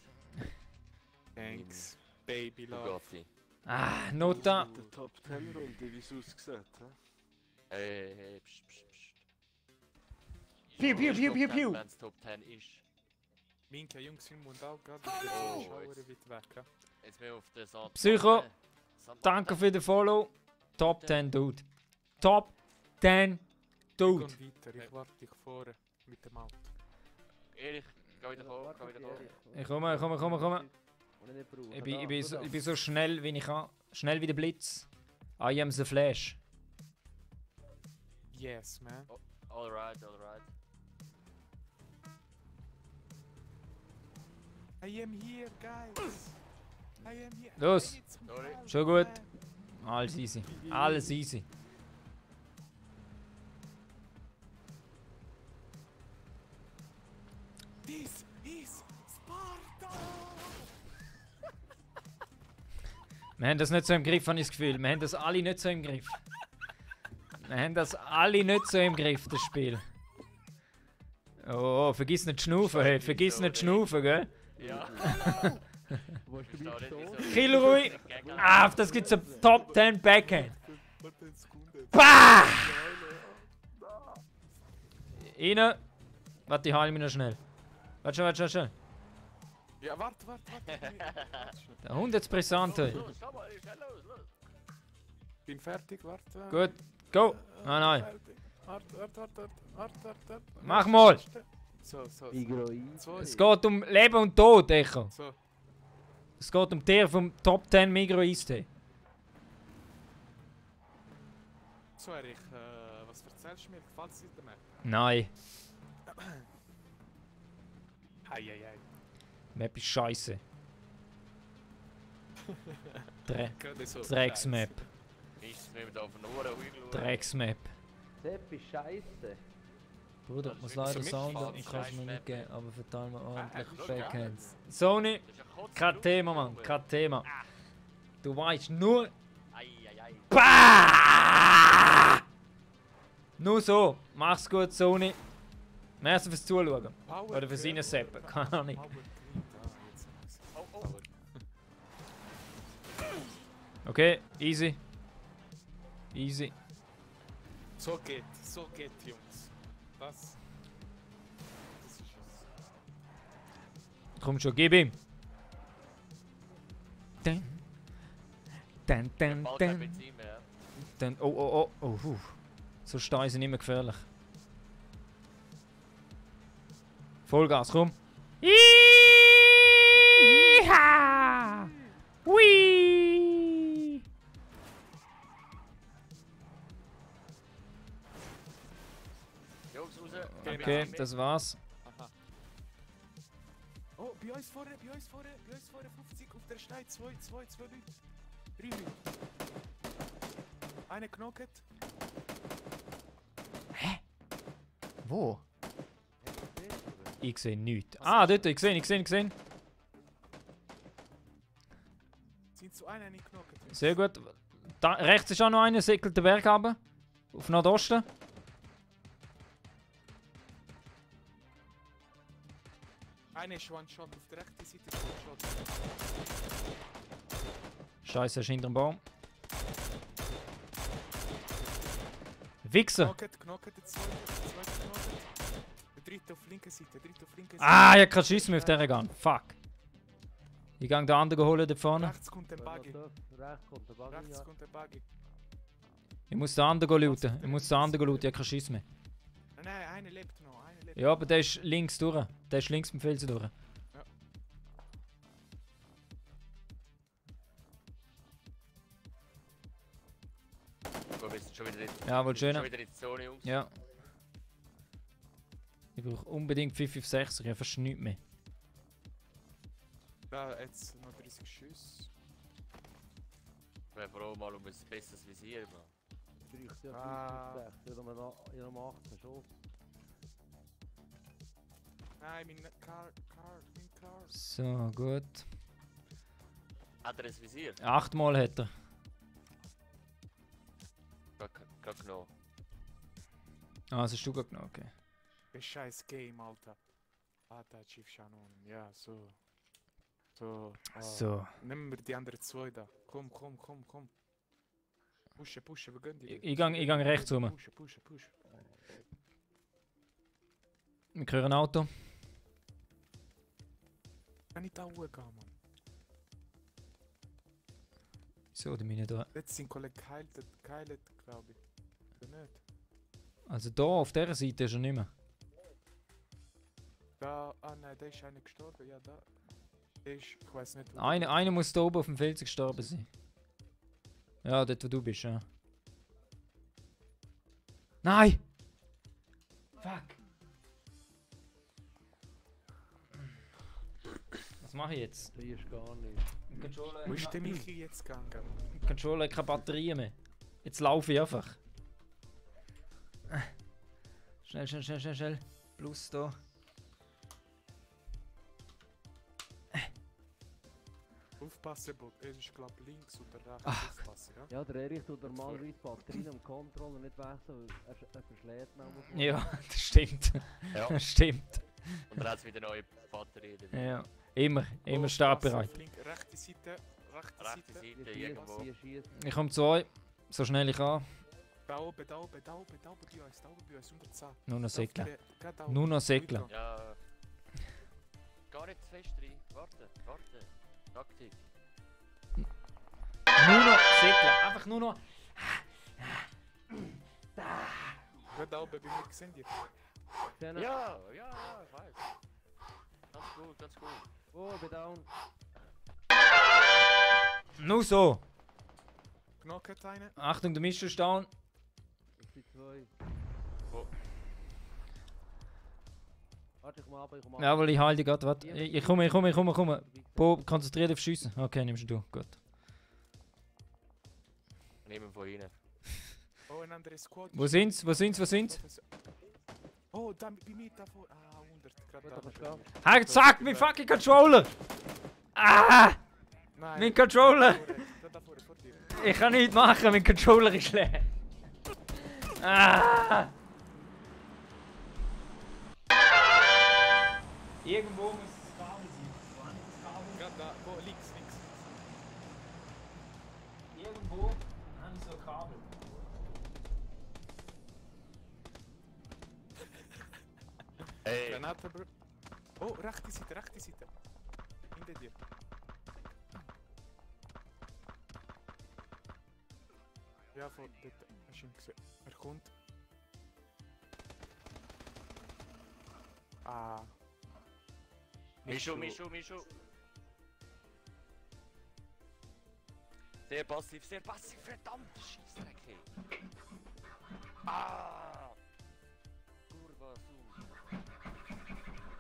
Thanks, Baby Love. Bugatti. Ah, Nota. Der Top 10 Runde, wie es aussieht. Hey, pst. Piu. Wenn es Top 10 ist. Minka, Jungs, wir müssen auch gerade Oh, Schauer jetzt. weit weg. Ja? Jetzt bin ich auf der Sand. Psycho, Danke für den Follow. Top 10 Dude. Top 10 Ich Dude. gehe weiter, ich warte dich vorne mit dem Auto. Erich, geh wieder vor. Ich komme. Und ich nicht brauche. Ich bin so schnell wie ich kann. Schnell wie der Blitz. I am the Flash. Yes, man. Alright. I am here, guys. I am here. Los. Hey, it's me, Sorry. man. Schon gut. Alles easy. This is Sparta! Wir haben das nicht so im Griff, habe ich das Gefühl. Wir haben das alle nicht so im Griff. Das Spiel. Oh, vergiss nicht schnaufen, hey. Vergiss nicht schnaufen, gell? Ja. Wo hast du mich gestoßen? Killrui! Ah, auf das gibt's ein Top 10 Backhand. Warte eine Sekunde. Bah! Rein. Warte, ich heile mich noch schnell. Warte schon. Ja, warte. Der Hund hat's brisant heute. Los, komm mal, schnell los. Bin fertig, warte. Gut, go! Nein. Fertig. Warte. Mach mal! So. Migro Eis. So. Es geht um Leben und Tod, Echo. So. Es geht um Tier vom Top 10 Migro Eistee. So, Erich, was erzählst du mir? Gefällt es dir der Map? Nein, Eieiei. Map ist scheiße. Gerade so. Drecksmap. Ist mir da auf den Ohren schauen. Drecksmap. Sepp ist scheiße. Bruder, Das muss ist leider so Sound mitgefahren, und kannst du mir Scheiß nicht geben, aber verteil mir ordentlich schau Backhands. Sony, Das ist ein Kotz- kein Thema, Mann, kein Thema. Du weißt nur. Eieiei. Bah! Nur so. Mach's gut, Sony. Merci fürs Zuschauen. Oder fürs Reinseppen, keine Ahnung. Oh. Okay, easy. Easy. So geht, Jungs. Das ist es. Komm schon, gib ihm. Dun. Dun, dun, Bald kein dun. Benzin mehr. Dun. Oh. So steil sind immer gefährlich. Vollgas, komm. Iha! Whee! Jungs, raus. Okay, das war's. Aha. Oh, bei uns vorne, 50 auf der Stein, 2 Leute. 3 Leute. Einer knockt. Wo? Ich sehe nichts. Ah, dort, ich sehe. Sind zu einer nicht knockt. Sehr gut. Da, rechts ist auch noch einer, segelt den Berg runter. Auf Nordosten. Einer ist One-Shot auf der rechten Seite. One-Shot. Scheiße, er ist hinter dem Baum. Wichser! Knockt, der zweite knockt. Der dritte auf linker Seite, Ah, ich hab keinen Schiss mehr auf dieser Gun. Fuck. Ich gang den anderen holen da vorne. Rechts kommt der Buggy. Rechts kommt der Buggy. Rechts kommt der Buggy. Ich muss den anderen looten. Ich habe keinen Schiss mehr. Nein, einer lebt noch. Ja, aber der ist links durch. Der ist links beim Felsen durch. Wir sind schon wieder in Ja, wohl schön. schon wieder in die Zone, Jungs. Ja. Ich brauche unbedingt 556, ich habe fast nichts mehr. Da jetzt noch 30 Schüsse. Ich wäre froh mal um ein besseres Visier, Mann. Vielleicht ja Ah. 5 6, ich habe 18 Schuss. Nein, mein Car. So, gut. Hat er ein Visier? 8 Mal hat er. Gerade genommen. Ah, das hast du gerade genommen, okay. Das scheiß Game, Alter. Da Chief Shannon. Ja, so. So. Nehmen wir die anderen zwei da. Komm. Pushen, wir gehen die. Ich gang rechts rum. Pushen. Wir hören ein Auto. Kann ich da hochgehen, Mann? So, die Mine da. Jetzt sind Kollegen geheilt, glaube ich. Oder nicht? Also da auf dieser Seite ist er nicht mehr. Da, nein, da ist einer gestorben. Ja, da. Der ist, ich weiß nicht wo. Einer muss da oben auf dem Felsen gestorben sein. Ja, dort wo du bist, ja. Nein! Fuck! Was mache ich jetzt? Die ist gar nicht. Im Controller, Wo ist der Michi jetzt gegangen? im Controller keine Batterien mehr. Jetzt laufe ich einfach. Schnell. Plus da. Aufpassen, Bot. Es ist, glaube ich, links oder rechts. Ach. Aufpassen, ja? Ja, der Erich tut normalerweise Batterien am Controller nicht wechseln, weil er verschlägt manchmal. Ja, das stimmt. Ja. Das stimmt. Und er hat wieder neue Batterien drin. Ja. Immer startbereit. Auf rechte Seite. Rechte Seite, Die irgendwo. schießen. Ich komme zu euch. So schnell ich kann. Da oben bei uns. 110. Nur noch säckeln. Gerade da oben. Nur noch säckeln. Ja. Gar nicht zu fest rein. Warte. Taktik. Nur noch säckeln. Einfach nur noch. Gerade da oben bei mir gesehen die. Sehen. Ja, ich weiß. Ganz gut, ganz gut. Oh, ich bin down. Nur so. Knock hat einen. Achtung, der Mischer ist down. Das sind 2. Oh. Warte, ich komme ab. Jawohl, ich halte dich gerade. Warte. Ich komme. Bo, konzentriert auf Schiessen. Okay, nimmst du. Gut. Nehmen von ihnen. Oh, ein anderes Squad. Wo sind's? Oh, da bei mir davor. Ah, 100. Gerade da. Kannst du gehen? Hey, zack, mein fucking Controller! Ah! Nein. Mein Controller! Da vorne, vor dir. Ich kann nichts machen, mein Controller ist leer. Ah! Irgendwo muss das Kabel sein. Wo haben wir das Kabel? Gerade da. Oh, links. Irgendwo haben wir so ein Kabel. Hey, Granate, Bro. Oh, rechte Seite. Hinter dir. Ja, vor dort. Hast du ihn gesehen? Er kommt. Ah. Mischu. Sehr passiv, verdammt, Scheissdreck, hey. Ah!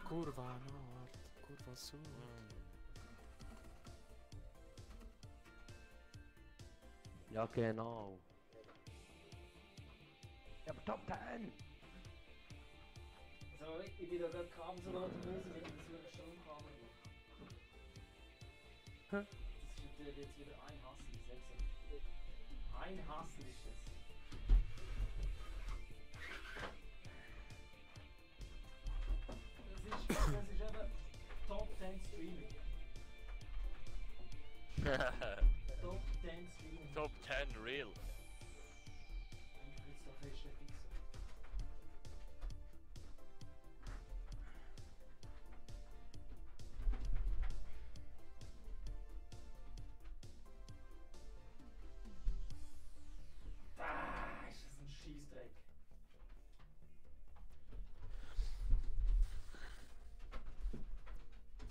Kurva Nord. Kurva Süd. Ja, genau. Ja, aber Top 10! Also, ich bin da gerade kaum so laut Musik, das wird schon Kabel. Das ist natürlich jetzt wieder ein Hassel, ich sag's euch. Ein Hassel ist das. Das ist eben Top 10 Streaming. Top 10 Streaming. Top 10 real. Ich will es da feststellen. Ah, ist das ein Scheißdreck.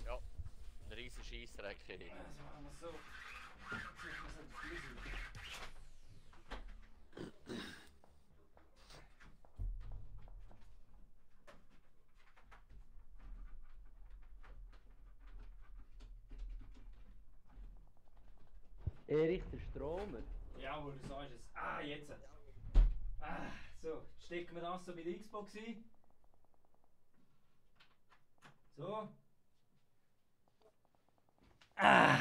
Ja, ein riesen Scheissdreck, hey. Also machen wir so. Jetzt müssen wir es halt flüssig. Erich, der Stromer. Jawohl, du sagst es. Ah, jetzt. Ah, so, jetzt stecken wir das so bei der Xbox ein. So. Ah.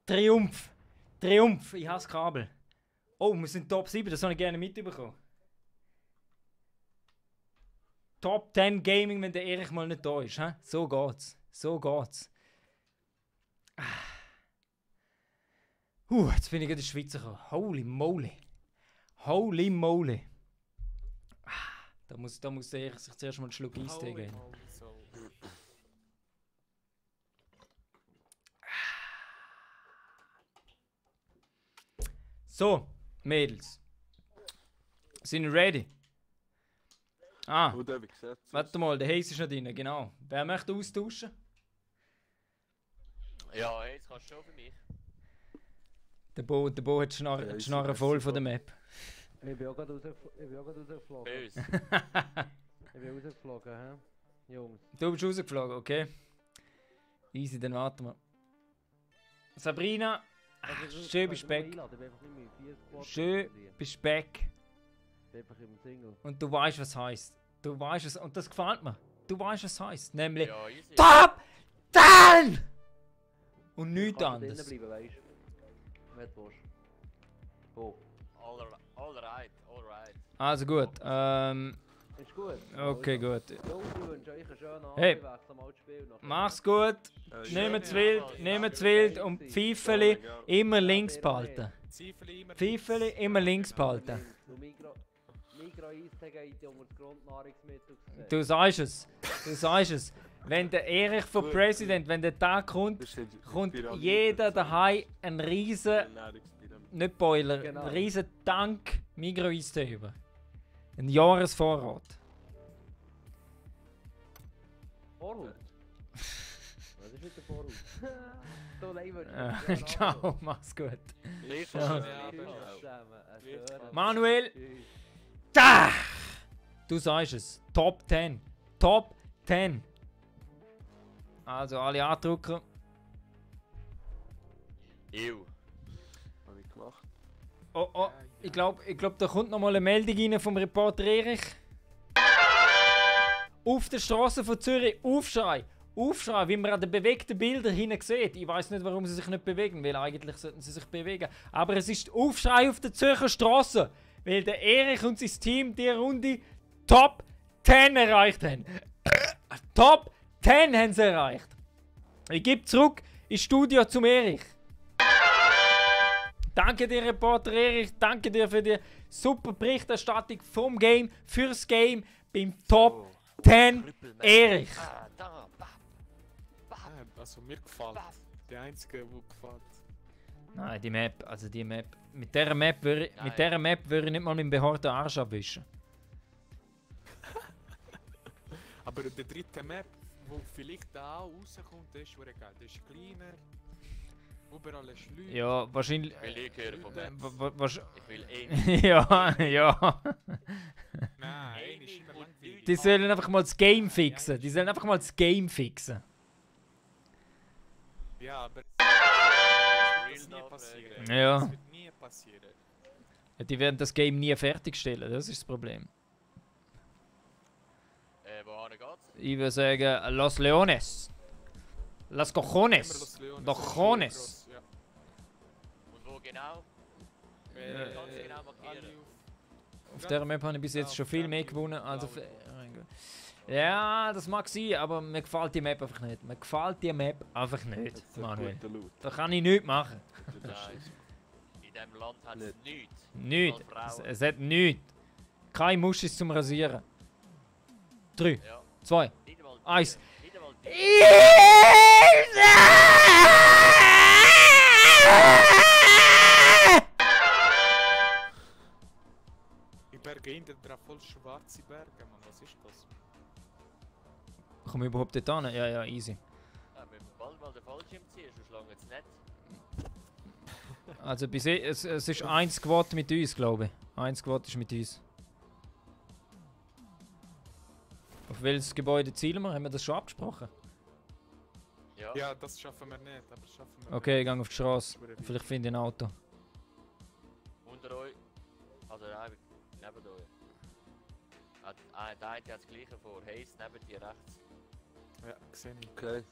Triumph. Triumph. Ich hasse Kabel. Oh, wir sind Top 7, das habe ich gerne mitbekommen. Top 10 Gaming, wenn der Erich mal nicht da ist. He? So geht's. So geht's. Jetzt bin ich in der Schweiz gekommen. Holy moly. Holy moly. Da muss der Erich sich zuerst mal einen Schluck Eis geben. So, Mädels. Sind ihr ready? Ah, Wo darf ich gesetzt? warte mal, der Heiß ist noch drin, genau. Wer möchte austauschen? Ja, hey, jetzt kannst du schon für mich. Der Bo hat die Schnarre voll von der Map. Ich bin auch gerade rausgeflogen. Böse. Ich bin rausgeflogen, hä? Jungs. Du bist rausgeflogen, okay? Easy, dann warten wir. Sabrina, schön bist du back. Schön bist du back. Ich bin einfach im Single. Und du weißt, was heisst. Du weißt es, und das gefällt mir. Du weißt, was heisst. Nämlich Ja, easy. Top 10! Und nichts Anderes. anderes. Bleiben, weißt du? Wenn du willst. Wo? Alright. Also gut, Ist gut. okay, gut. Jungs, ich wünsche euch einen schönen Abend. Hey. Ich wechsle mal das Spiel noch. Mach's gut, nehmt's wild und Pfeifeli immer links behalten. Pfeifeli immer links behalten. Und Migros-Eistee geht unter das Grundnahrungsmittelgesetz. Du sagst es. Wenn der Erich von President, wenn der Tag kommt, kommt jeder daheim einen riesen, nicht Boiler, Genau. einen riesen Tank Migros Eistee über. Ein Jahresvorrat. Vorhaut. Was ist mit der Vorhaut? So leid Ciao, mach's gut. Lief Ja. ja. Manuel! Da! Du sagst es. Top 10. Top 10. Also alle andrücken. Ew. Hab ich gemacht. Oh, oh. Ich glaube, da kommt noch mal eine Meldung rein vom Reporter Erich. Auf der Straße von Zürich Aufschrei. Aufschrei, wie man an den bewegten Bildern hinten sieht. Ich weiß nicht, warum sie sich nicht bewegen, weil eigentlich sollten sie sich bewegen. Aber es ist Aufschrei auf der Zürcher Straße, weil der Erich und sein Team die Runde Top 10 erreicht haben. Top 10 haben sie erreicht. Ich gebe zurück ins Studio zum Erich. Danke dir, Reporter Erich. Danke dir für die super Berichterstattung vom Game, fürs Game, beim Top 10 Erich. Ah, da, bap, Also mir gefällt. Der einzige, der gefällt. Nein, die Map, also die Map. Mit dieser Map würde ich nicht mal meinen behaarten Arsch abwischen. Aber der dritte Map, wo vielleicht da auch rauskommt, der ist schon geil. Der ist kleiner. Überall ist Leute. Ja, wahrscheinlich. ich will eh hören von Maps. Ich will eh Ja. Nein, ist immer langweilig. Die sollen einfach mal das Game fixen. Die sollen einfach mal das Game fixen. Ja, aber das wird nie Real passieren. Ja. Das wird nie passieren. Die werden das Game nie fertigstellen, das ist das Problem. Wohin geht's? Ich würde sagen, Los Leones. Las Cojones. Los Cojones. Ja. Und wo genau? Ganz genau markieren. Auf dieser Map habe ich bis jetzt schon viel mehr gewonnen. Also ja, das mag sein, aber mir gefällt die Map einfach nicht. Mir gefällt die Map einfach nicht, Jetzt ein Manuel. guter Loot. Da kann ich nichts machen. Das Nein. ist In diesem Land hat es nichts. Nichts. Als Frau. Es hat nichts. Keine Muschis zum Rasieren. 3, Ja. 2, Nicht einmal 1. Nicht einmal Die Berge hinten drauf voll schwarze Berge, Mann. Was ist das? Komm ich überhaupt dort hin? Ja, ja, easy. Ja, wenn du bald mal den Fallschirm ziehst, sonst lange es nicht. Also es ist 1 Squad mit uns, glaube ich. 1 Squad ist mit uns. Auf welches Gebäude zielen wir? Haben wir das schon abgesprochen? Ja. Ja, das schaffen wir nicht, aber das schaffen wir Okay, ich gehe auf die Straße. Vielleicht finde ich ein Auto. Unter euch. Also nein, neben euch. Der eine hat das gleiche vor. Hayes neben dir rechts. nicht. Ja, sehe ich. okay.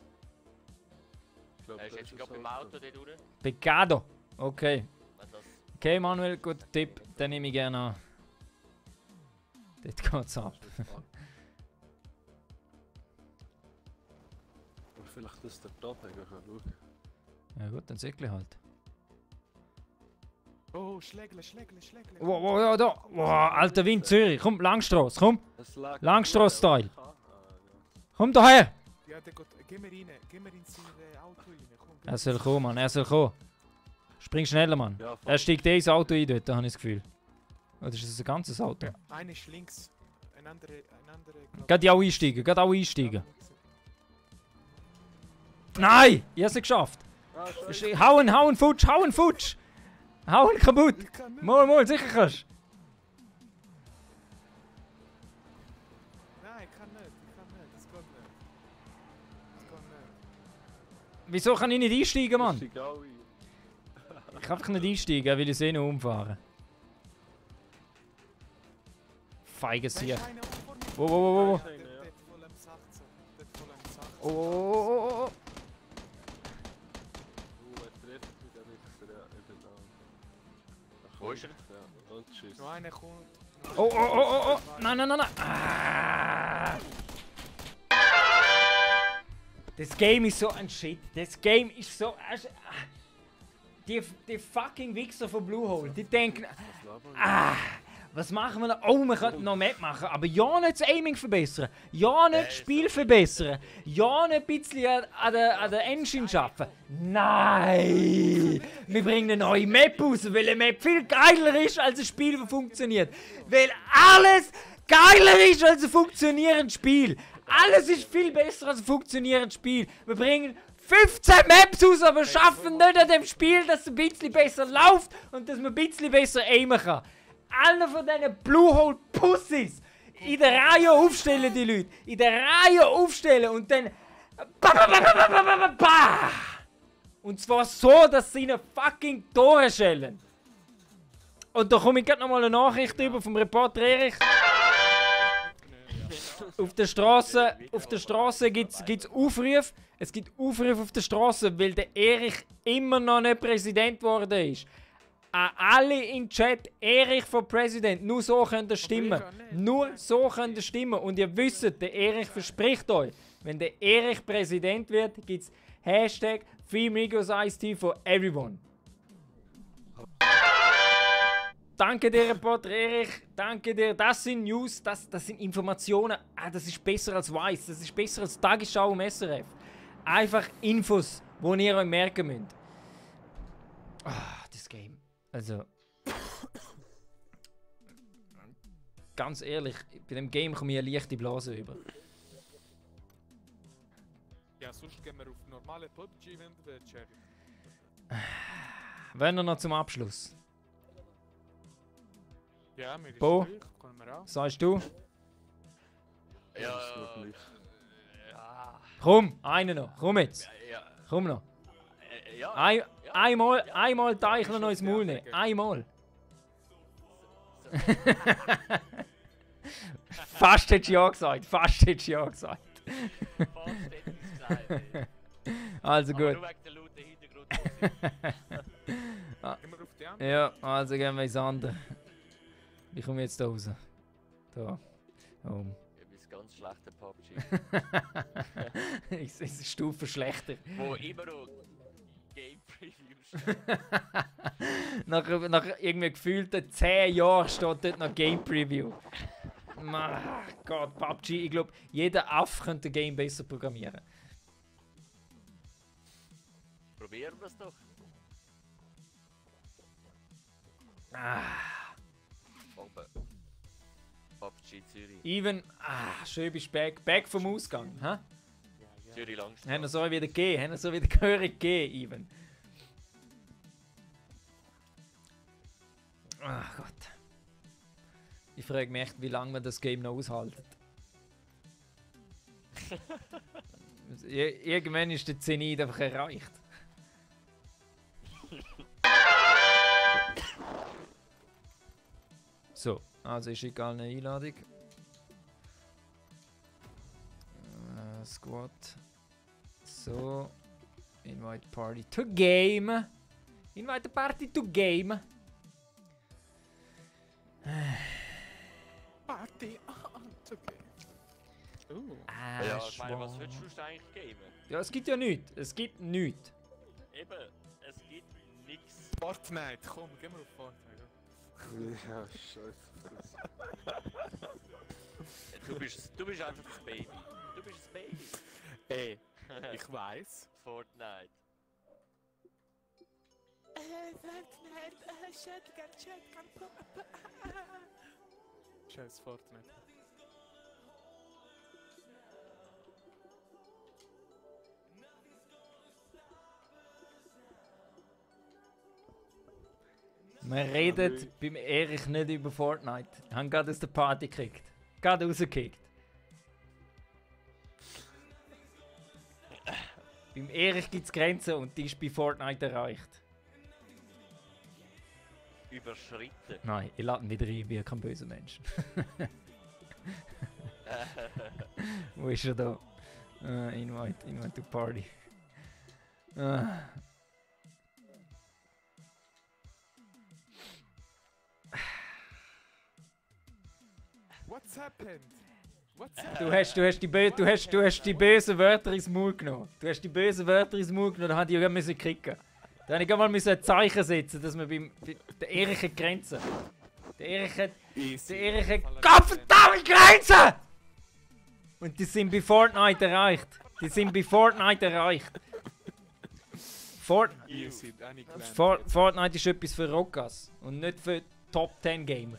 Ich glaube, Er ist jetzt gerade beim Auto dort durch. Pecado! Okay. Wenn das... Okay, Manuel, guter Tipp. Den nehme ich gerne an. Dort geht's ab. Aber vielleicht das der Top schauen. Ja gut, dann säckle halt. Oh, Schlägle, Schlägle, Schlägle. Wow, wow, ja, da! Wow, alter Wind, Zürich. Komm, Langstrasse, komm! Es lag Langstrasse-Style. Ja. Komm daher! Ja, der geht. Geh mir rein. Geh mir ins Auto rein. Komm, geh Er soll kommen, Mann, er soll kommen. Spring schneller, Mann. Ja, Er steigt ins Auto ein dort, habe ich das Gefühl. Oder ist das ein ganzes Auto? Ja, einer ist links. Ein anderer. glaub Geht auch einsteigen, geht auch einsteigen. Ja, Nein! Ich habe es geschafft! Hauen, futsch, hauen, futsch! Hauen kaputt! ich kann nicht. Mal, sicher kannst du! Nein, ich kann nicht. Das geht nicht. Das geht nicht. Wieso kann ich nicht einsteigen, Mann? Steig auch ein. Ich kann einfach nicht einsteigen, weil ich sehe noch umfahren. Feiges Da hier. ist einer vor mir. Wow. Der voll am 16. Der voll am 16. Oh. Er trifft mich der Wichser, ja, ich bin da. Wo ist er? Ja, und tschüss. Noch einer kommt. Oh. Nein. Ah. Das Game ist so ein Shit. Das Game ist so... Die fucking Wichser von Bluehole, die denken... was machen wir noch? Oh, wir könnten noch Map machen, aber ja nicht das Aiming verbessern, ja nicht das Spiel verbessern, ja nicht ein bisschen an der Engine schaffen. Nein! Wir bringen eine neue Map raus, weil eine Map viel geiler ist als ein Spiel, das funktioniert. Weil alles geiler ist als ein funktionierendes Spiel. Alles ist viel besser als ein funktionierendes Spiel. Wir bringen 15 Maps raus, aber schaffen nicht an dem Spiel, dass es ein bisschen besser läuft und dass man ein bisschen besser aimen kann. Alle von diesen Bluehole Pussies in der Reihe aufstellen, die Leute. In der Reihe aufstellen und dann. Und zwar so, dass sie ihnen fucking Tore schellen. Und da komme ich gerade nochmal eine Nachricht über vom Reporter Erich. Auf der Straße gibt's Aufrufe. Es gibt Aufrufe auf der Straße, weil der Erich immer noch nicht Präsident geworden ist. An alle im Chat, Erich for President. Nur so könnt ihr stimmen. Nur so könnt ihr stimmen. Und ihr wisst, der Erich verspricht euch, wenn der Erich Präsident wird, gibt es Hashtag Free Migos Ice Tea for everyone. Danke dir, Reporter Erich. Danke dir. Das sind News, das sind Informationen. Das ist besser als Weiss. Das ist besser als Tagesschau im SRF. Einfach Infos, die ihr euch merken müsst. Das Game. Also. Ganz ehrlich, bei dem Game komme ich eine leichte Blase über. Ja, sonst gehen wir auf normale PUBG, wenn der Cherry. Wenn wir noch zum Abschluss. Ja, mir ist Bo, gleich, können wir auch. sagst du? Ja. Komm, einen noch. Komm jetzt. Ja. Komm noch. Ja. Einmal Teichler noch ins Maul nehmen. Einmal. Fast hättest du ja gesagt. Fast hättest du ja gesagt. Fast hätte ich's gesagt, ey. Also Aber gut. nur wegen der lauten Hintergrund. Gehen wir auf die andere? Ja, also gehen wir ins andere. Wie komme ich jetzt da raus? Da. Oh. Ich bin ganz schlechter PUBG. Es ist eine Stufe schlechter. Wo immer noch Game Previews steht. nach irgendwie gefühlten 10 Jahren steht dort noch Game Preview. Gott, PUBG, ich glaube, jeder Aff könnte ein Game besser programmieren. Probieren wir es doch. Oben. PUBG Zürich. Even, schön bist du back vom Ausgang. Hä? Zürich Langstrasse. Haben wir so wieder gegeben, haben wir so wieder gehörig gegeben, Even. Ach Gott. Ich frage mich echt, wie lange man das Game noch aushaltet. Irgendwann ist der Zenit einfach erreicht. So, also ich schicke allen eine Einladung. Squad. So. Invite party to game. Invite the party to game. Party okay. Ja, ich meine, was willst du eigentlich gamen? Ja, es gibt ja nichts. Es gibt nichts. Eben, es gibt nichts. Fortnite, komm, gehen wir auf Fortnite. Ja, scheiße. Du bist einfach das Baby. Du bist das Baby. Ey, ich weiß. Fortnite. Scheiß Fortnite. Wir reden beim Erich nicht über Fortnite. Wir haben gerade aus der Party gekickt. Gerade rausgekickt. Beim Erich gibt es Grenzen und die ist bei Fortnite erreicht. Überschritten. Nein, ich lade ihn wieder ein, wie kein böser Mensch. Wo ist er da? Invite to party. What's happened? What's happened? Du hast die bösen Wörter ins Maul genommen. Du hast die bösen Wörter ins Maul genommen, da hätte ich ja kicken. Da hätte ich mal ein Zeichen setzen, dass wir bei der Erich Grenzen. Der Erich hat... Easy. Der Erich hat... Fall Gottverdammt Grenzen! Und die sind bei Fortnite erreicht. Easy, eine kleine. Fortnite ist etwas für Rockers und nicht für Top 10 Gamer.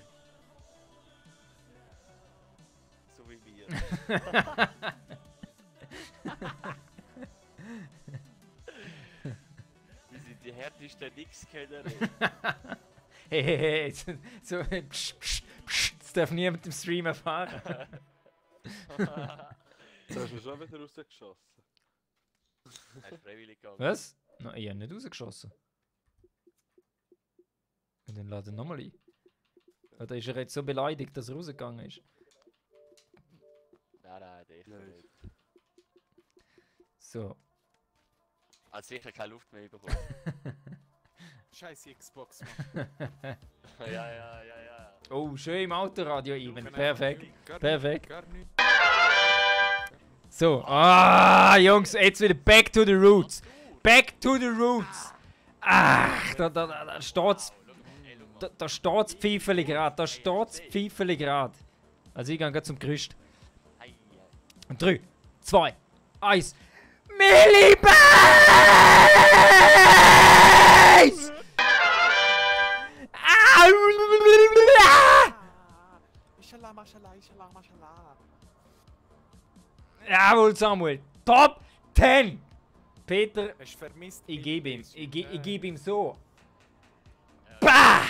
So wie wir. Wir sind die härtesten Nix-Kenner. Hey, so, das darf niemand im Stream erfahren. Jetzt hast du mich schon wieder rausgeschossen. Er ist freiwillig gegangen. Was? Nein, ich habe nicht rausgeschossen. Und dann lade nochmal ein. Oder ist er jetzt so beleidigt, dass er rausgegangen ist? Nein, der ist nicht. So. Hat sicher keine Luft mehr bekommen. Scheiße Xbox, Mann. ja. Oh, schön im Autoradio even. Kann Perfekt. einfach gar Perfekt. Gar nicht. So. Ah, Jungs, jetzt wieder back to the roots. Back to the roots. Ach, da steht's. Da steht's Pfeifeli grad. Da steht's Pfeifeli grad. Also ich gehe grad zum Gerüst. Und 3, 2, 1. Millibase! Mashallah. Jawohl, Samuel. Top 10! Peter, Hast du vermisst? ich gebe ihm. Ist Ich gut. gebe ihm so. Da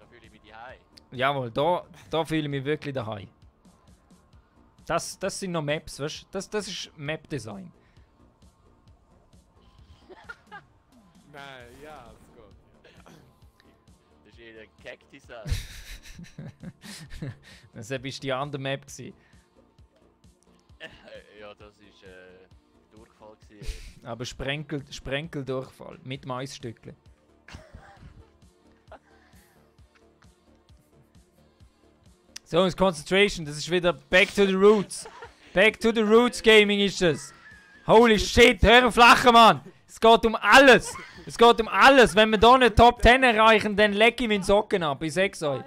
fühle ich mich daheim. Jawohl, da fühle ich mich wirklich daheim. Das sind noch Maps, weißt du? Das ist Map-Design. Nein, ja, es geht. Das ist eher ein Cacti-Sein. Das war die andere Map. Gewesen. Ja, das ist Durchfall gewesen. Aber Sprenkeldurchfall mit Maisstückchen. So, das Concentration, das ist wieder Back to the Roots. Back to the Roots Gaming ist das. Holy shit, hör auf lachen, Mann. Es geht um alles. Es geht um alles. Wenn wir hier eine Top 10 erreichen, dann leg ich meinen Socken ab. Ich sag's euch.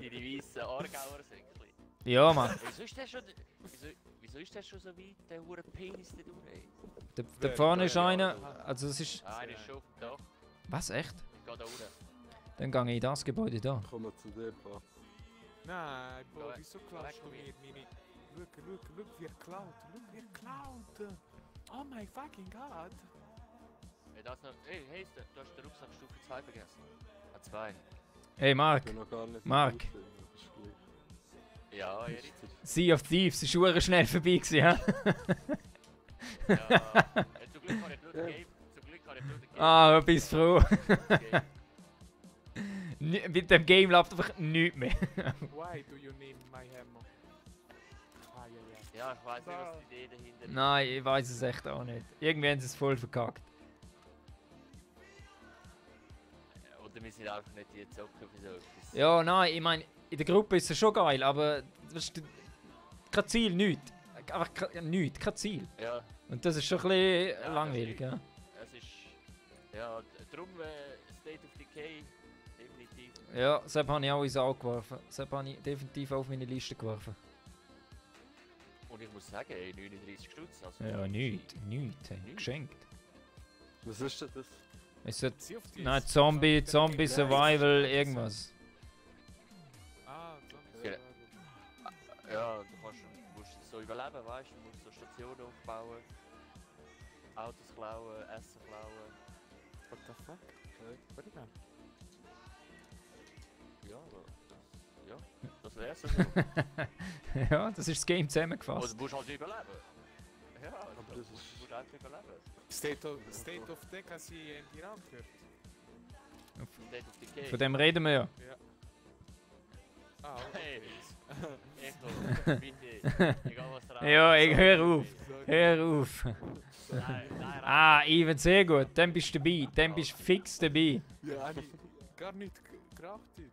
Die weißen Aargauer Säckchen. Ja, Mann. Wieso ist der schon... Wieso ist der schon so weit, der hure Penis da durch? Da vorne ist einer. Also, es ist. Einer ist schon auf dem Dach. Was, echt? Ich geh da unten. Dann gehe ich in das Gebäude da. Komm mal zu dir, Platz. Nein, Bro, Ja, wieso weg klaust du von mir. mir meine... Look, wie er klaut. Look, wie er klaut. Oh my fucking god. Hey, hey, du hast den Rucksack Stufe 2 vergessen. Ah, 2. Hey, Mark. Ich bin noch gar nicht Mark. so gut, das ist gleich. Ja, Erik. Sea of Thieves ist schon schnell vorbei gewesen, ja? Ja. Zum Glück habe ich nur den Game. Ah, bist froh. Game. Mit dem Game läuft einfach nichts mehr. Why do you name my hammer? Ah, ja. Ja, ich weiß nicht, was die Idee dahinter ist. Nein, ich weiß es echt auch nicht. Irgendwie haben sie es voll verkackt. Oder wir sind einfach nicht die Zocker für so etwas. Ja, nein, ich meine, in der Gruppe ist es schon geil, aber weißt du, kein Ziel, nichts. Einfach nichts, kein Ziel. Ja, Und das ist schon ein bisschen Ja, langweilig, ja. es ist... Ja, darum State of Decay, definitiv. Ja, Sepp habe ich auch ins Auge geworfen. Sepp habe ich definitiv auf meine Liste geworfen. Und ich muss sagen, ey, 39 Stutz. Also Ja, nichts, hey, Nichts. geschenkt. Was ist denn das? Ist das, Sea of Thieves. nein, Zombie Survival, irgendwas. Ah, Ja. Zombie. Ja, musst so überleben, weißt du? Du musst so Stationen aufbauen. Autos klauen, Essen klauen. What the fuck? What is that? Ja, das wär's so. Ja, das ist das Game Oder zusammengefasst. du musst halt überleben. Ja, Aber du das ist... musst einfach überleben. State of Deck hast du in Iran gehört? State of Decay. Von dem reden wir ja. Ah, okay. Hey. Echo, bitte. Egal was da Ja, ich hör auf. Sorry. Hör auf. Nein, Ah, Ivan, sehr gut. Dann bist du dabei. Dann bist du fix dabei. Ja, habe ich gar nicht geraucht heute.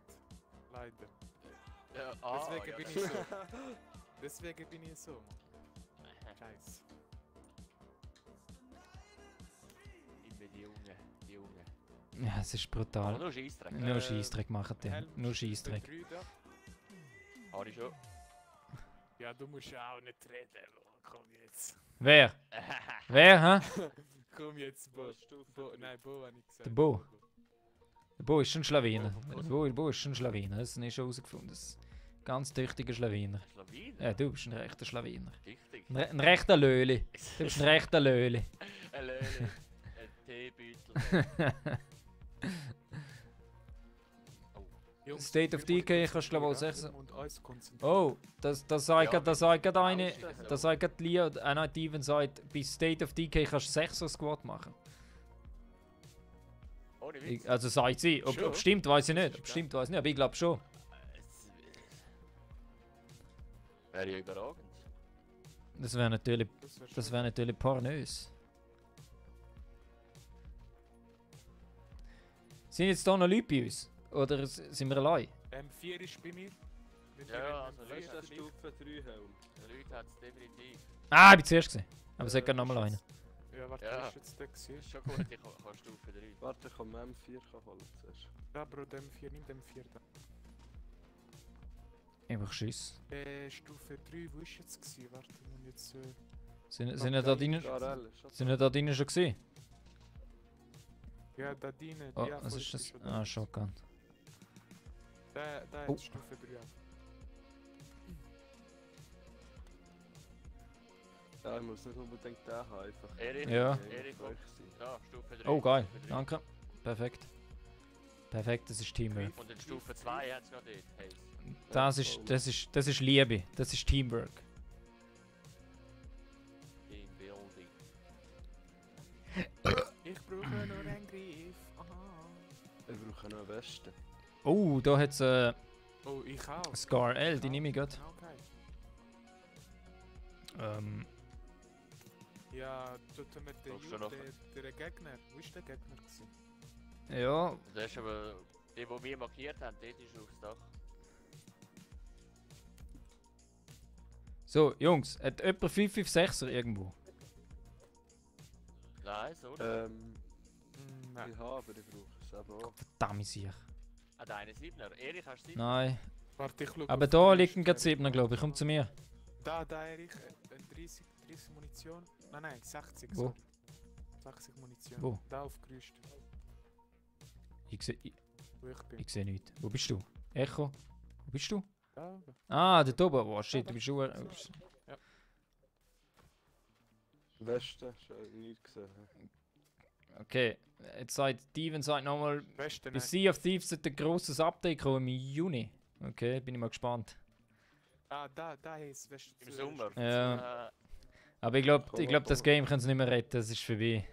Leider. Ja, Deswegen bin ich so. Deswegen bin ich so. Scheiße. Immer die Jungen, die Jungen. Ja, es ist Aber brutal. nur Scheissdreck. Nur Scheissdreck machen die. Helm Nur Stufe Scheissdreck. 3 da. Habe ich schon. Ja, du musst ja auch nicht reden. Komm jetzt. Wer? Wer, hä? Komm jetzt, Bo. Stufe Nein, Bo habe ich gesagt. Der Bo. Der Bo ist schon Schlawiner. Der Bo ist schon Schlawiner. Das habe ich schon herausgefunden. Das ist ein ganz tüchtiger Schlawiner. Schlawiner? Ja, du bist ein rechter Schlawiner. Richtig. Ein rechter Löli. Du bist ein rechter Löli. Ein Löli. Ein Teebeutel. Jungs, State of wir Decay wollen kannst du glaube ich auch konzentrieren sagen. und uns konzentrieren. Oh, das sagt Ja, gerade eine. Aussteigen Das so. sagt gerade Lia, nein, Steven sagt, bei State of Decay kannst du 6er Squad machen. Ohne Witz. Also sagt sie. Ob Schon? stimmt, weiß ich Das nicht. ist Ob stimmt, weiß ich nicht. Aber ich glaube schon. Wäre ja überragend. Das wäre natürlich, wär das schon- wäre natürlich pornös. Sind jetzt da noch Leute bei uns? Oder sind wir allein? M4 ist bei mir. Wir Ja, nehmen also M4. Leute Ist der hat's nicht. Stufe 3 Helm? Leute hat es definitiv. Ah, ich bin zuerst gesehen. Aber es hat gerade nochmal einen. Ja, warte, Ja. wer ist jetzt der gewesen? Das ist schon gut, ich kann Stufe 3. Warte, ich kann M4 holen zuerst. Ja, Bro, dem 4, nimm dem 4 da. Einfach Schiss. Stufe 3, wo ist jetzt gewesen? Warte, wir müssen jetzt... Sind ja da drinnen Garel ist das. sind ja da drinnen schon gesehen? Ja, da drinnen. Oh, ja, was voll, ist das? schon da. Ah, Shotgun. Da Oh. hat Stufe 3 ab. Ja, ich muss nicht unbedingt den haben, einfach. Erich, Ja. Erich, komm. Euch sein. Da, Stufe 3. Oh, geil. Stufe 3. Danke. Perfekt. Perfekt, das ist Teamwork. Und in Stufe 2 hat es gerade dort. Hey. Das ist Liebe. Das ist Teamwork. Team Building. Ich brauche nur einen Griff. Aha. Ich brauche noch eine Weste. Oh, da hat es Oh, ich auch. Scar L, die nehme ich gerade. Okay. Ja, tut mir der Brauchst du noch- der Gegner. Wo ist der Gegner gewesen? Ja, Das ist aber... Die, die wir markiert haben, dort ist aufs Dach. so, Jungs, hat jemand 556er irgendwo? Nein, so nicht. Nein. Ich habe, aber ich brauche es eben auch. Verdammt sicher. Ah, deine 7er. Erich, hast du 7er? Nein. Warte, ich schau. Aber auf da die liegt ein Liste. gerade 7er, glaube ich. Komm zu mir. Da, Erich. 30 Munition. Nein, 60. Wo? sorry. 60 Munition. Wo? Da auf Gerüst, Ich wo ich bin. sehe nichts. Wo bist du? Echo? Wo bist du? Da, Ah, der oben. Oh shit, du bist schon... Weste, schon nicht gesehen. Okay, jetzt sagt Steven nochmal, Westen, bei Sea of Thieves sollte ein grosses Update kommen im Juni. Okay, bin ich mal gespannt. Ah, da ist Westen. Im Sommer. Ja. Äh, Aber ich glaube, das Game kann es nicht mehr retten, das ist vorbei.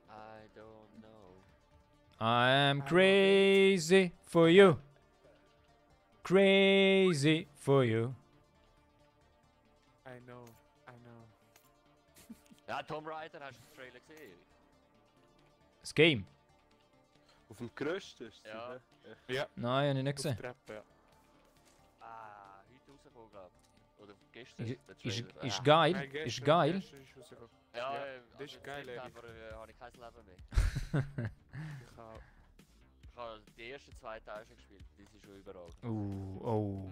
I don't know. I am crazy for you. Crazy for you. I know. Ja, Tomb Raider, hast du den Trailer gesehen? Das Game? Auf dem Gerüst ist es? Ja. hä? Ja, Nein, habe ich nicht auf der gesehen. Treppe, ja. Ah, heute rausgekommen, glaube ich. Oder gestern. Ist, der ist, Trailer. ist Ah. geil, Nein, ist gestern- geil. gestern ist rausgekommen. Ja, Ja, also das ist im geil, September Erik. habe ich kein Leben mehr. Ich habe Ich habe die ersten 2 Teile schon gespielt, die sind schon überragend. Oh.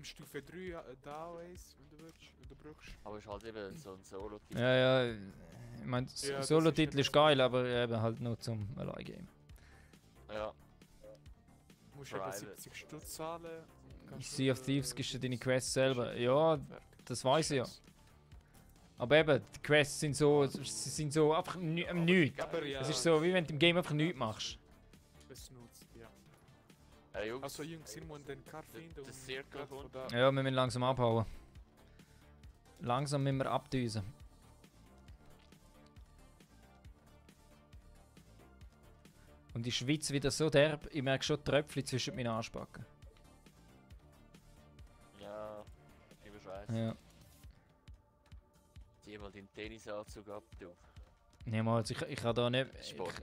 Stufe 3 da auch eins, wenn du willst, wenn du brauchst. Aber es ist halt eben so ein Solo-Titel. Ja, ich meine, Ja, das Solo-Titel ist ist geil, aber eben halt nur zum Allein-Game. Ja. Du musst eben Private. 70 Stutz zahlen. und kannst Sea of nur, Thieves gibst du deine Quests Quests selber. Ja, das weiß ich ja. Aber eben, die Quests sind so einfach nichts. Aber ja, Es ist so, wie wenn du im Game einfach nichts machst. es nutzt, ja. Jungs, Also Jungs, ihr müsst den Car finden der und Circle gerade von kommt. da. Ja, wir müssen langsam abhauen. Langsam müssen wir abdüsen. Und die Schweiz wieder so derb, ich merke schon Tröpfchen zwischen meinen Arschbacken. Ja, immer scheiße. Ja. Zieh mal deinen Tennisanzug ab, du. Niemals, ich kann da nicht. Sport.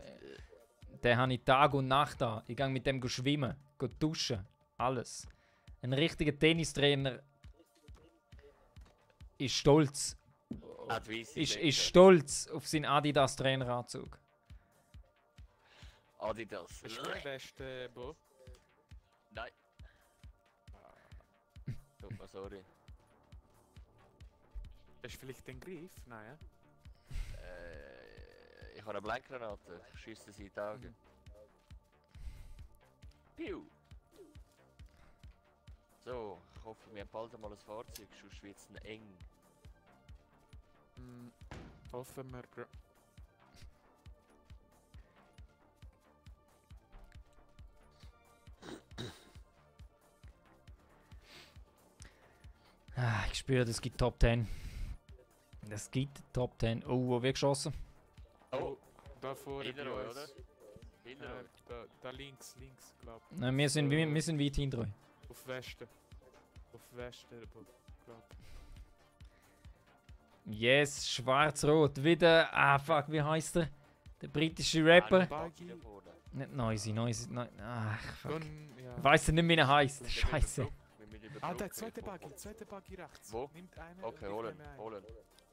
Den habe ich Tag und Nacht an. Ich gehe mit dem schwimmen, gehe duschen, alles. Ein richtiger Tennistrainer ist stolz Advice ist stolz auf seinen Adidas Traineranzug. Adidas. Ist du der beste, Bo? Nein. Tut mir sorry. Hast du vielleicht den Griff? Nein, ja? Ich habe eine Blankgranate. Schießt sie in die Augen. Piu! So, ich hoffe, wir haben bald einmal ein Fahrzeug, sonst wird es eng. Hoffen wir, Bro. Ah, ich spüre, es gibt Top 10. Es gibt Top 10. Oh, wo wird geschossen? Oh, da vorne Hinter bei euch, uns. oder? Hinter euch. Da links, glaub ich. Nein, wir sind weit hinter euch. Auf Westen. Auf Westen, glaub ich. Yes, schwarz-rot. Wieder. Ah, fuck, wie heißt der? Der britische Rapper. Buggy. Nicht Noisy. Ach, fuck. Ja. Ich weiss nicht, wie er heißt. Scheiße. Ah, der zweite Buggy rechts. Wo? Nimmt einen. Okay, holen.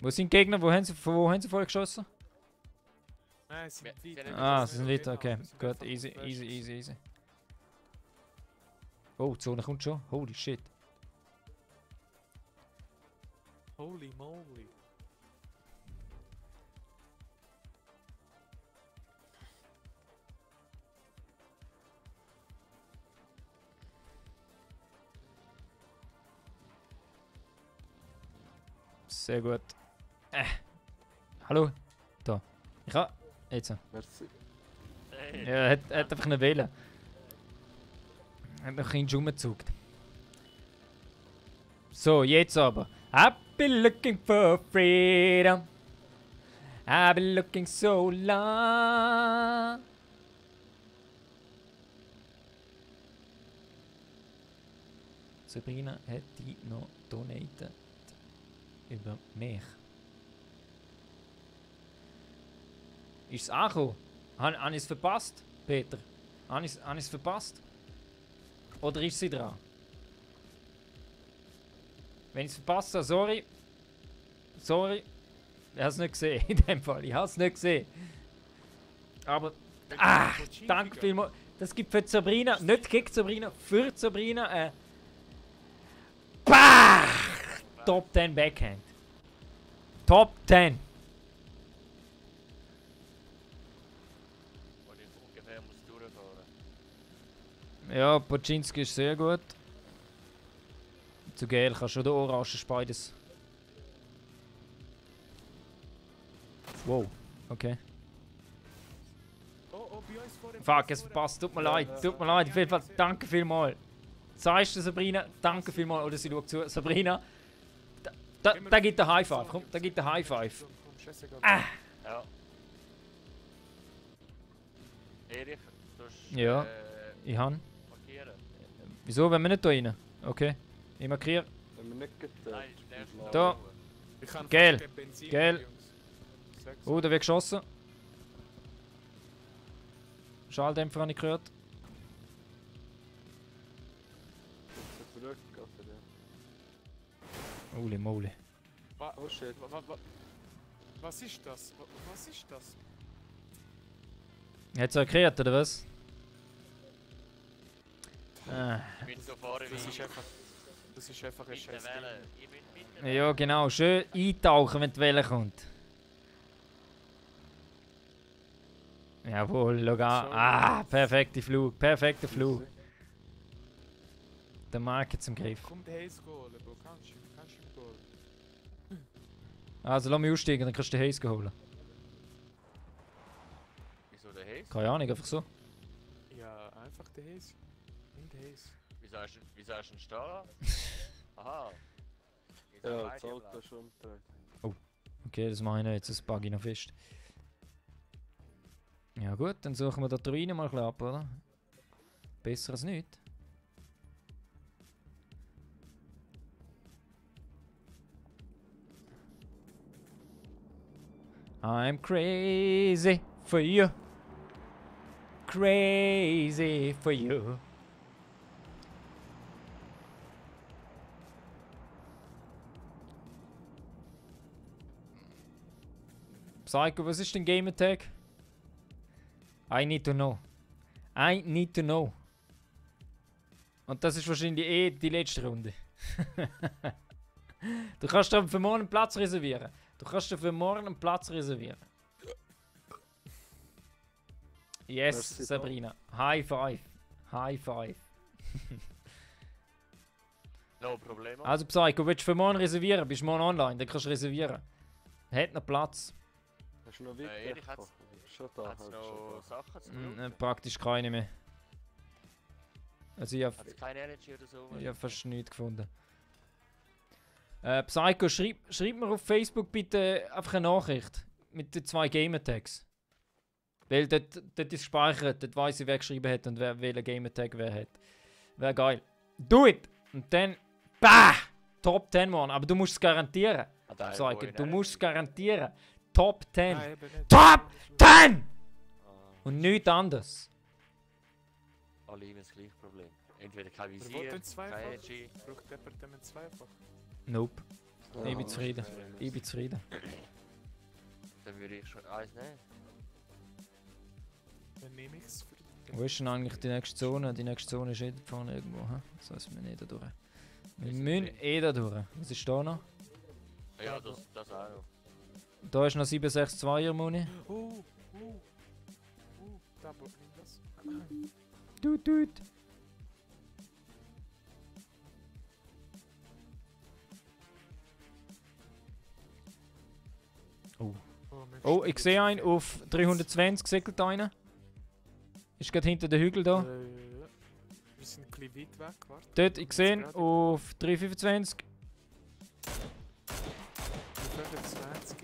Wo sind die Gegner? Von wo haben sie vorher geschossen? Nein, sie sind Wir- weiter. sie Ah, Genau, sie sind weiter. Okay, Sie sind gut. einfach Easy, auf easy, West. easy. Oh, die Zone kommt schon. Holy shit. Holy moly. Sehr gut. Hallo? Da. Ich hab... Jetzt. Merci. Hey. Ja, er hat einfach nicht wählen. Er hat noch einen rumgezogen. So, jetzt aber. I've been looking for freedom. I've been looking so long. Sabrina hat die noch donated. Über mich. Ist es angekommen? Habe ich es verpasst, Peter? Habe ich es verpasst? Oder ist sie dran? Wenn ich es verpasst habe, sorry. Sorry. Ich habe es nicht gesehen, in dem Fall. Ich habe es nicht gesehen. Aber, danke vielmals. Das gibt für Sabrina, nicht gegen Sabrina, für Sabrina Top 10 Backhand. Top 10. Wo ich ungefähr muss durchfahren. Ja, Poczynski ist sehr gut. Zu gel kannst du den Orange Spiders. Wow, okay. Oh, bei uns vor dem Fuck, es verpasst. Tut mir leid. Tut mir leid. Auf jeden Fall, danke vielmals. Sagst du, Sabrina? Danke vielmals. Oder sie schaut zu. Sabrina, da gibt der High Five. Komm, da gibt der High Five. Ah! Ja. Erich, du hast Ja. Ich han. markieren. Wieso, wenn wir nicht da rein? Okay. Ich markiere. Wenn wir nicht geteilt. Nein, der ist Da. Ich kann Gel. kein Benzin, Gel. Jungs. Sag's. Oh, da wird geschossen. Schalldämpfer habe ich gehört. Zurück, oder? Holy moly. Oh shit. Was ist das? Was ist das? Hat es erklärt, oder was? Ich bin so fahren Das ist wie einfach... Das ist einfach ein mit der scheiß Welle. Ding. Ich bin mit der Welle. Ja, genau. Schön eintauchen, wenn die Welle kommt. Jawohl, schau an. So. Ah, perfekter Flug. Perfekter Flug. Der Marke zum Griff. Komm, den Haze holen, Bro. Kannst du ihn holen? Also, lass mich aussteigen, dann kannst du den Haze holen. Wieso der Haze? Keine Ahnung, einfach so. Ja, einfach den Haze. Nimm den Haze. Wieso hast du einen Stehen? Aha. Wieso Ja, beide das Auto blau? ist schon umgedreht. Okay, das mache ich noch jetzt. Das bug ich noch fest. Ja gut, dann suchen wir da die Ruine mal ein bisschen ab, oder? Besser als nichts. I'm crazy for you. Crazy for you. Psycho, was ist dein Gamertag? I need to know. I need to know. Und das ist wahrscheinlich die letzte Runde. Du kannst dir für morgen einen Platz reservieren. Yes, Merci, Sabrina. High five. High five. No Problemo. Also Psycho, willst du für morgen reservieren? Bist du morgen online? Dann kannst du reservieren. Hat noch Platz. Hast du noch Ehrlich, weiter? hat's- Schon da, Hat's halt noch schon Sachen zu tun? Praktisch keine mehr. Also ich habe Hat's keine Energy oder so? fast nichts gefunden. Psycho, schreib mir auf Facebook bitte einfach eine Nachricht mit den 2 Gamertags. Weil dort ist gespeichert, dort weiss ich, wer geschrieben hat und welchen Gamertag wer hat. Wäre geil. Do it! Und dann, bah! Top 10, Mann. Aber du musst es garantieren. Psycho, du musst es garantieren. Top 10. Nein, eben nicht. Top 10! Und nichts anderes. Alle haben das gleiche Problem. Entweder kein Wer will Visier, denn kein zweifach? Energy. Braucht jemand den zweifach? Nope. da. Ich bin zufrieden. Ich bin zufrieden. Dann würde ich schon eins nehmen. Dann nehme ich es für Wo ist denn eigentlich die nächste Zone? Die nächste Zone ist da vorne irgendwo. He? Das heißt, wir nicht da durch. Wir müssen da durch. Was ist da noch? Ja, das auch noch. Da ist noch 762er Muni. Da nimm das. Tut. Oh, ich sehe einen auf 320, segelt einer. Ist gerade hinter den Hügel da. Wir sind ein bisschen weit weg, warte. Dort, ich sehe ihn auf 325. 25.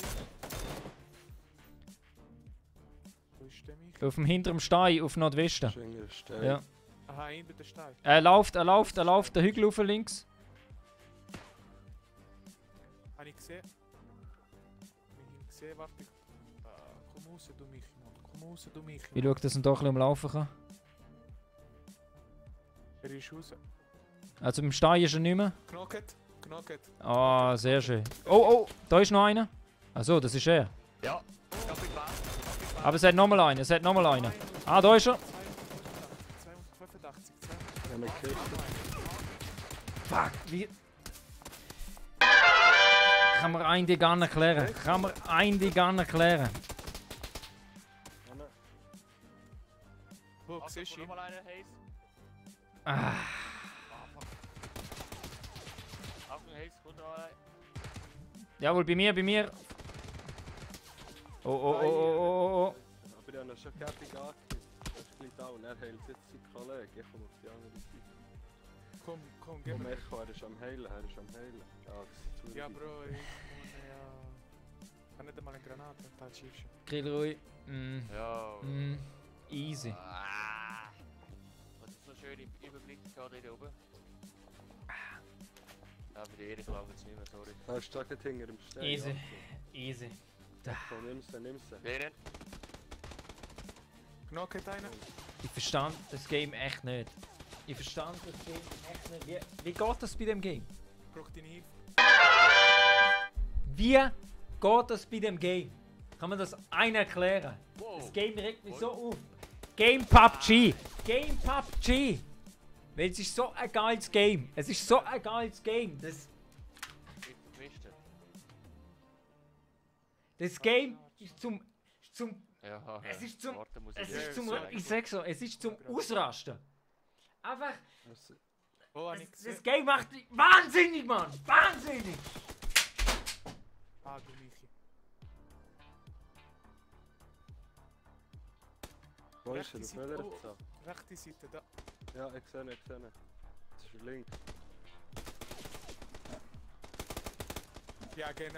Wo ist der mich? Auf dem hinteren Stein, auf Nordwesten. Schöner Stein. Ja. Aha, hinter der Stein. Er läuft, den Hügel auf links. Habe ich gesehen? Habe ich gesehen, warte. Komm raus, du Michi, Mann. Komm raus, du Michi. Ich schaue, dass er doch ein bisschen umlaufen kann. Er ist raus. Also beim Stein ist er nicht mehr. Knocket. Ah, sehr schön. Oh, da ist noch einer. Achso, das ist er. Ja, Kapitän. Aber es hat nochmal einen, Ah, da ist er. 285. Ja, man kriegt Fuck, wie... Kann mir ein Ding erklären? Wo, siehst du ihn? Nochmal einer, Haze. Ah, Achtung, Haze, kommt noch einer. jawohl, bei mir. Oh. Aber ich habe ihn schon gäbig angekippt. Er ist gleich down. Er heilt jetzt seinen Kollegen. Ich komme auf die andere Seite. Komm, Vom gib mir. Echo, er ist am heilen. Ja, das ist zu Ja, weit. Bro, ich muss ja... Kann nicht einmal eine Granate, ein paar Schiffchen. Grillruhe. Ja. Easy. Ah. Was ist so schön im Überblick gerade hier oben? Ja, für die Erik lange jetzt nicht mehr, sorry. Er ist da gerade hinter dem Stein. Easy. Komm, nimm's. Wer Knocket einer. Ich verstand das Game echt nicht. Wie geht das bei dem Game? Braucht deine Hilfe. Wie geht das bei dem Game? Kann man das einer erklären? Wow. Das Game regt mich so auf. Game PUBG! Weil es ist so ein geiles Game. Das... Das Game ist zum... Ja, Es ist zum... Warte, muss Es ich ist dir zum... sagen. Ich sag's so, es ist zum Ausrasten. Einfach... Oh, habe ich Das gesehen. Game macht mich wahnsinnig, Mann! Wahnsinnig! Ah, du Michi. Wo ist er? Auf Rechte welcher Seite. Seite? Rechte Seite, da. Ja, ich sehe ihn. Das ist links. Ja, genau.